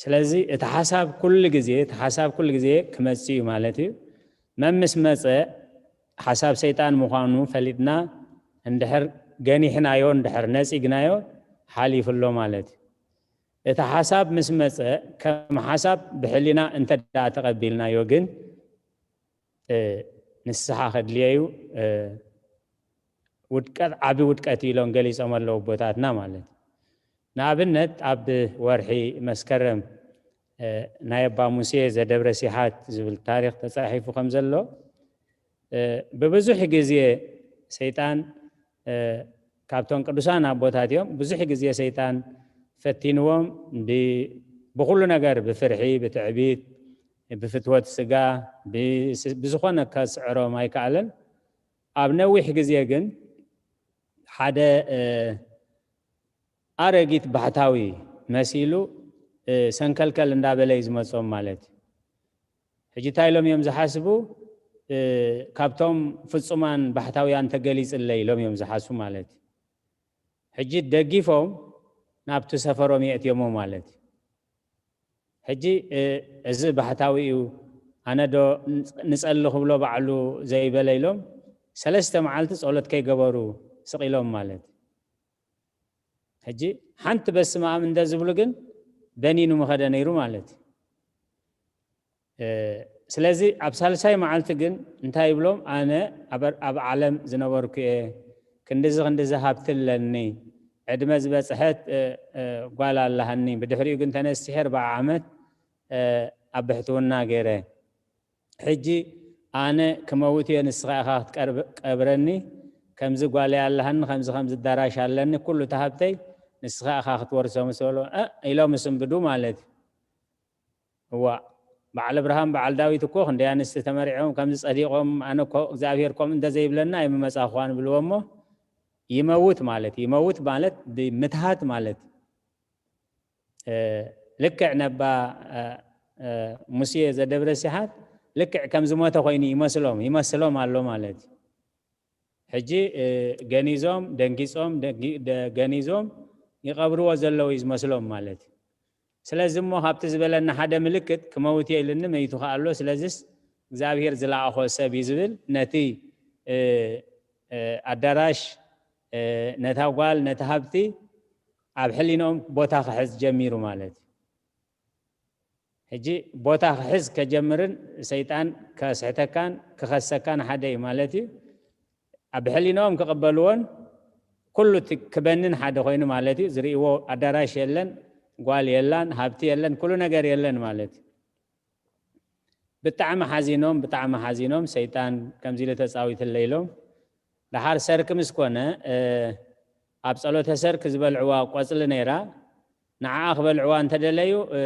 ስለዚ እቲ ሓሳብ ኩሉ ግዜ እቲ ሓሳብ ኩሉ ግዜ ክመጽእ እዩ ማለት እዩ። መምስ መጸ ሓሳብ ሰይጣን ምዃኑ ፈሊጥና እንድሕር ገኒሕናዮ እንድሕር ነጺግናዮ ሓሊፉ ኣሎ ማለት እዩ። እቲ ሓሳብ ምስ መጸ ከም ሓሳብ ብሕሊና እንተ ደኣ ተቐቢልናዮ ግን ንስሓ ከድልዮ እዩ። ውድቀት ዓቢ ውድቀት ኢሎም ገሊጾም ኣለዉ ኣቦታትና ማለት እዩ። ንኣብነት ኣብ ወርሒ መስከረም ናይ ኣባ ሙሴ ዘደብረ ሲሓት ዝብል ታሪኽ ተጻሒፉ ከም ዘሎ ብብዙሕ ግዜ ሰይጣን ካብቶም ቅዱሳን ኣቦታት እዮም። ብዙሕ ግዜ ሰይጣን ፈቲንዎም ብኩሉ ነገር ብፍርሒ፣ ብትዕቢት፣ ብፍትወት ስጋ ብዝኾነ ከስዕሮም ኣይከኣለን። ኣብ ነዊሕ ግዜ ግን ሓደ ኣረጊት ባሕታዊ መሲሉ ሰንከልከል እንዳበለ እዩ ዝመጾም ማለት እዩ። ሕጂ እንታይ ኢሎም እዮም ዝሓስቡ? ካብቶም ፍጹማን ባሕታውያን ተገሊጽለይ ኢሎም እዮም ዝሓስቡ ማለት እዩ። ሕጂ ደጊፎም ናብቲ ሰፈሮም የእትዮሞ ማለት እዩ። ሕጂ እዚ ባሕታዊ እዩ፣ ኣነ ዶ ንጸሊ ክብሎ ባዕሉ ዘይበለ ኢሎም ሰለስተ መዓልቲ ጸሎት ከይገበሩ ስቕ ኢሎም ማለት እዩ። ሕጂ ሓንቲ በስመ ኣብ እንደ ዝብሉ ግን በኒኑ ምኸደ ነይሩ ማለት እዩ። ስለዚ ኣብ ሳልሳይ መዓልቲ ግን እንታይ ይብሎም? ኣነ ኣብ ዓለም ዝነበርኩ እየ፣ ክንድዚ ክንድዚ ሃብቲ ኣለኒ፣ ዕድመ ዝበፅሐት ጓል ኣላሃኒ፣ ብድሕሪኡ ግን ተነሲሐ ኣርባዓ ዓመት ኣብ ብሕትውና ገይረ። ሕጂ ኣነ ክመውት እየ፣ ንስኻ ኢኻ ክትቀብረኒ፣ ከምዚ ጓል ኣለሃኒ፣ ከምዚ ከምዚ ኣዳራሽ ኣለኒ፣ ኩሉ እቲ ሃብተይ ንስኻ ኢኻ ክትወርሶ ምስ በሎ፣ እ ኢሎም ምስንብዱ ማለት እዩ። እዋ፣ በዓል ኣብርሃም በዓል ዳዊት እኮ ክንደይ ኣንስቲ ተመሪዖም ከምዚ ጸዲቖም፣ ኣነ እኮ እግዚኣብሔር ከምኡ እንተዘይብለና ኣይምመጻእኳን ብልዎ እሞ ይመውት ማለት እዩ። ይመውት ማለት ብምትሃት ማለት እ፣ ልክዕ ነባ እ፣ እ፣ ሙሴ ዘደብረ ሲሓት ልክዕ ከም ዝሞተ ኮይኑ ይመስሎም ይመስሎም ኣሎ ማለት እዩ። ሕጂ እ፣ ገኒዞም ደንጊጾም ደንጊ- ደ- ገኒዞም ይቐብርዎ ዘለዉ እዩ ዝመስሎም ማለት እዩ። ስለዚ እሞ ካብቲ ዝበለና ሓደ ምልክት ክመውት እየ ኢልኒ መይቱ ከኣ ኣሎ። ስለዚስ እግዚኣብሔር ዝለኣኾ ሰብ እዩ ዝብል ነቲ እ፣ እ፣ ኣዳራሽ እ፣ ነታ ጓል ነቲ ሃብቲ ኣብ ሕሊንኦም ቦታ ክሕዝ ጀሚሩ ማለት እዩ። ሕጂ ቦታ ክሕዝ ከጀምርን ሰይጣን ከስሕተካን ክኸሰካን ሓደ እዩ ማለት እዩ። ኣብ ሕሊንኦም ክቕበልዎን ኩሉ እቲ ክበንን ሓደ ኮይኑ ማለት እዩ። ዝርእይዎ ኣዳራሽ የለን፣ ጓል የላን፣ ሃብቲ የለን፣ ኩሉ ነገር የለን ማለት እዩ። ብጣዕሚ ሓዚኖም፣ ብጣዕሚ ሓዚኖም፣ ሰይጣን ከምዚ ኢሉ ተጻዊትለይ ኢሎም። ደሓር ሰርክ ምስ ኮነ፣ እ፣ ኣብ ጸሎተ ሰርክ ዝበልዕዋ ቆጽሊ ነይራ፣ ንዓኣ ክበልዕዋ እንተደለዩ፣ እ፣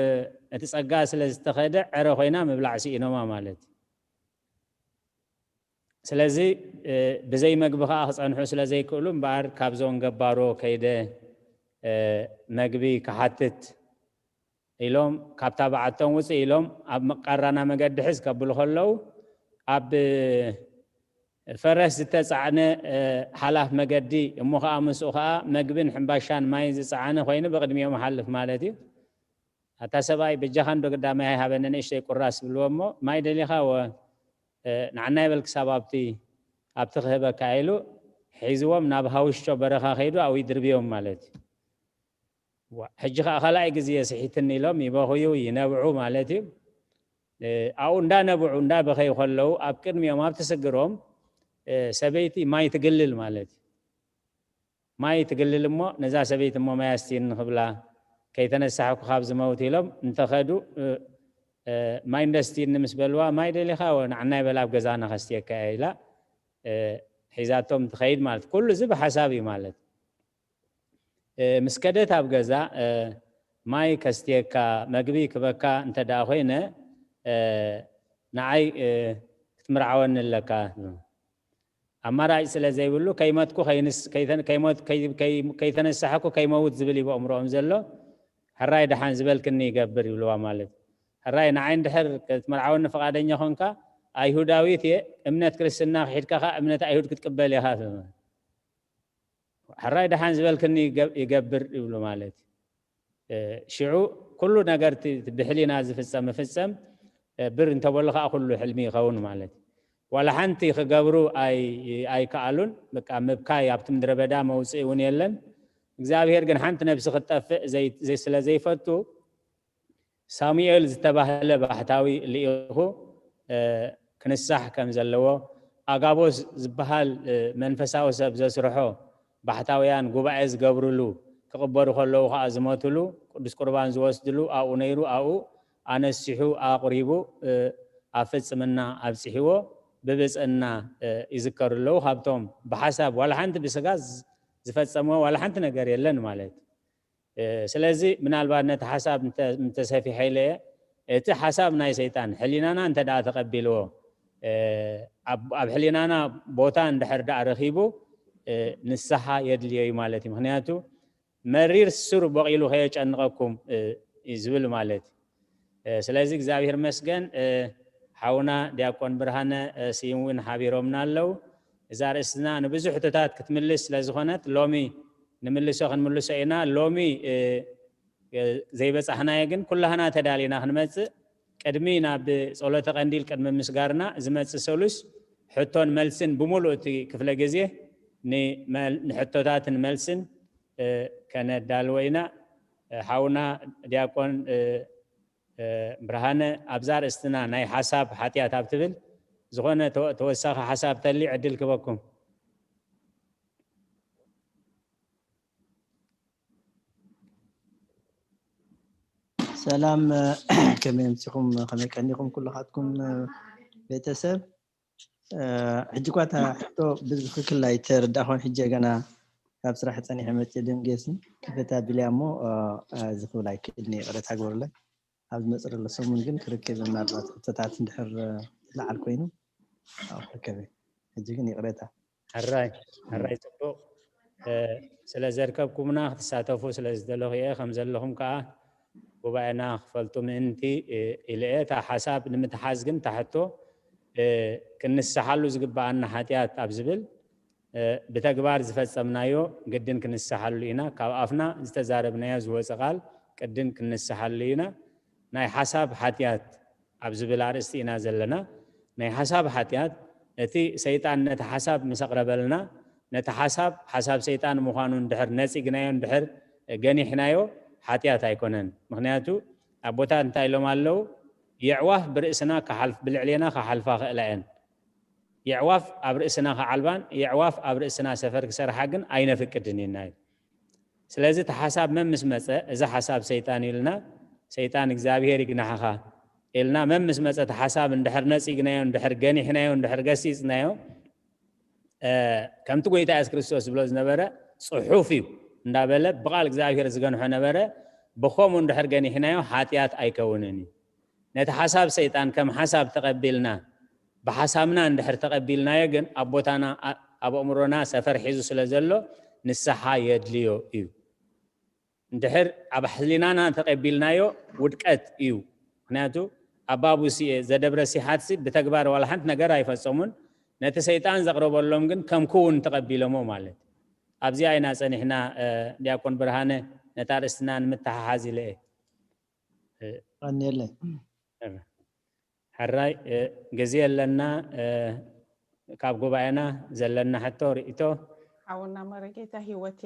እቲ ጸጋ ስለ ዝተኸደ ዕረ ኮይና ምብላዕ ስኢኖማ ማለት እዩ። ስለዚ እ፣ ብዘይ መግቢ ከኣ ክጸንሑ ስለ ዘይክእሉ እምበኣር ካብዞን ገባሮ ከይደ እ፣ መግቢ ክሓትት ኢሎም ካብታ በዓቶም ውፅእ ኢሎም ኣብ መቃራና መገዲ ሕዝ ከብሉ ከለዉ ኣብ ፈረስ ዝተፃዕነ ሓላፍ መገዲ እሞ ከዓ ምስኡ ከዓ መግብን ሕምባሻን ማይን ዝፀዓነ ኮይኑ ብቅድሚኦም ሓልፍ ማለት እዩ። ኣታ ሰብኣይ በጃኻ እንዶ ግዳ ማይ ሃበኒ ንእሽተይ ቁራስ ብልዎ እሞ ማይ ደሊኻ ወ ንዓና ይበል ክሳብ ኣብቲ ኣብቲ ክህበካ ኢሉ ሒዝዎም ናብ ሃውሽቾ በረኻ ከይዱ ኣብኡ ይድርብዮም ማለት እዩ። ሕጂ ከዓ ካልኣይ ግዜ ስሒትኒ ኢሎም ይበኽዩ ይነብዑ ማለት እዩ። ኣብኡ እንዳነብዑ እንዳበኸዩ ከለዉ ኣብ ቅድሚኦም ኣብቲ ስግሮም ሰበይቲ ማይ ትግልል ማለት እዩ። ማይ ትግልል እሞ ነዛ ሰበይቲ እሞ ማይ ኣስትይኒ ክብላ ከይተነሳሕኩ ካብ ዝመውት ኢሎም እንተኸዱ ማይ እንደስትይኒ ምስ በልዋ ማይ ደሊኻ ንዓናይ በላ ኣብ ገዛና ከስትየካ ኢላ ሒዛቶም ትኸይድ ማለት ኩሉ እዚ ብሓሳብ እዩ ማለት ምስ ከደት ኣብ ገዛ ማይ ከስትየካ መግቢ ክበካ እንተ ደኣ ኮይነ ንዓይ ክትምርዓወኒ ኣለካ ኣማራጭ ስለ ዘይብሉ ከይመትኩ ከይተነሳሕኩ ከይመውት ዝብል ይበእምሮኦም ዘሎ ሕራይ ደሓን ዝበልክኒ ይገብር ይብልዋ ማለት ሕራይ ንዓይ እንድሕር ክትምርዓወኒ ፈቃደኛ ኮንካ ኣይሁዳዊት እየ እምነት ክርስትና ክሒድካ ከ እምነት ኣይሁድ ክትቅበል ኢኻ ሕራይ ደሓን ዝበልክኒ ይገብር ይብሉ ማለት ሽዑ ኩሉ ነገር ብሕሊና ዝፍፀም ምፍፀም ብር እንተበሉ ከዓ ኩሉ ሕልሚ ይኸውን ማለት እዩ ዋላ ሓንቲ ክገብሩ ኣይከኣሉን በቃ ምብካይ ኣብቲ ምድረ በዳ መውፅኢ እውን የለን እግዚኣብሔር ግን ሓንቲ ነብሲ ክትጠፍእ ስለ ዘይፈቱ ሳሙኤል ዝተባህለ ባሕታዊ ልኢኹ ክንሳሕ ከም ዘለዎ ኣጋቦስ ዝበሃል መንፈሳዊ ሰብ ዘስርሖ ባሕታውያን ጉባኤ ዝገብርሉ ክቕበሩ ከለዉ ከዓ ዝመትሉ ቅዱስ ቁርባን ዝወስድሉ ኣብኡ ነይሩ ኣብኡ ኣነሲሑ ኣቕሪቡ ኣብ ፍፅምና ኣብፅሕዎ ብብፅእና ይዝከሩ ኣለዉ ካብቶም ብሓሳብ ዋላ ሓንቲ ብስጋ ዝፈፀምዎ ዋላ ሓንቲ ነገር የለን ማለት ስለዚ ምናልባት ነቲ ሓሳብ እንተሰፊሐ ኢለ እቲ ሓሳብ ናይ ሰይጣን ሕሊናና እንተ ደኣ ተቐቢልዎ ኣብ ሕሊናና ቦታ እንድሕር ደኣ ረኺቡ ንስሓ የድልዮ እዩ ማለት እዩ ምክንያቱ መሪር ስሩ በቂሉ ከየጨንቐኩም እዩ ዝብል ማለት እዩ ስለዚ እግዚኣብሔር መስገን ሓውና ዲያቆን ብርሃነ ስዩም እውን ሓቢሮምና ኣለዉ እዛ ርእስትና ንብዙሕ ሕቶታት ክትምልስ ስለ ዝኾነት ሎሚ ንምልሶ ክንምልሶ ኢና ሎሚ ዘይበፃሕናዮ ግን ኩላህና ተዳሊና ክንመፅእ ቅድሚ ናብ ፀሎተ ቀንዲል ቅድሚ ምስጋርና ዝመፅእ ሰሉስ ሕቶን መልስን ብምሉእ እቲ ክፍለ ግዜ ንሕቶታትን መልስን ከነዳልዎ ኢና ሓውና ዲያቆን ብርሃነ ኣብዛ ርእስትና ናይ ሓሳብ ሓጢኣት ኣብ ትብል ዝኾነ ተወሳኺ ሓሳብ ተሊ ዕድል ክበኩም ሰላም ከመይ ምሲኹም ከመይ ቀኒኹም ኩልኻትኩም ቤተሰብ ሕጂ እኳ እታ ሕቶ ብትክክል ኣይተረዳእኩን። ሕጂ ገና ካብ ስራሕ ጸኒሐ መጽእ ደንጌስኒ ክፈታ ቢልያ እሞ፣ እዚ ክብል ኣይክእልን እየ፣ ይቕረታ ግበሩለይ። ኣብ ዝመጽእ ዘሎ ሰሙን ግን ክርከብ፣ ምናልባት ሕቶታት እንድሕር ዝለዓል ኮይኑ ክርከብ። ሕጂ ግን ይቕረታ። ሕራይ ሕራይ፣ ጽቡቕ። ስለ ዘርከብኩምና ክትሳተፉ ስለ ዝደለኹ እየ። ከም ዘለኹም ከዓ ጉባኤና ክፈልጡ ምእንቲ ኢለ እየ። እታ ሓሳብ ንምትሓዝ ግን እታ ሕቶ፣ ክንስሓሉ ዝግበኣና ሓጢኣት ኣብ ዝብል፣ ብተግባር ዝፈጸምናዮ ግድን ክንስሓሉ ኢና። ካብ ኣፍና ዝተዛረብናዮ ዝወጸ ቃል ቅድን ክንስሓሉ ኢና። ናይ ሓሳብ ሓጢኣት ኣብ ዝብል ኣርእስቲ ኢና ዘለና። ናይ ሓሳብ ሓጢኣት፣ እቲ ሰይጣን ነቲ ሓሳብ ምስ ኣቕረበልና፣ ነቲ ሓሳብ ሓሳብ ሰይጣን ምዃኑ እንድሕር ነጺግናዮ፣ እንድሕር ገኒሕናዮ፣ ሓጢኣት ኣይኮነን። ምኽንያቱ ኣቦታት እንታይ ኢሎም ኣለዉ? የዕዋፍ ብርእስና ክሓልፍ፣ ብልዕሌና ክሓልፋ ክእላ እየን። የዕዋፍ ኣብ ርእስና ክዓልባን የዕዋፍ ኣብ ርእስና ሰፈር ክሰርሓ ግን ኣይነፍቅድን ኢና። ስለዚ እቲ ሓሳብ መን ምስ መጸ፣ እዚ ሓሳብ ሰይጣን እዩ ኢልና፣ ሰይጣን እግዚኣብሔር ይግናሕኻ ኢልና መን ምስ መጸ፣ እቲ ሓሳብ እንድሕር ነጺግናዮ፣ እንድሕር ገኒሕናዮ፣ እንድሕር ገሲጽናዮ፣ ከምቲ ጎይታ የሱስ ክርስቶስ ዝብሎ ዝነበረ፣ ጽሑፍ እዩ እንዳበለ ብቓል እግዚኣብሔር ዝገንሖ ነበረ። ብኸምኡ እንድሕር ገኒሕናዮ ሓጢኣት ኣይከውንን እዩ። ነቲ ሓሳብ ሰይጣን ከም ሓሳብ ተቐቢልና፣ ብሓሳብና እንድሕር ተቐቢልናዮ ግን ኣብ ቦታና፣ ኣብ ኣእምሮና ሰፈር ሒዙ ስለ ዘሎ ንስሓ የድልዮ እዩ። እንድሕር ኣብ ሕሊናና ተቐቢልናዮ ውድቀት እዩ። ምኽንያቱ ኣባ ቡስየ ዘደብረ ሲሓትሲ ብተግባር ዋላ ሓንቲ ነገር ኣይፈጸሙን። ነቲ ሰይጣን ዘቕረበሎም ግን ከም ክውን ተቐቢሎሞ ማለት። ኣብዚኣ ኢና ጸኒሕና፣ ዲያቆን ብርሃነ፣ ነታ ኣርእስትና ንምትሓሓዝ ኢለ እየ። ኣንየለይ ሕራይ፣ ግዜ ኣለና። ካብ ጉባኤና ዘለና ሕቶ ርእቶ። ሓውና መረጌታ ህይወቴ፣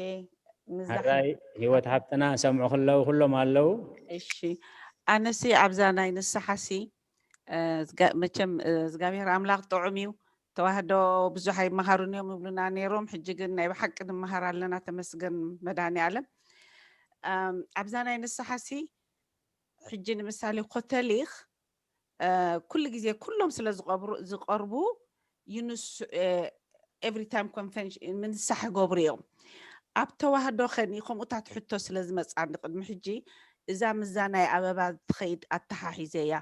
ሕራይ ህይወት ሃብትና ሰምዑ ክለው ኩሎም ኣለው። እሺ፣ ኣነሲ ኣብዛ ናይ ንስሓሲ፣ መቸም እግዚኣብሔር ኣምላኽ ጥዑም እዩ። ተዋህዶ ብዙሕ ኣይመሃሩን እዮም ይብሉና ነይሮም። ሕጂ ግን ናይ ብሓቂ ንመሃር ኣለና፣ ተመስገን መድኃኔዓለም። ኣብዛ ናይ ንስሓሲ ሕጂ ንምሳሌ ኮተሊኽ ኩሉ ግዜ ኩሎም ስለ ዝቐርቡ ይንሱ every time convention ምንሳሕ ይገብሩ እዮም። ኣብ ተዋህዶ ኸኒ ከምኡታት ሕቶ ስለ ዝመፅኣኒ ቅድሚ ሕጂ እዛ ምዛ ናይ ኣበባ ትኸይድ ኣተሓሒዘ እያ።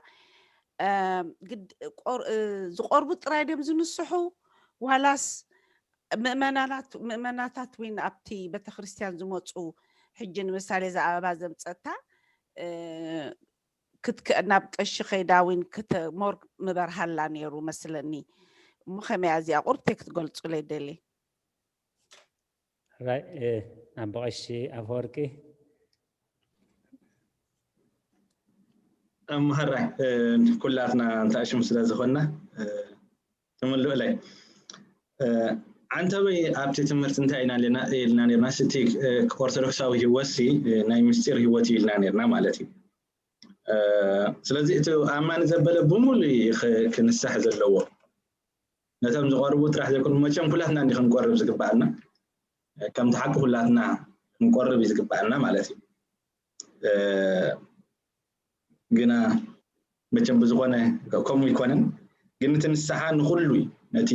ዝቆርቡ ጥራይ ድም ዝንስሑ ዋላስ ምእመናናት ምእመናታት ወይን ኣብቲ ቤተክርስትያን ዝመፁ ሕጂ ንምሳሌ እዛ ኣበባ ዘምፀታ ክትክእ ናብ ቀሺ ኸይዳ ዊን ክትሞር ምበርሃላ ነይሩ መስለኒ። እሞ ከመይ እዚኣ ቁርብተይ ክትገልፁለይ ደሊ። ራይ ናብ ቀሺ ኣፈወርቂ። እምሃራይ ኩላትና እንታሽም ስለ ዝኾንና ትምልኡለይ። ዓንተበይ ኣብቲ ትምህርቲ እንታይ ኢና ኢልና ስቲ ኦርቶዶክሳዊ ህይወት ሲ ናይ ምስጢር ህይወት እዩ ኢልና ነርና ማለት እዩ። ስለዚ እቲ ኣማኒ ዘበለ ብምሉ ክንሳሕ ዘለዎ ነቶም ዝቐርቡ ጥራሕ ዘይኮኑ መቸም ኩላትና እንዲ ክንቆርብ ዝግባኣና ከምቲ ሓቂ ኩላትና ክንቆርብ እዩ ዝግባኣና ማለት እዩ። ግና መቸም ብዝኾነ ከምኡ ይኮነን። ግን እቲ ንስሓ ንኩሉ እዩ። ነቲ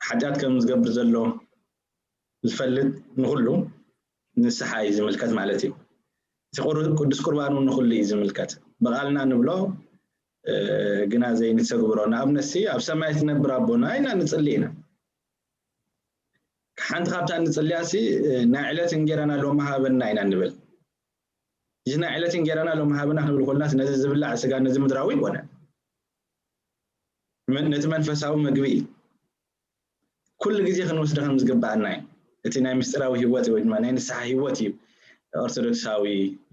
ሓጢኣት ከም ዝገብር ዘሎ ዝፈልጥ ንኩሉ ንስሓ እዩ ዝምልከት ማለት እዩ። እቲ ቅዱስ ቁርባን እውን ንኩሉ እዩ ዝምልከት። ብቓልና ንብሎ ግና ዘይንተግብሮ። ንኣብነት ሲ ኣብ ሰማይ ትነብር ኣቦና ኢና ንጽሊ ኢና። ሓንቲ ካብታ ንጽልያ ሲ ናይ ዕለት እንጌራና ሎሚ ሃበና ኢና ንብል። እዚ ናይ ዕለት እንጌራና ሎሚ ሃበና ክንብል ኮልና ነዚ ዝብላዕ ስጋ ነዚ ምድራዊ ይኮነ ነቲ መንፈሳዊ መግቢ እዩ። ኩሉ ግዜ ክንወስዶ ከም ዝግባኣና እዩ። እቲ ናይ ምስጢራዊ ህይወት ወይ ድማ ናይ ንስሓ ህይወት እዩ ኦርቶዶክሳዊ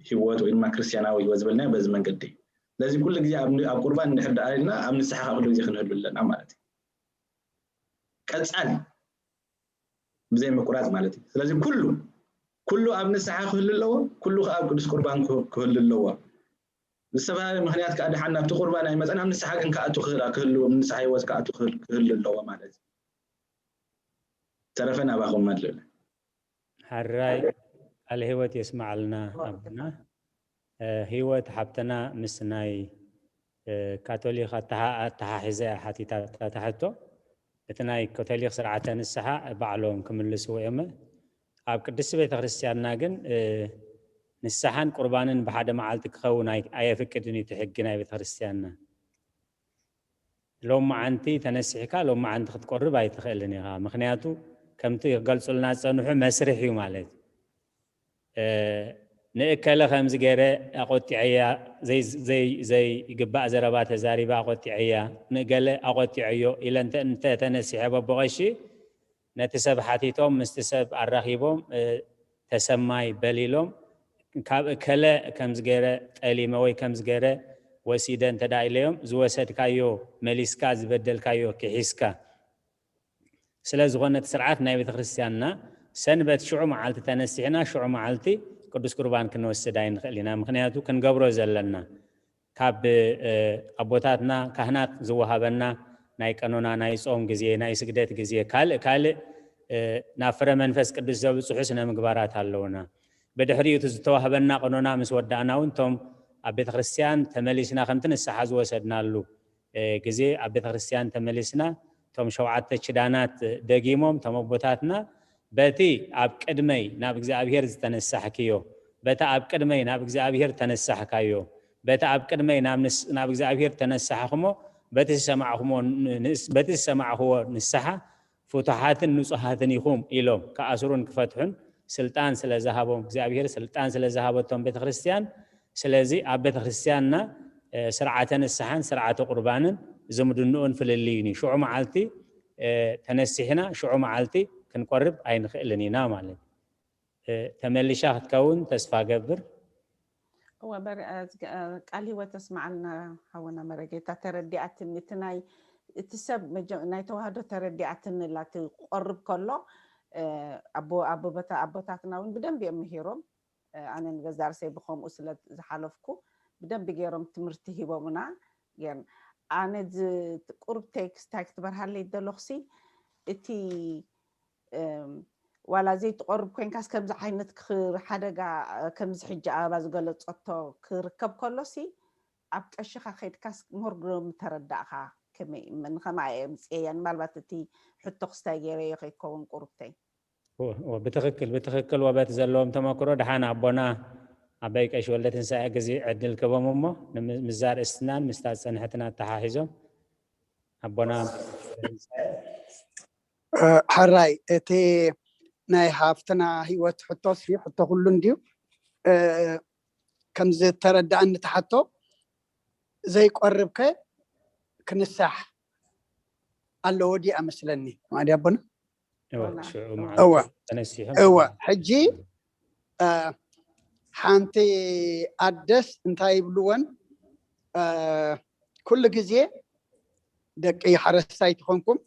ህይወት ወይ ድማ ክርስትያናዊ ህይወት ዝበልናዮ በዚ መንገዲ እዩ። ስለዚ ኩሉ ግዜ ኣብ ቁርባን እንድሕር ደኣ ኢልና ኣብ ንስሓ ከዓ ኩሉ ግዜ ክንህሉ ኣለና ማለት እዩ። ቀጻሊ ብዘይ ምቁራጽ ማለት እዩ። ስለዚ ኩሉ ኩሉ ኣብ ንስሓ ክህሉ ኣለዎ፣ ኩሉ ከዓ ኣብ ቅዱስ ቁርባን ክህሉ ኣለዎ። ብዝተፈላለየ ምክንያት ከዓ ደሓን ናብቲ ቁርባን ኣይመፀን፣ ኣብ ንስሓ ግን ክኣቱ ክህሉ፣ ንስሓ ህይወት ክኣቱ ክህሉ ኣለዎ ማለት እዩ። ተረፈ ናባኹም መድልለ። ሕራይ ቃለ ህይወት የስማዓልና ኣቦና። ህይወት ሓብተና ምስ ናይ ካቶሊክ ኣተሓሒዘ ሓቲታ ታሕቶ እቲ ናይ ካቶሊክ ስርዓተ ንስሓ ባዕሎም ክምልስዎ እዮም። ኣብ ቅድስቲ ቤተ ክርስቲያንና ግን ንስሓን ቁርባንን ብሓደ መዓልቲ ክኸውን ኣየፍቅድን እዩ እቲ ሕጊ ናይ ቤተ ክርስቲያንና። ሎም መዓንቲ ተነሲሕካ ሎም መዓንቲ ክትቆርብ ኣይትኽእልን ኢኻ። ምክንያቱ ከምቲ ክገልፁልና ዝፀንሑ መስርሕ እዩ ማለት እዩ። ንእከለ ከምዚ ገይረ ኣቆጢዐያ፣ ዘይግባእ ዘረባ ተዛሪባ ኣቆጢዐያ፣ ንገለ ኣቆጢዐዮ ኢለ እንተ ተነሲሐ በቦቐሺ ነቲ ሰብ ሓቲቶም ምስቲ ሰብ ኣራኺቦም ተሰማይ በል ኢሎም ካብ እከለ ከምዚ ገይረ ጠሊመ ወይ ከምዚ ገይረ ወሲደ እንተ ኢለዮም ዝወሰድካዮ መሊስካ ዝበደልካዮ ክሒስካ ስለ ዝኾነ እቲ ስርዓት ናይ ቤተ ክርስቲያንና ሰንበት ሽዑ መዓልቲ ተነሲሕና ሽዑ መዓልቲ ቅዱስ ቁርባን ክንወስድ ኣይንኽእል ኢና። ምክንያቱ ክንገብሮ ዘለና ካብ ኣቦታትና ካህናት ዝወሃበና ናይ ቀኖና ናይ ጾም ግዜ ናይ ስግደት ግዜ ካልእ ካልእ ናብ ፍረ መንፈስ ቅዱስ ዘብጽሑ ስነ ምግባራት ኣለውና። ብድሕሪኡ እቲ ዝተዋህበና ቀኖና ምስ ወዳእና እውን እቶም ኣብ ቤተ ክርስቲያን ተመሊስና ከምቲ ንስሓ ዝወሰድናሉ ግዜ ኣብ ቤተ ክርስቲያን ተመሊስና እቶም ሸውዓተ ችዳናት ደጊሞም እቶም ኣቦታትና በቲ ኣብ ቅድመይ ናብ እግዚኣብሔር ዝተነሳሕክዮ በቲ ኣብ ቅድመይ ናብ እግዚኣብሔር ተነሳሕካዮ በቲ ኣብ ቅድመይ ናብ እግዚኣብሔር ተነሳሕኹሞ በቲ ዝሰማዕኹዎ ንስሓ ፍቱሓትን ንጹሃትን ኢኹም ኢሎም ክኣስሩን ክፈትሑን ስልጣን ስለ ዝሃቦም እግዚኣብሔር ስልጣን ስለ ዝሃበቶም ቤተክርስትያን ስለዚ ኣብ ቤተክርስትያንና ስርዓተ ንስሓን ስርዓተ ቁርባንን ዝምድንኡን ፍልልይን እዩ። ሽዑ መዓልቲ ተነሲሕና ሽዑ መዓልቲ ክንቆርብ ኣይንኽእልን ኢና ማለት ተመልሻ ክትከውን ተስፋ ገብር። እወ ቃል ህይወት ተስማዓልና ሓወና መረጌታ ተረዲኣትኒ እቲ ናይ እቲ ሰብ ናይ ተዋህዶ ተረዲኣትኒ ላቲ ቆርብ ከሎ ኣቦታትና እውን ብደንብ እዮም ምሂሮም ኣነ ንገዛ ርሰይ ብከምኡ ስለ ዝሓለፍኩ ብደንብ ገይሮም ትምህርቲ ሂቦምና ግን ኣነ ቁርብ ቴክስታይ ክትበርሃለይ ደለኹሲ እቲ ዋላ ዘይትቆርብ ኮይንካስ ከምዚ ዓይነት ሓደጋ ከምዚ ሕጂ ኣበባ ዝገለፀቶ ክርከብ ከሎሲ ኣብ ቀሽኻ ከይድካስ ሞርግሮም ተረዳእካ ከመይ ንኸማየ ምፅየያ ንማልባት እቲ ሕቶ ክስታይ ገይረዮ ከይከውን ቁርብተይ ብትክክል ብትክክል ወበት ዘለዎም ተመክሮ ድሓን ኣቦና ኣባይ ቀሽ ወልደ ትንሳኤ ግዜ ዕድል ክቦም እሞ ምዛር እስናን ምስታ ፀንሕትና ኣተሓሒዞም ኣቦና ሕራይ እቲ ናይ ሃፍትና ህይወት ሕቶስ ሕቶ ኩሉ እንድዩ ከም ዝተረዳእኒ ትሓቶ ዘይቆርብከ ክንሳሕ ኣለዎ ድኣ መስለኒ ማዲ ኣቦና እወ ሕጂ ሓንቲ ኣደስ እንታይ ይብልወን ኩሉ ግዜ ደቂ ሓረስታይ ትኾንኩም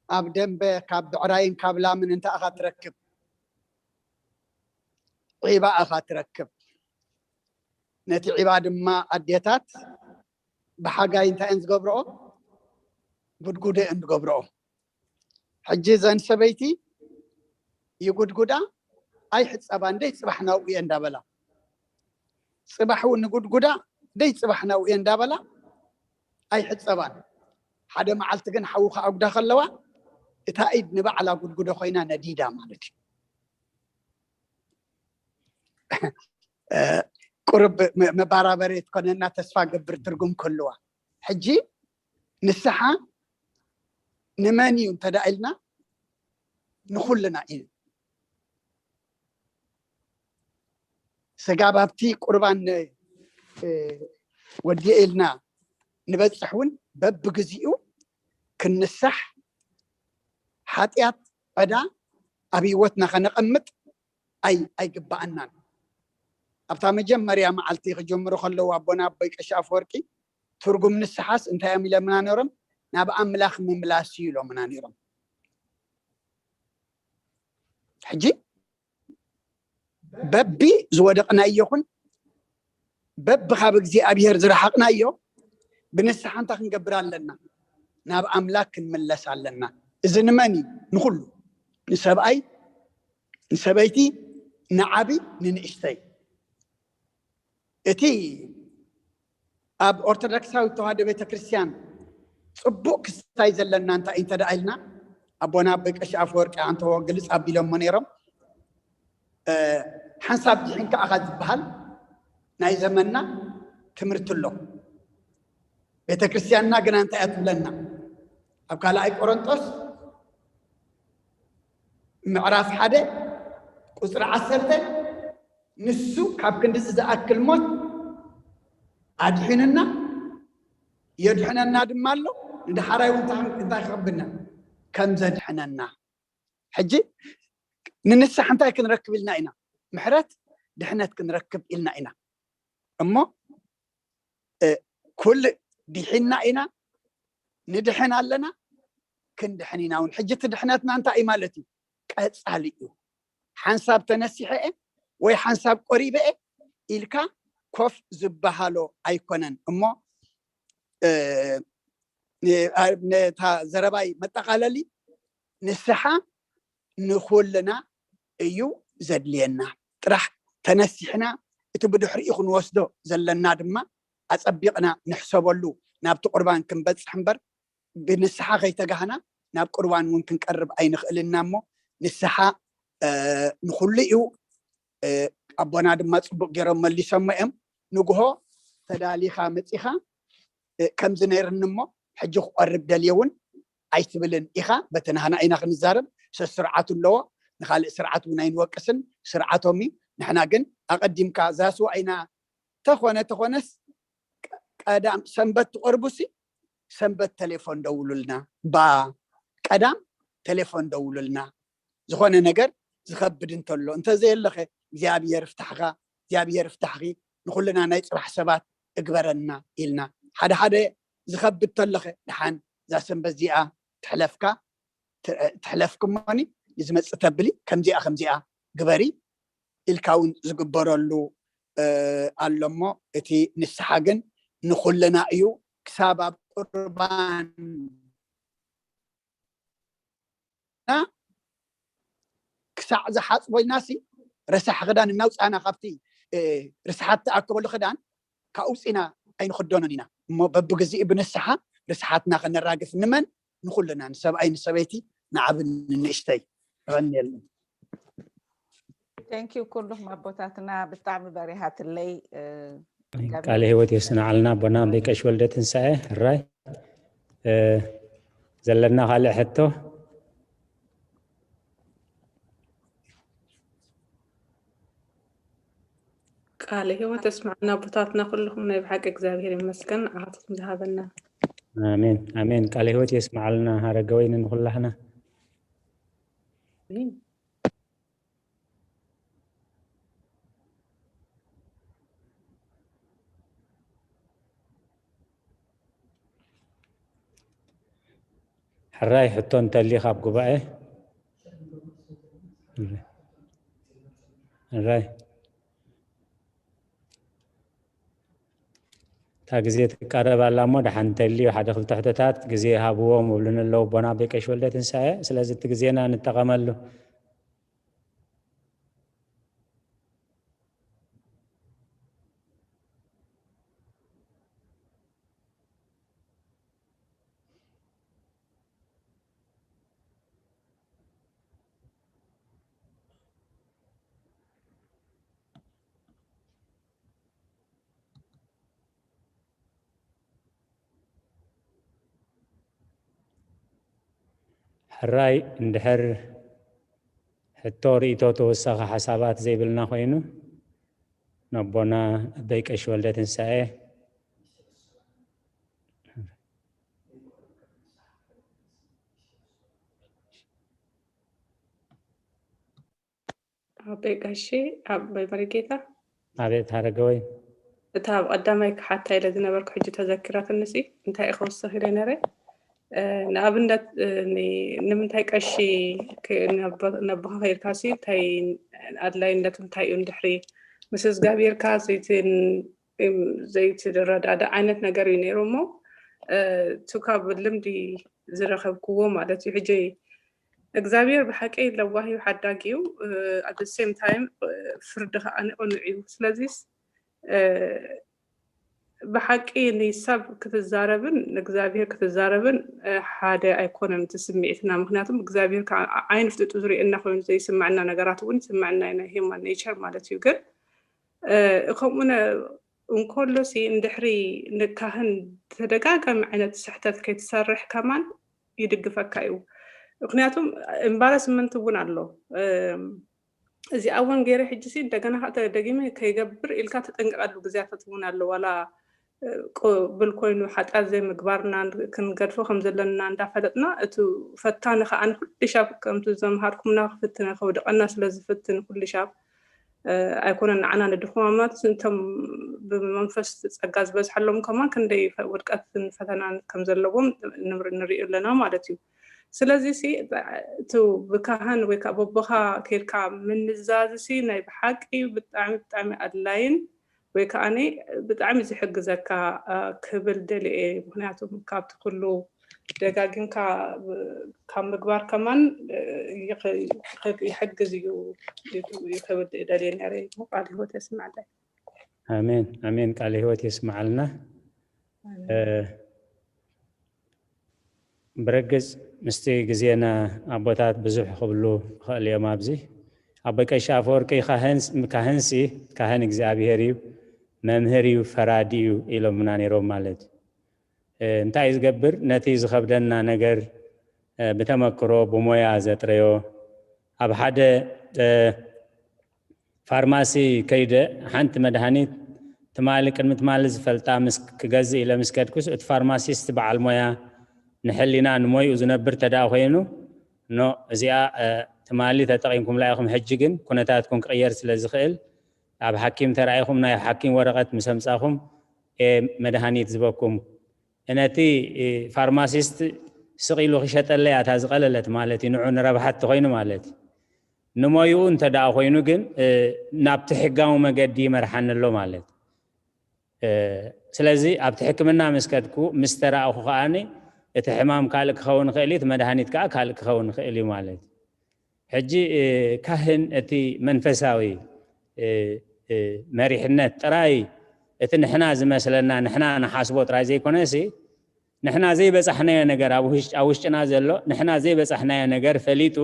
ኣብ ደንበ ካብ ብዕራይን ካብ ላምን እንታይ ኢኻ ትረክብ ዒባ ኢኻ ትረክብ ነቲ ዒባ ድማ ኣዴታት ብሓጋይ እንታይ እየን ዝገብረኦ ጉድጉደ እየን ዝገብረኦ ሕጂ ዘን ሰበይቲ ይጉድጉዳ ኣይሕፀባ እንደይ ፅባሕ ናብኡ እየ እንዳበላ ፅባሕ እውን ንጉድጉዳ ደይ ፅባሕ ናብኡ እየ እንዳበላ ኣይሕፀባን ሓደ መዓልቲ ግን ሓዊ ከኣጉዳ ከለዋ እታ ኢድ ንባዕላ ጉድጉዶ ኮይና ነዲዳ ማለት እዩ ቁርብ መባራበሪ ትኮነና ተስፋ ገብር ትርጉም ክህልዋ ሕጂ ንስሓ ንመን እዩ እንተዳ ኢልና ንኩልና እዩ ስጋብ ኣብቲ ቁርባን ወዲኤ ኢልና ንበፅሕ እውን በብግዚኡ ክንንሳሕ ሓጢኣት ዕዳ ኣብ ህይወትና ከነቐምጥ ኣይግባኣናን ኣብታ መጀመርያ መዓልቲ ክጀምሩ ከለዉ ኣቦና ኣቦይ ቀሺ ኣፈወርቂ ትርጉም ንስሓስ እንታይ እዮም ኢሎምና ነሮም ናብ ኣምላኽ ምምላስ እዩ ኢሎምና ነሮም ሕጂ በቢ ዝወደቕናዮ ይኹን በቢ ካብ እግዚኣብሔር ዝረሓቕናዮ ብንስሓ እንታ ክንገብር ኣለና ናብ ኣምላክ ክንምለስ ኣለና እዚ ንመን እዩ ንኩሉ ንሰብኣይ ንሰበይቲ ንዓቢ ንንእሽተይ እቲ ኣብ ኦርቶዶክሳዊት ተዋህዶ ቤተክርስትያን ጽቡቕ ክስታይ ዘለና እንታይ እንተ ደኣ ኢልና፣ ኣቦና ኣቦይ ቀሺ ኣፈወርቂ ኣንተዎ ግልጽ ኣቢሎሞ ነይሮም። ሓንሳብ ድሒንካ ኢኻ ዝበሃል ናይ ዘመንና ትምህርቲ ኣሎ። ቤተክርስትያንና ግና እንታይ እያ ትብለና? ኣብ ካልኣይ ቆሮንጦስ ምዕራፍ ሓደ ቁፅሪ ዓሰርተ፣ ንሱ ካብ ክንድዚ ዝኣክል ሞት ኣድሒኑና፣ የድሕነና ድማ ኣሎ። ንደሓራይ እውን እንታይ ክኸብና ከም ዘድሕነና። ሕጂ ንንስሓ እንታይ ክንረክብ ኢልና ኢና? ምሕረት፣ ድሕነት ክንረክብ ኢልና ኢና። እሞ ኩል ድሒና ኢና፣ ንድሕን ኣለና፣ ክንድሕን ኢና እውን። ሕጂ እቲ ድሕነትና እንታይ እዩ ማለት እዩ? ቀጻሊ እዩ። ሓንሳብ ተነሲሐ እየ ወይ ሓንሳብ ቆሪበ እየ ኢልካ ኮፍ ዝበሃሎ ኣይኮነን። እሞ ነታ ዘረባይ መጠቓለሊ፣ ንስሓ ንኹልና እዩ ዘድልየና። ጥራሕ ተነሲሕና እቲ ብድሕሪኡ ክንወስዶ ዘለና ድማ ኣጸቢቕና ንሕሰበሉ፣ ናብቲ ቁርባን ክንበጽሕ እምበር ብንስሓ ከይተጋህና ናብ ቁርባን እውን ክንቀርብ ኣይንኽእልና። እሞ ንስሓ ንኹሉ እዩ። ኣቦና ድማ ጽቡቕ ገይሮም መሊሶሞ እዮም። ንግሆ ተዳሊኻ መጺኻ ከምዚ ነይርኒ እሞ ሕጂ ክቆርብ ደልየ እውን ኣይትብልን ኢኻ። በቲ ናህና ኢና ክንዛረብ። ሰስርዓቱ ኣለዎ። ንኻልእ ስርዓት እውን ኣይንወቅስን፣ ስርዓቶም እዩ። ንሕና ግን ኣቐዲምካ ዛስዋ ኢና። ተኾነ ተኾነስ ቀዳም ሰንበት ትቆርቡሲ ሰንበት ቴሌፎን ደውሉልና። ባ ቀዳም ቴሌፎን ደውሉልና። ዝኾነ ነገር ዝኸብድ እንተሎ እንተዘየለኸ እግዚኣብሔር ፍታሕኻ፣ እግዚኣብሔር ፍታሕኺ፣ ንኹልና ናይ ጽባሕ ሰባት እግበረና ኢልና። ሓደ ሓደ ዝኸብድ ተለኸ ደሓን እዛ ሰንበት እዚኣ ትሕለፍካ፣ ትሕለፍክሞኒ ንዝመጽእ ተብሊ ከምዚኣ ከምዚኣ ግበሪ ኢልካ እውን ዝግበረሉ ኣሎ እሞ እቲ ንስሓ ግን ንኹልና እዩ። ክሳብ ኣብ ቁርባን ክሳዕ ዝሓፅቦ ኢልናሲ ረሳሕ ክዳን እናውፃና ካብቲ ርስሓት ተኣከበሉ ክዳን ካውፅና ኣይንክደኖን ኢና እሞ በብግዜኡ ብንስሓ ርስሓትና ከነራግፍ ንመን ንኩልና ንሰብኣይ ንሰበይቲ ንዓብን ንእሽተይ። ተቐንየልና። Thank you ኩሉም ኣቦታትና ብጣዕሚ በሪሃትለይ። ቃለ ህይወት የስንዓልና ኣቦና ኣቦይ ቀሺ ወልደ ትንሳኤ ሕራይ። ዘለና ካልእ ሕቶ? ቃለ ህይወት የስምዓልና ኣቦታትና ኩልኹም ናይ ብሓቂ እግዚኣብሔር ይመስገን ንዓኻትኩም ዝሃበና። ኣሜን ኣሜን። ቃለ ህይወት የስምዓልና ሃረገወይኒ ንኩላህና። ሕራይ ሕቶ እንተልዩ ካብ ጉባኤ ሕራይ እታ ግዜ ትቃረብ ኣላ እሞ ደሓን እንተልዩ ሓደ ክልተ ሕቶታት ግዜ ሃብዎም እብሉኒ ኣለዉ ኣቦና ኣቦይ ቀሺ ወልደ ትንሳኤ። ስለዚ እቲ ግዜና ንጠቐመሉ። ሕራይ እንድሕር ሕቶ ርእይቶ ተወሳኺ ሓሳባት ዘይብልና ኮይኑ ነቦና ኣቦይ ቀሺ ወልደ ትንሳኤ። ኣቦይ ቀሺ ኣቦይ መሪጌታ ኣቤት ሃረገወይ። እታ ኣብ ቀዳማይ ክሓታ ኢለ ዝነበርኩ ሕጂ ተዘኪራትኒ ሲ እንታይ ክውስኽ ኢለ ነረ። ንኣብነት ንምንታይ ቀሺ ነቦኻ ከይድካ ሲ እንታይ ኣድላይነቱ እንታይ እዩ ድሕሪ ምስ እግዚኣብሔርካ ዘይትረዳዳእ ዓይነት ነገር እዩ ነይሩ እሞ እቲ ካብ ልምዲ ዝረኸብክዎ ማለት እዩ። ሕጂ እግዚኣብሔር ብሓቂ ለዋህ እዩ፣ ሓዳጊ እዩ። At the same time ፍርዲ ከዓ ቅኑዕ እዩ። ስለዚስ ብሓቂ ንሰብ ክትዛረብን ንእግዚኣብሔር ክትዛረብን ሓደ ኣይኮነን እቲ ስምዒትና። ምክንያቱም እግዚኣብሔር ከዓ ዓይን ፍጥጡ ዝርእየና ኮይኑ ዘይስምዐና ነገራት እውን ይስምዐና እዩ፣ ናይ ሂማን ኔቸር ማለት እዩ። ግን ከምኡ እንከሎ ሲ እንድሕሪ ንካህን ተደጋጋሚ ዓይነት ስሕተት ከይትሰርሕ ከማን ይድግፈካ እዩ። ምክንያቱም embarrassment እውን ኣሎ። እዚኣ እውን ገይረ ሕጂ ሲ እንደገና ከዓ ደጊመ ከይገብር ኢልካ ትጥንቀቐሉ ግዜያታት እውን ኣሎ። ዋላ ቅብል ኮይኑ ሓጢኣት ዘይምግባርና ክንገድፎ ከም ዘለና እንዳፈለጥና፣ እቲ ፈታኒ ከዓ ንኩሉ ሻብ ከምቲ ዘምሃርኩምና ክፍትነ ከውድቀና ስለ ዝፍትን ኩሉ ሻብ ኣይኮነን ንዓና ንድኹማማት፣ እንቶም ብመንፈስ ጸጋ ዝበዝሓሎም ከማን ክንደይ ውድቀትን ፈተናን ከም ዘለዎም ንርኢ ኣለና ማለት እዩ። ስለዚ ሲ እቲ ብካህን ወይ ከዓ በቦኻ ከይድካ ምንዛዝ ሲ ናይ ብሓቂ ብጣዕሚ ብጣዕሚ ኣድላይን ወይ ከዓ ብጣዕሚ ዝሕግዘካ ክብል ደልየ። ምክንያቱ ካብቲ ኩሉ ደጋጊምካ ካብ ምግባር ከማን ይሕግዝ እዩ ክብል ደልየ ነረ። ቃል ህይወት የስምዐለይ። ኣሜን ኣሜን። ቃል ህይወት የስምዓልና። ብርግጽ ምስቲ ግዜና ኣቦታት ብዙሕ ክብሉ ይኽእል እዮም። ኣብዚ ኣቦይ ቀሺ ኣፈወርቂ ካህንሲ ካህን እግዚኣብሔር እዩ፣ መምህር እዩ፣ ፈራዲ እዩ ኢሎምና ነይሮም ማለት እዩ። እንታይ እዩ ዝገብር? ነቲ ዝኸብደና ነገር ብተመክሮ ብሞያ ዘጥረዮ ኣብ ሓደ ፋርማሲ ከይደ ሓንቲ መድሃኒት ትማሊ ቅድሚ ትማሊ ዝፈልጣ ምስ ክገዝእ ኢለ ምስ ከድኩስ እቲ ፋርማሲስት በዓል ሞያ ንሕሊና ንሞይኡ ዝነብር ተደኣ ኮይኑ ኖ እዚኣ ትማሊ ተጠቒምኩምላ ኢኹም፣ ሕጂ ግን ኩነታትኩም ክቕየር ስለ ዝኽእል ኣብ ሓኪም ተራኢኹም ናይ ሓኪም ወረቐት ምስ ኣምጻኹም እየ መድሃኒት ዝበኩም። ነቲ ፋርማሲስት ስቕ ኢሉ ክሸጠለይ ኣታ ዝቐለለት ማለት እዩ። ንዑ ንረብሓ ተኾይኑ ማለት እዩ። ንሞይኡ እንተ ደኣ ኮይኑ ግን ናብቲ ሕጋዊ መገዲ ይመርሓኒ ኣሎ ማለት። ስለዚ ኣብቲ ሕክምና ምስ ከድኩ ምስ ተራእኹ ከኣ እቲ ሕማም ካልእ ክኸውን ይኽእል እዩ፣ እቲ መድሃኒት ከኣ ካልእ ክኸውን ይኽእል እዩ ማለት። ሕጂ ካህን እቲ መንፈሳዊ መሪሕነት ጥራይ እቲ ንሕና ዝመስለና ንሕና ንሓስቦ ጥራይ ዘይኮነሲ ንሕና ዘይበጻሕናዮ ነገር ኣብ ውሽጥና ዘሎ ንሕና ዘይበጻሕናዮ ነገር ፈሊጡ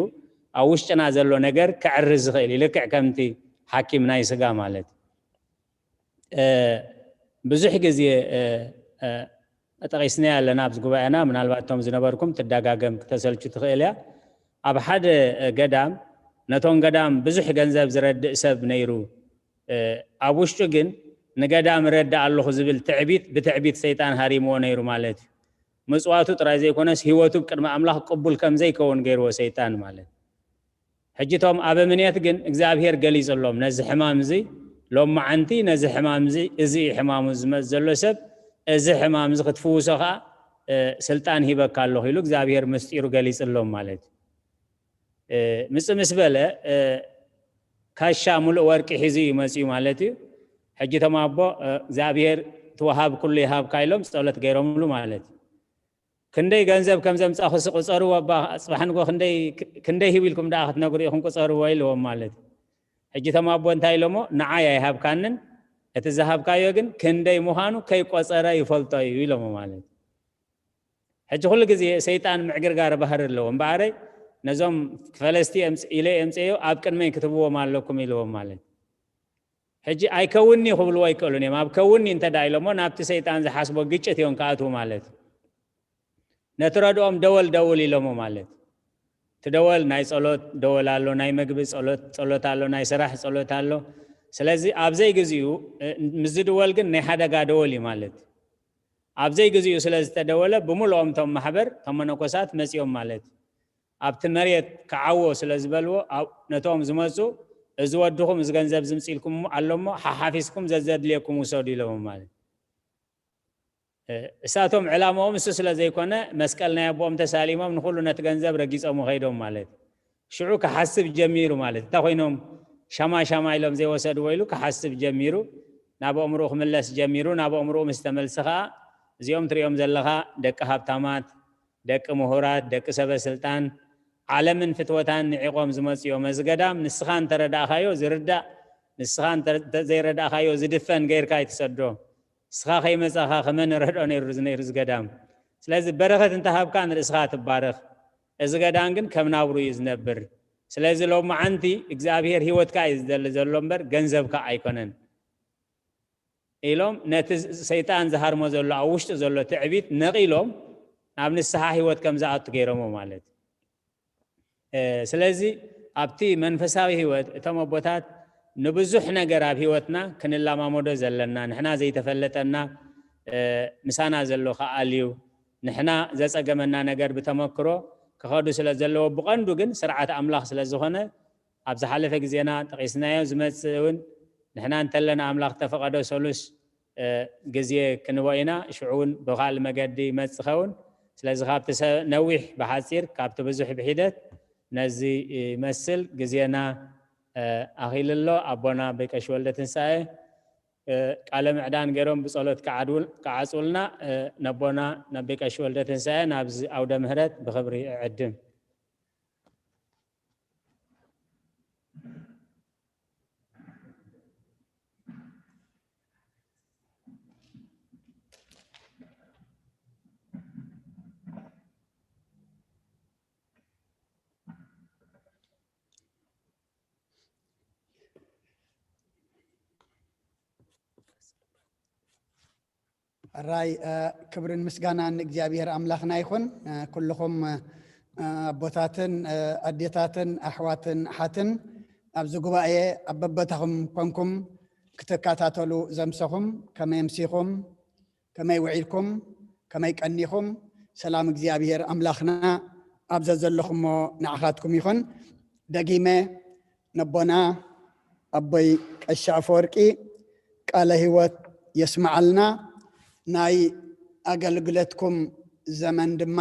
ኣብ ውሽጥና ዘሎ ነገር ከዕርዝ ዝኽእል እዩ። ልክዕ ከምቲ ሓኪም ናይ ስጋ ማለት ብዙሕ ግዜ ጠቒስናያ ኣለና ኣብዚ ጉባኤና። ምናልባት እቶም ዝነበርኩም ትደጋገም ክተሰልቹ ትኽእል እያ። ኣብ ሓደ ገዳም ነቶም ገዳም ብዙሕ ገንዘብ ዝረድእ ሰብ ነይሩ። ኣብ ውሽጡ ግን ንገዳም እረድእ ኣለኹ ዝብል ትዕቢት ብትዕቢት ሰይጣን ሃሪምዎ ነይሩ ማለት እዩ። ምጽዋቱ ጥራይ ዘይኮነስ ህይወቱ ቅድሚ ኣምላኽ ቅቡል ከም ዘይከውን ገይርዎ ሰይጣን ማለት። ሕጂ እቶም ኣበምኔት ግን እግዚኣብሔር ገሊጽሎም ነዚ ሕማም እዚ ሎማዓንቲ ነዚ ሕማም እዚ እዚ እዩ ሕማሙ ዝመጽእ ዘሎ ሰብ እዚ ሕማም እዚ ክትፍውሶ ከዓ ስልጣን ሂበካ ኣለኹ ኢሉ እግዚኣብሔር ምስጢሩ ገሊጽሎም ማለት እዩ። ምጽእ ምስ በለ ካሻ ሙሉእ ወርቂ ሒዙ እዩ መጺኡ ማለት እዩ። ሕጂ እቶም ኣቦ እግዚኣብሔር እቲ ወሃብ ኩሉ ይሃብካ ኢሎም ጸሎት ገይሮምሉ ማለት እዩ። ክንደይ ገንዘብ ከም ዘምጻኹ ሲ ቁጸርዎ እባ ጽባሕ ንጎ ክንደይ ክንደይ ሂቡ ኢልኩም ደኣ ክትነግሩ ኢኹም ቁጸርዎ ኢልዎም ማለት እዩ። ሕጂ እቶም ኣቦ እንታይ ኢሎሞ ንዓይ ኣይሃብካንን እቲ ዝሃብካዮ ግን ክንደይ ምዃኑ ከይቆጸረ ይፈልጦ እዩ ኢሎሞ ማለት እዩ። ሕጂ ኩሉ ግዜ ሰይጣን ምዕግርጋር ባህሪ ኣለዎ እምበኣረይ ነዞም ፈለስቲ ኢለ የምፅዮ ኣብ ቅድመይ ክትብዎም ኣለኩም ኢልዎም ማለት ሕጂ ኣይከውኒ ክብልዎ ኣይክእሉን እዮም። ኣብ ከውኒ እንተ ኢሎሞ ናብቲ ሰይጣን ዝሓስቦ ግጭት እዮም ክኣትዉ ማለት ነቲ ረድኦም ደወል ደውል ኢሎሞ ማለት ትደወል ናይ ፀሎት ደወል ኣሎ ናይ መግቢ ፀሎት ኣሎ ናይ ስራሕ ፀሎት ኣሎ። ስለዚ ኣብዘይ ግዚኡ ምዝድወል ግን ናይ ሓደጋ ደወል እዩ ማለት ኣብዘይ ግዚኡ ስለ ዝተደወለ ብምልኦም ቶም ማሕበር ቶም መነኮሳት መፂኦም ማለት ኣብቲ መሬት ክዓዎ ስለ ዝበልዎ ነቶም ዝመፁ እዚ ወድኹም እዚ ገንዘብ ዝምፅልኩም ኣለሞ ሓሓፊስኩም ዘዘድልየኩም ውሰዱ ኢሎሞ ማለት እሳቶም ዕላማኦም እሱ ስለ ዘይኮነ መስቀል ናይ ኣቦኦም ተሳሊሞም ንኩሉ ነቲ ገንዘብ ረጊፆም ከይዶም ማለት ሽዑ ክሓስብ ጀሚሩ ማለት እንታይ ኮይኖም ሻማ ሻማ ኢሎም ዘይወሰድዎ ኢሉ ክሓስብ ጀሚሩ ናብ ኣእምርኡ ክምለስ ጀሚሩ ናብ ኣእምርኡ ምስ ተመልሰ ከዓ እዚኦም ትሪኦም ዘለካ ደቂ ሃብታማት ደቂ ምሁራት ደቂ ሰበ ስልጣን ዓለምን ፍትወታን ንዒቆም ዝመፅኦም እዚ ገዳም ንስኻ እንተረዳእካዮ ዝርዳእ ንስኻ ዘይረዳእካዮ ዝድፈን ገይርካ ይትሰዶ ንስኻ ከይመጻኻ ከመን ረድኦ ነይሩ ነይሩ እዚ ገዳም። ስለዚ በረኸት እንተሃብካ ንርእስኻ ትባረኽ፣ እዚ ገዳም ግን ከም ናብሩ እዩ ዝነብር። ስለዚ ሎማዓንቲ እግዚኣብሔር ህይወትካ እዩ ዝደሊ ዘሎ እምበር ገንዘብካ ኣይኮነን ኢሎም ነቲ ሰይጣን ዝሃርሞ ዘሎ ኣብ ውሽጡ ዘሎ ትዕቢት ነቒሎም ናብ ንስሓ ህይወት ከም ዝኣቱ ገይሮሞ ማለት እዩ። ስለዚ ኣብቲ መንፈሳዊ ህይወት እቶም ኣቦታት ንብዙሕ ነገር ኣብ ህይወትና ክንለማመዶ ዘለና ንሕና ዘይተፈለጠና ምሳና ዘሎ ከኣልዩ ንሕና ዘፀገመና ነገር ብተመክሮ ክኸዱ ስለ ዘለዎ ብቐንዱ ግን ስርዓት ኣምላኽ ስለ ዝኾነ ኣብ ዝሓለፈ ግዜና ጠቒስናዮ ዝመፅእ እውን ንሕና እንተለና ኣምላኽ ተፈቐዶ ሰሉስ ግዜ ክንቦ ኢና ሽዑ እውን ብካል መገዲ ይመፅ ኸውን ስለዚ ካብቲ ነዊሕ ብሓፂር ካብቲ ብዙሕ ብሒደት ነዚ ይመስል ግዜና ኣኺሉ ኣሎ ኣቦና በቀሽ ወልደ ትንሳኤ ቃለ ምዕዳን ገይሮም ብጸሎት ክዓጽውልና ነቦና ነቢ ቀሽ ወልደ ትንሳኤ ናብዚ ኣውደ ምህረት ብኽብሪ እዕድም ሕራይ ክብርን ምስጋናን ንእግዚኣብሔር ኣምላኽና ይኹን። ኩልኹም ኣቦታትን ኣዴታትን ኣሕዋትን ኣሓትን ኣብዚ ጉባኤ ኣብ በቦታኹም ኮንኩም ክትከታተሉ ዘምሰኹም ከመይ ኣምሲኹም፣ ከመይ ውዒልኩም፣ ከመይ ቀኒኹም፣ ሰላም እግዚኣብሔር ኣምላኽና ኣብ ዘዘለኹሞ ንዓኻትኩም ይኹን። ደጊመ ነቦና ኣቦይ ቀሺ ኣፈወርቂ ቃለ ህይወት የስምዓልና። ናይ ኣገልግለትኩም ዘመን ድማ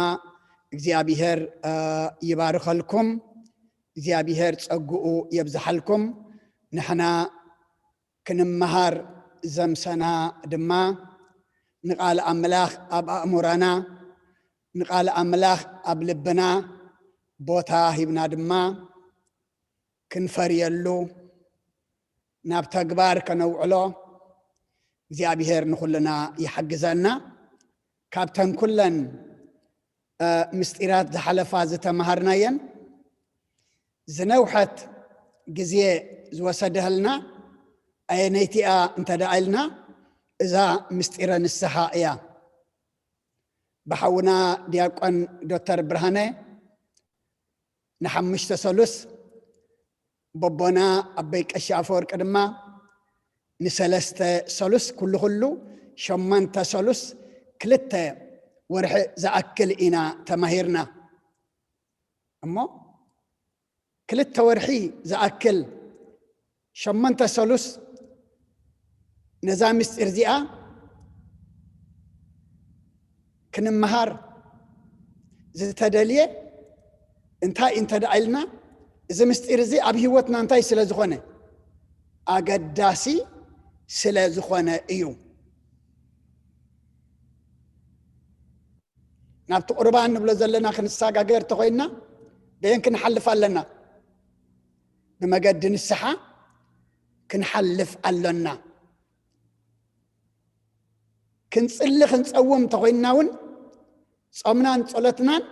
እግዚኣብሔር ይባርኸልኩም፣ እግዚኣብሔር ጸግኡ የብዝሓልኩም። ንሕና ክንመሃር ዘምሰና ድማ ንቓል ኣምላኽ ኣብ ኣእምሮና ንቓል ኣምላኽ ኣብ ልብና ቦታ ሂብና ድማ ክንፈርየሉ ናብ ተግባር ከነውዕሎ እግዚኣብሔር ንኹልና ይሓግዘና። ካብተን ኩለን ምስጢራት ዝሓለፋ ዝተምሃርናየን ዝነውሐት ግዜ ዝወሰደህልና ኣየነይቲኣ እንተ ደኣ ኢልና እዛ ምስጢረ ንስሓ እያ። ብሓውና ዲያቆን ዶተር ብርሃነ ንሓሙሽተ ሰሉስ በቦና ኣበይ ቀሺ ኣፈወርቂ ድማ ንሰለስተ ሰሉስ ኩሉ ኩሉ ሸሞንተ ሰሉስ ክልተ ወርሒ ዝኣክል ኢና ተማሂርና እሞ ክልተ ወርሒ ዝኣክል ሸሞንተ ሰሉስ ነዛ ምስጢር እዚኣ ክንምሃር ዝተደልየ እንታይ እንተ ደኣ ኢልና እዚ ምስጢር እዚ ኣብ ህይወትና እንታይ ስለ ዝኾነ ኣገዳሲ ስለ ዝኾነ እዩ። ናብቲ ቁርባን ንብሎ ዘለና ክንሰጋገር ተኾይንና በየን ክንሓልፍ ኣለና? ብመገዲ ንስሓ ክንሓልፍ ኣሎና። ክንጽሊ ክንጸውም ተኾይንና እውን ጾምናን ጸሎትናን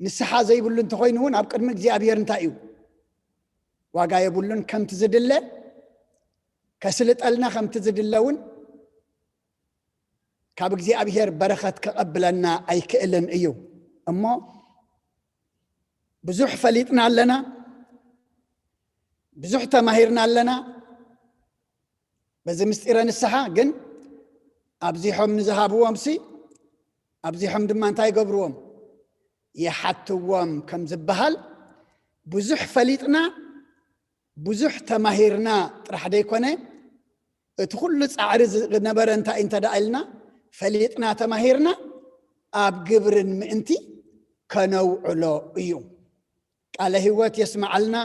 ንስሓ ዘይብሉ እንተኾይኑ እውን ኣብ ቅድሚ እግዚኣብሔር እንታይ እዩ ዋጋ የብሉን። ከምቲ ዝድለ ከስልጠልና ከምቲ ዝድለ እውን ካብ እግዚኣብሔር በረኸት ክቐብለና ኣይክእልን እዩ። እሞ ብዙሕ ፈሊጥና ኣለና፣ ብዙሕ ተማሂርና ኣለና። በዚ ምስጢረ ንስሓ ግን ኣብዚሖም ንዝሃብዎም ሲ ኣብዚሖም ድማ እንታይ ይገብርዎም? ይሓትዎም ከም ዝበሃል ብዙሕ ፈሊጥና ብዙሕ ተማሂርና ጥራሕ ደይኮነ እቲ ኩሉ ፃዕሪ ዝነበረ እንታይ እንተ ደኣ ኢልና ፈሊጥና ተማሂርና ኣብ ግብርን ምእንቲ ከነውዕሎ እዩ። ቃለ ህይወት የስምዓልና።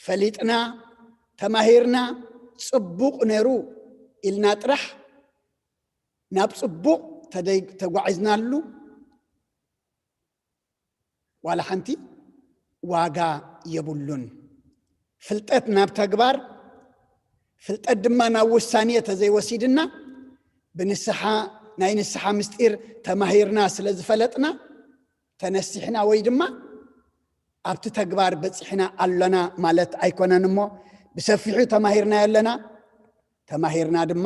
ፈሊጥና ተማሂርና ጽቡቕ ነይሩ ኢልና ጥራሕ ናብ ጽቡቕ ተጓዒዝናሉ ዋላ ሓንቲ ዋጋ የብሉን። ፍልጠት ናብ ተግባር፣ ፍልጠት ድማ ናብ ውሳኔ ተዘይወሲድና ብንስሓ ናይ ንስሓ ምስጢር ተማሂርና ስለ ዝፈለጥና ተነሲሕና ወይ ድማ ኣብቲ ተግባር በፂሕና ኣሎና ማለት ኣይኮነን እሞ ብሰፊሑ ተማሂርና ኣለና። ተማሂርና ድማ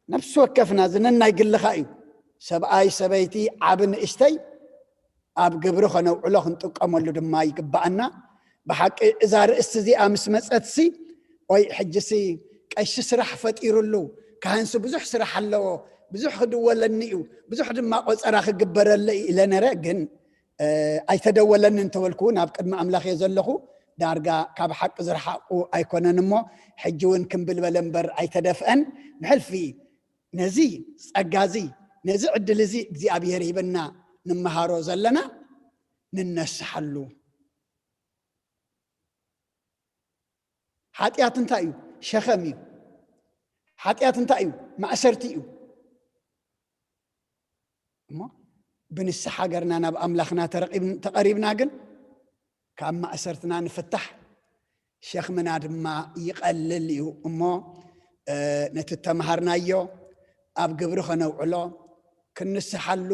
ነፍሲ ወከፍና ዝነናይ ግልኻ እዩ። ሰብኣይ ሰበይቲ ዓቢ ንእሽተይ ኣብ ግብሪ ከነውዕሎ ክንጥቀመሉ ድማ ይግባኣና። ብሓቂ እዛ ርእስቲ እዚኣ ምስ መጸትሲ ወይ ሕጅሲ ቀሺ ስራሕ ፈጢሩሉ ካህንሲ ብዙሕ ስራሕ ኣለዎ፣ ብዙሕ ክድወለኒ እዩ፣ ብዙሕ ድማ ቆጸራ ክግበረለ እዩ ኢለ ነረ። ግን ኣይተደወለኒ እንተበልኩ ናብ ቅድሚ ኣምላኽ እየ ዘለኹ። ዳርጋ ካብ ሓቂ ዝረሓቑ ኣይኮነን እሞ ሕጂ እውን ክምብል በለ እምበር ኣይተደፍአን። ብሕልፊ ነዚ ጸጋ እዚ ነዚ ዕድል እዚ እግዚኣብሔር ሂበና ንምሃሮ ዘለና ንነስሓሉ። ሓጢኣት እንታይ እዩ? ሸኸም እዩ። ሓጢኣት እንታይ እዩ? ማእሰርቲ እዩ። እሞ ብንስሓ ገርና ናብ ኣምላኽና ተረቂብ- ተቐሪብና ግን ካብ ማእሰርትና ንፍታሕ፣ ሸኽምና ድማ ይቐልል እዩ። እሞ ነቲ ተምሃርናዮ ኣብ ግብሪ ከነውዕሎ ክንስሓሉ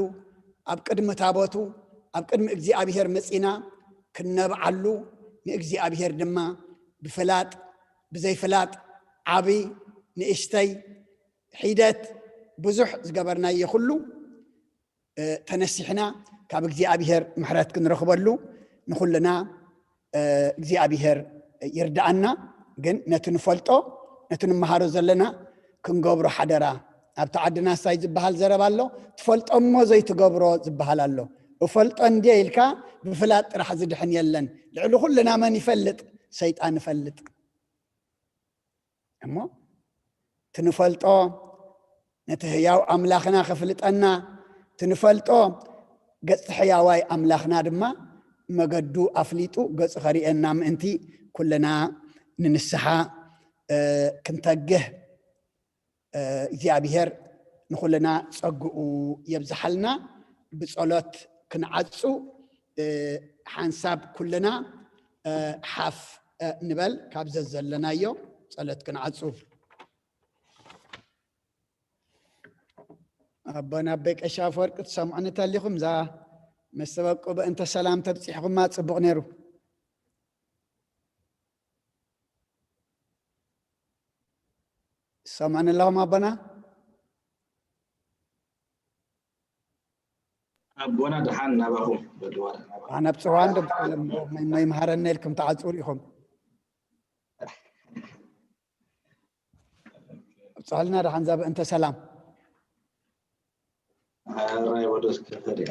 ኣብ ቅድሚ ታቦቱ ኣብ ቅድሚ እግዚኣብሔር መጺና ክነብዓሉ ንእግዚኣብሔር ድማ ብፍላጥ ብዘይፍላጥ ዓቢ ንእሽተይ ሒደት ብዙሕ ዝገበርናዮ ኩሉ ተነሲሕና ካብ እግዚኣብሔር ምሕረት ክንረኽበሉ ንኹልና እግዚኣብሔር ይርድኣና። ግን ነቲ ንፈልጦ ነቲ ንመሃሮ ዘለና ክንገብሮ ሓደራ። ኣብቲ ዓድና ሳይ ዝበሃል ዘረባ ኣሎ። ትፈልጦ እሞ ዘይትገብሮ ዝበሃል ኣሎ። እፈልጦ እንድየ ኢልካ ብፍላጥ ጥራሕ ዝድሕን የለን። ልዕሊ ኩልና መን ይፈልጥ? ሰይጣን ይፈልጥ። እሞ ትንፈልጦ ነቲ ህያው ኣምላኽና ከፍልጠና ትንፈልጦ ገጽ ሕያዋይ ኣምላኽና ድማ መገዱ ኣፍሊጡ ገጹ ከርእየና ምእንቲ ኩልና ንንስሓ ክንተግህ እግዚኣብሔር ንኹልና ጸግኡ የብዝሓልና። ብጸሎት ክንዓጹ ሓንሳብ ኩልና ሓፍ ንበል። ካብ ዘዘለናዮ ጸሎት ክንዓጹ። ኣቦና ኣበይ ቀሺ ኣፈወርቂ ትሰምዑኒ ተሊኹም እዛ መስተበቁ በእንተ ሰላም ተብጺሕኹማ ጽቡቕ ነይሩ። ትሰምዑኒ ኣለኹም ኣቦና? ኣቦና ደሓን ናባኹም በልዋ። ኣነ ብፅዋን ደብፅዋን እሞ መይመሃረና ኢልኩም ተዓፅው ሪኢኹም ኣብፅሑልና ደሓን ዛበ እንተ ሰላም ኣራይ ወደስ ከፈሪያ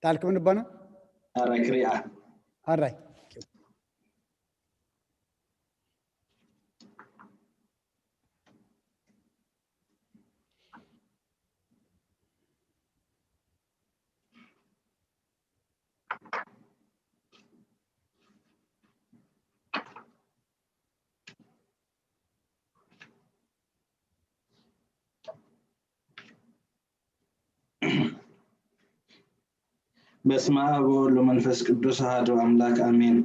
ታልኩም ንቦና ኣራይ ክሪኣ ኣራይ በስመ ኣብ ወወልድ ወመንፈስ ቅዱስ ኣሐዱ ኣምላክ ኣሜን።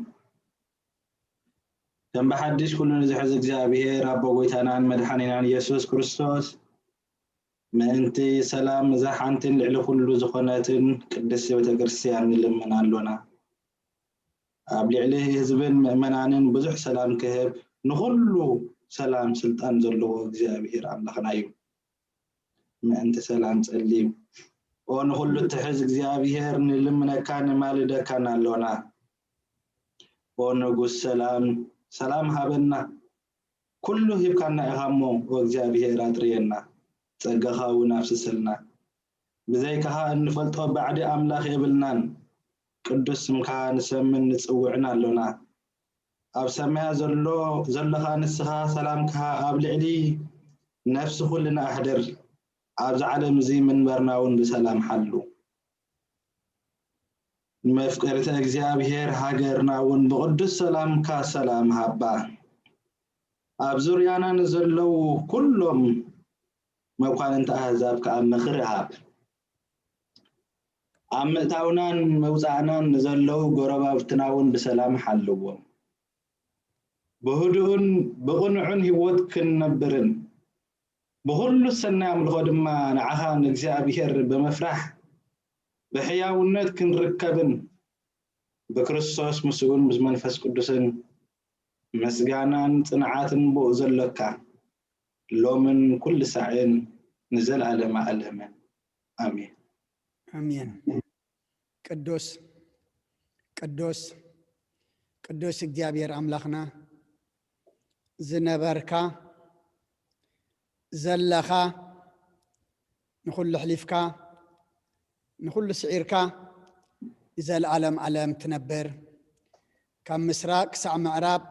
ከም ብሓድሽ ኩሉ ንዝሕዝ እግዚኣብሔር ኣቦ ጎይታናን መድሓኒናን ኢየሱስ ክርስቶስ ምእንቲ ሰላም እዛ ሓንትን ልዕሊ ኩሉ ዝኾነትን ቅድስቲ ቤተ ክርስቲያን ንልምን ኣሎና። ኣብ ልዕሊ ህዝብን ምእመናንን ብዙሕ ሰላም ክህብ ንኹሉ ሰላም ስልጣን ዘለዎ እግዚኣብሔር ኣምላኽና እዩ። ምእንቲ ሰላም ጸልዩ። ኦ ንኹሉ እትሕዝ እግዚኣብሔር ንልምነካ ንማልደካን ኣሎና። ኦ ንጉስ ሰላም ሰላም ሃበና። ኩሉ ሂብካና ኢኻ እሞ ኦ እግዚኣብሔር ኣጥርየና፣ ጸጋኻ እውን ኣፍስሰልና። ብዘይካኻ እንፈልጦ ባዕዲ ኣምላኽ የብልናን። ቅዱስ ስምካ ንሰምን ንጽውዕን ኣሎና። ኣብ ሰማያ ዘሎ ዘለኻ ንስኻ ሰላምካ ኣብ ልዕሊ ነፍሲ ኩልና ኣሕድር። ኣብዚ ዓለም እዚ ምንበርና እውን ብሰላም ሓሉ። ንመፍቀሪተ እግዚኣብሔር ሃገርና እውን ብቕዱስ ሰላምካ ሰላም ሃባ። ኣብ ዙርያና ንዘለዉ ኩሎም መኳንንቲ ኣህዛብ ከኣ ምኽሪ ሃብ። ኣብ ምእታውናን ምውጻእናን ንዘለዉ ጎረባብትና እውን ብሰላም ሓልዎም። ብህዱእን ብቕኑዕን ህይወት ክንነብርን ብኹሉ ሰናይ ኣምልኾ ድማ ንዓኻ ንእግዚኣብሔር ብምፍራሕ ብሕያውነት ክንርከብን ብክርስቶስ ምስኡን ምስ መንፈስ ቅዱስን ምስጋናን ጽንዓትን ብኡ ዘሎካ ሎምን ኩሉ ሳዕን ንዘለዓለመ ኣለምን። ኣሜን። ኣሜን። ቅዱስ ቅዱስ ቅዱስ እግዚኣብሔር ኣምላኽና ዝነበርካ ዘለኻ ንኹሉ ኣሕሊፍካ ንኹሉ ስዒርካ ንዘለዓለም ዓለም ትነብር ካብ ምስራቅ ክሳዕ ምዕራብ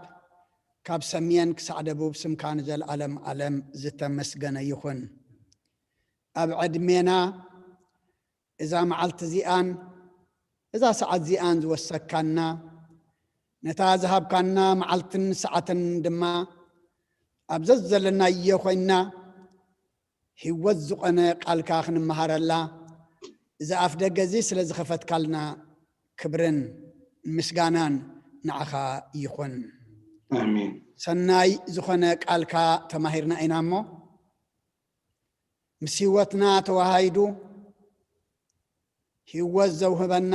ካብ ሰሜን ክሳዕ ደቡብ ስምካ ንዘለዓለም ዓለም ዝተመስገነ ይኹን። ኣብ ዕድሜና እዛ መዓልቲ እዚኣን እዛ ሰዓት እዚኣን ዝወሰካና ነታ ዝሃብካና መዓልትን ሰዓትን ድማ ኣብ ዘዘለናዮ ኮይንና ህይወት ዝኾነ ቃልካ ክንመሃረላ እዚ ኣፍ ደገ እዚ ስለ ዝኸፈትካልና ክብርን ምስጋናን ንዓኻ ይኹን። ኣሜን። ሰናይ ዝኾነ ቃልካ ተማሂርና ኢና እሞ ምስ ህይወትና ተዋሃይዱ ህይወት ዘውህበና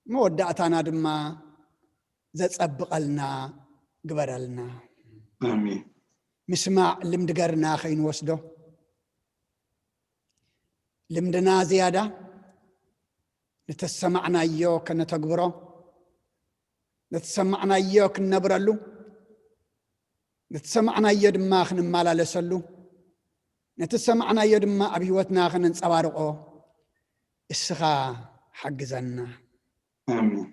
መወዳእታና ድማ ዘጸብቐልና ግበረልና። ኣሜን። ምስማዕ ልምዲ ገርና ከይንወስዶ ልምድና ዝያዳ ንተሰማዕናዮ ከነተግብሮ ነተሰማዕናዮ ክንነብረሉ ነተሰማዕናዮ ድማ ክንመላለሰሉ ነተሰማዕናዮ ድማ ኣብ ህይወትና ከነንጸባርቆ እስኻ ሓግዘና። ኣሜን።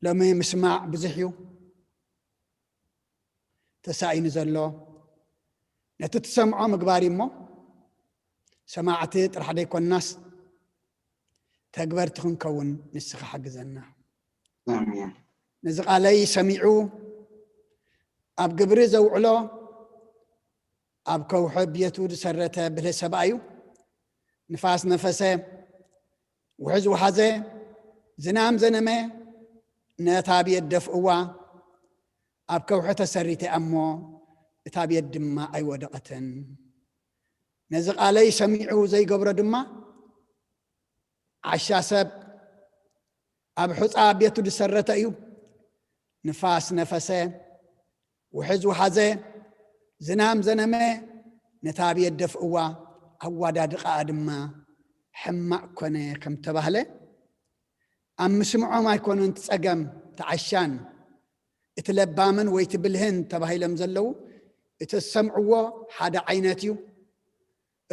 ሎሚ ምስማዕ ብዙሕ እዩ ተሳኢኑ ዘሎ። ነቲ ትሰምዖ ምግባር እዩ እሞ ሰማዕቲ ጥራሕ ዘይኮንናስ ተግበርቲ ክንከውን ንስኻ ሓግዘና። ኣሜን። ነዚ ቃለይ ሰሚዑ ኣብ ግብሪ ዘውዕሎ ኣብ ከውሒ ቤቱ ዝሰረተ ብልህ ሰብኣይ እዩ። ንፋስ ነፈሰ፣ ውሕዝ ወሓዘ፣ ዝናም ዘነመ፣ ነታ ቤት ደፍእዋ። ኣብ ከውሒ ተሰሪተ እሞ እታ ቤት ድማ ኣይወደቐትን። ነዚ ቃለይ ሰሚዑ ዘይገብሮ ድማ ዓሻ ሰብ ኣብ ሑፃ ቤቱ ዝሰረተ እዩ። ንፋስ ነፈሰ፣ ውሕዝ ወሓዘ፣ ዝናም ዘነመ፣ ነታ ቤት ደፍእዋ፣ ኣዋዳድቓኣ ድማ ሕማቕ ኮነ ከም ተባህለ ኣብ ምስምዖም ኣይኮነን እቲ ጸገም እቲ ዓሻን እቲ ለባምን ወይ እቲ ብልህን ተባሂሎም ዘለዉ እቲ ዝሰምዕዎ ሓደ ዓይነት እዩ።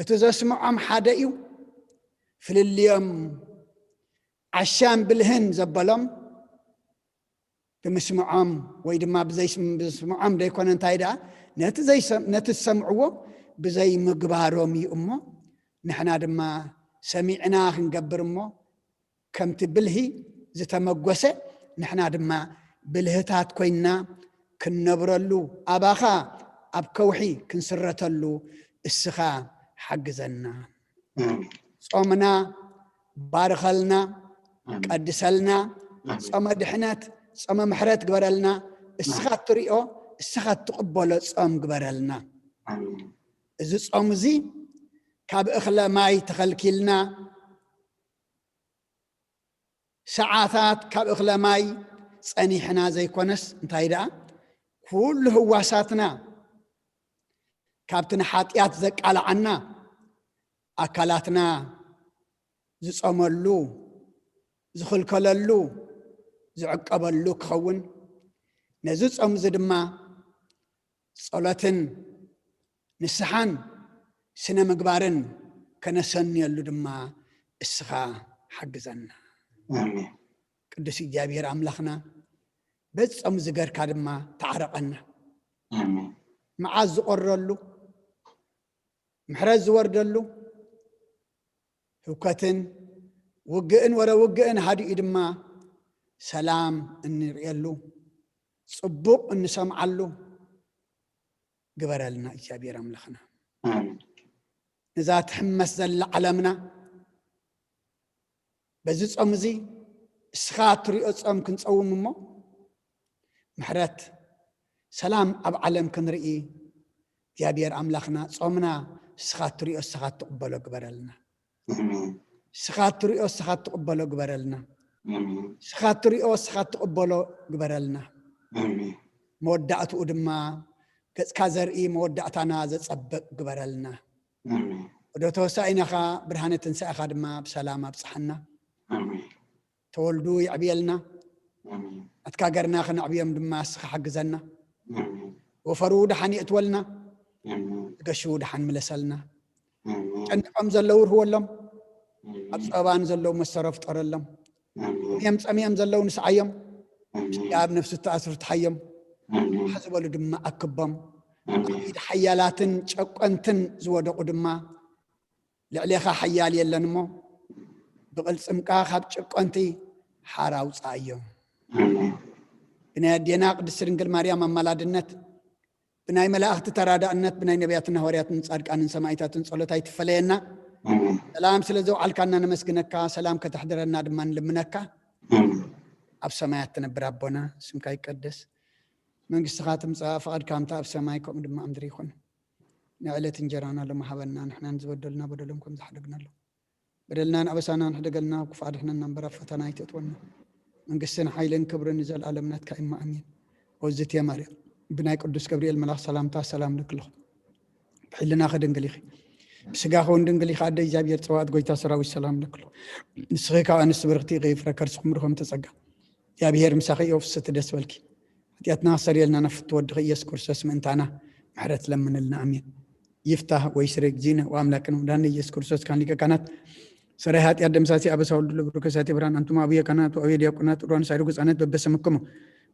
እቲ ዘስምዖም ሓደ እዩ። ፍልልዮም ዓሻን ብልህን ዘበሎም ብምስምዖም ወይ ድማ ብዘይስምዖም ዘይኮነ እንታይ ደኣ ነቲ ዝሰምዕዎ ብዘይምግባሮም እዩ እሞ ንሕና ድማ ሰሚዕና ክንገብር እሞ ከምቲ ብልሂ ዝተመጎሰ ንሕና ድማ ብልህታት ኮይንና ክንነብረሉ ኣባኻ ኣብ ከውሒ ክንስረተሉ እስኻ ሓግዘና። ጾምና ባርኸልና፣ ቀድሰልና፣ ጾመ ድሕነት፣ ጾመ ምሕረት ግበረልና። እስኻ እትሪኦ እስኻ እትቕበሎ ጾም ግበረልና። እዚ ጾም እዚ ካብ እኽለ ማይ ተኸልኪልና ሰዓታት ካብ እኽለ ማይ ጸኒሕና ዘይኮነስ እንታይ ደኣ ኩሉ ህዋሳትና ካብቲ ንሓጢኣት ዘቃልዓና ኣካላትና ዝጸመሉ ዝኽልከለሉ ዝዕቀበሉ ክኸውን ነዚ ጾም እዚ ድማ ጸሎትን ንስሓን ስነ ምግባርን ከነሰንየሉ ድማ እስኻ ሓግዘና። ኣሜን። ቅዱስ እግዚኣብሔር ኣምላኽና በዚ ጾም ዝገርካ ድማ ተዓረቐና። ኣሜን። መዓዝ ዝቆረሉ ምሕረት ዝወርደሉ ህውከትን ውግእን ወረ ውግእን ሃዲኡ ድማ ሰላም እንርእየሉ ጽቡቕ እንሰምዓሉ ግበረልና እግዚኣብሔር ኣምላኽና። ኣሜን። ነዛ ትሕመስ ዘላ ዓለምና በዚ ጾም እዚ እስኻ እትሪኦ ጾም ክንጸውም እሞ ምሕረት ሰላም ኣብ ዓለም ክንርኢ እግዚኣብሔር ኣምላኽና ጾምና ንስኻ እትሪኦ ንስኻ እትቕበሎ ግበረልና። ኣሜን። ንስኻ እትሪኦ ንስኻ እትቕበሎ ግበረልና። ኣሜን። ንስኻ እትሪኦ ንስኻ እትቕበሎ ግበረልና። ኣሜን። መወዳእትኡ ድማ ገጽካ ዘርኢ መወዳእታና ዘጸብቕ ግበረልና። ኣሜን። ወደ ተወሳኢናኻ ብርሃነ ትንሳኤኻ ድማ ብሰላም ኣብጽሓና። ኣሜን። ተወልዱ ይዕብየልና። ኣሜን። ኣትካ ገርና ክነዕብዮም ድማ እስኻ ሓግዘና። ኣሜን። ወፈሩ ደሓን የእትወልና። ኣሜን። ዝገሹ ደሓን ምለሰልና። ኣሜን። ጨኒቆም ዘለዉ ርህወሎም። ኣብ ኣሜን። ጸባን ዘለዉ መሰሮ ፍጠረሎም። ኣሜን። እዮም ጸሚኦም ዘለዉ ንስዓዮም። ኣሜን። ኣብ ነፍሲ ተኣስሩ ትሓዮም። ኣሜን። ዝበሉ ድማ ኣክቦም። ኣብ ኣሜን። ኢድ ሓያላትን ጨቆንትን ዝወደቑ ድማ ልዕሌኻ ሓያል የለን እሞ ብቕልጽምካ ካብ ጨቆንቲ ሓራ ኣውጽኣዮም። ኣሜን። ብናይ ኣዴና ቅድስቲ ድንግል ማርያም ኣማላድነት፣ ብናይ መላእኽቲ ተራዳእነት፣ ብናይ ነቢያትን ሃዋርያትን ጻድቃንን ሰማዕታትን ጸሎት ኣይትፈለየና። ኣሜን። ሰላም ስለ ዘውዓልካና ነመስግነካ፣ ሰላም ከተሕድረና ድማ ንልምነካ። ኣሜን። ኣብ ሰማያት ትነብር ኣቦና፣ ስምካ ይቀደስ፣ መንግስትኻ ትምጻእ፣ ፍቓድካ ከምቲ ኣብ ሰማይ ከምኡ ድማ ኣብ ምድሪ ይኹን። ንዕለት እንጀራና ሎሚ ሃበና፣ ንሕና ንዝበደሉና በደሎም ከም ዝሓደግናሉ፣ በደልናን ኣበሳናን ሕደገልና፣ ክፉእ ኣድሕነና እምበር ኣብ ፈተና ኣይተእትወና። መንግስትን ሓይልን ክብርን ንዘለኣለም ናትካ እማ ኣሜን። ኦዝቴ ማርያም ብናይ ቅዱስ ገብርኤል መልኣኽ ሰላምታ ሰላም ለክልኹ። ብሕልናኺ ድንግል ኢኺ፣ ብስጋኺ እውን ድንግል ኢኺ። ኣደ እግዚኣብሔር ጸዋት ጎይታ ሰራዊት ሰላም ለክልኹ። ንስኺ ካብ ኣንስቲ ብርኽቲ ኢኺ፣ ፍረ ከርስኹም ብሩኽ እምተ ጸጋ። እግዚኣብሔር ምሳኺ እዩ፣ ፍስቲ ደስ በልኪ። ሓጢኣትና ክሰርየልና ናብ ፍትወ ወድኺ ኢየሱስ ክርስቶስ ምእንታና ምሕረት ለምንልና። ኣሜን። ይፍታህ ወይ ስሬ እግዚእነ ወኣምላክነ ወመድኃኒነ ኢየሱስ ክርስቶስ ካን ሊቀ ካህናት ሰራይ ኃጢአት ደምሳሲ አበሳ ወልድ ለብሩክ ከሳቴ ብርሃን አንቱም አብየ ካህናት ወአብየ ዲያቆናት ሩዋን ሳይሩ ግጻነት በበስምክሙ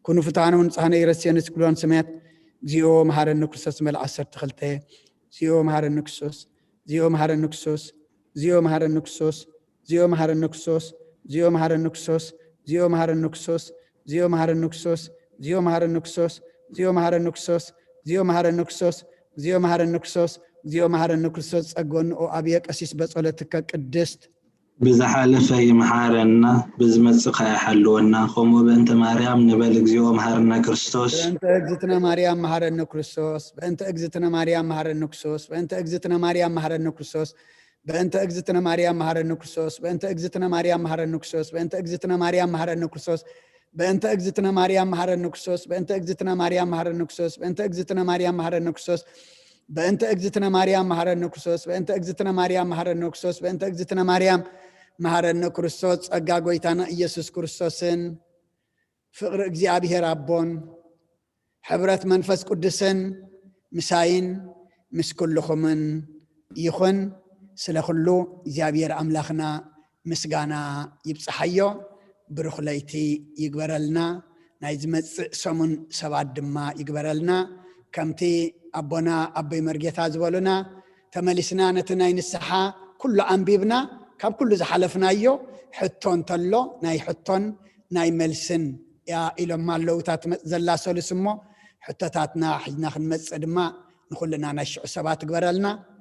ኩኑ ፍትሐነ ወንጽሐነ ኢረስየነ ስክሉዋን ሰማያት እግዚኦ መሐረነ ክርስቶስ መልአ ዓሰርተ ክልተ። እግዚኦ መሐረነ ክርስቶስ፣ እግዚኦ መሐረነ ክርስቶስ፣ እግዚኦ መሐረነ ክርስቶስ፣ እግዚኦ መሐረነ ክርስቶስ፣ እግዚኦ መሐረነ ክርስቶስ፣ እግዚኦ መሐረነ ክርስቶስ፣ እግዚኦ መሐረነ ክርስቶስ፣ እግዚኦ መሐረነ ክርስቶስ፣ እግዚኦ መሐረነ ክርስቶስ፣ እግዚኦ መሐረነ ክርስቶስ፣ እግዚኦ መሐረነ ክርስቶስ፣ እግዚኦ መሐረነ ክርስቶስ ጸጎንኦ አብየ ቀሲስ በጸሎትከ ቅድስት። ብዝሓለፈ ይምሓረና፣ ብዝመጽእ ከኣ ይሓልወና። ከምኡ በእንተ ማርያም ንበል። እግዚኦ መሐረነ ክርስቶስ። በእንተ እግዝእትነ ማርያም መሐረነ ክርስቶስ፣ በእንተ እግዝእትነ ማርያም መሐረነ ክርስቶስ፣ በእንተ እግዝእትነ ማርያም መሐረነ ክርስቶስ፣ በእንተ እግዝእትነ ማርያም መሐረነ ክርስቶስ፣ በእንተ እግዝእትነ ማርያም መሐረነ ክርስቶስ፣ በእንተ እግዝእትነ ማርያም መሐረነ ክርስቶስ፣ በእንተ እግዝእትነ ማርያም መሐረነ ክርስቶስ፣ በእንተ እግዝእትነ ማርያም መሐረነ ክርስቶስ፣ በእንተ እግዝእትነ ማርያም መሐረነ ክርስቶስ፣ በእንተ እግዝእትነ ማርያም መሐረነ ክርስቶስ፣ በእንተ እግዝእትነ ማርያም መሐረነ ክርስቶስ፣ በእንተ እግዝእትነ ማርያም መሐረነ ክርስቶስ። ጸጋ ጎይታና ኢየሱስ ክርስቶስን ፍቕሪ እግዚኣብሔር ኣቦን ሕብረት መንፈስ ቅዱስን ምሳይን ምስ ኩልኹምን ይኹን። ስለ ኩሉ እግዚኣብሔር ኣምላኽና ምስጋና ይብጽሓዮ። ብሩኽ ለይቲ ይግበረልና። ናይ ዝመጽእ ሰሙን ሰባት ድማ ይግበረልና። ከምቲ ኣቦና ኣቦይ መርጌታ ዝበሉና፣ ተመሊስና ነቲ ናይ ንስሓ ኩሉ ኣንቢብና፣ ካብ ኩሉ ዝሓለፍናዮ ሕቶ እንተሎ ናይ ሕቶን ናይ መልስን እያ ኢሎማ ኣለዉ። እታ ትመጽእ ዘላ ሰሉስ እሞ ሕቶታትና ሒዝና ክንመጽእ ድማ ንኹልና ናይ ሽዑ ሰባት ትግበረልና።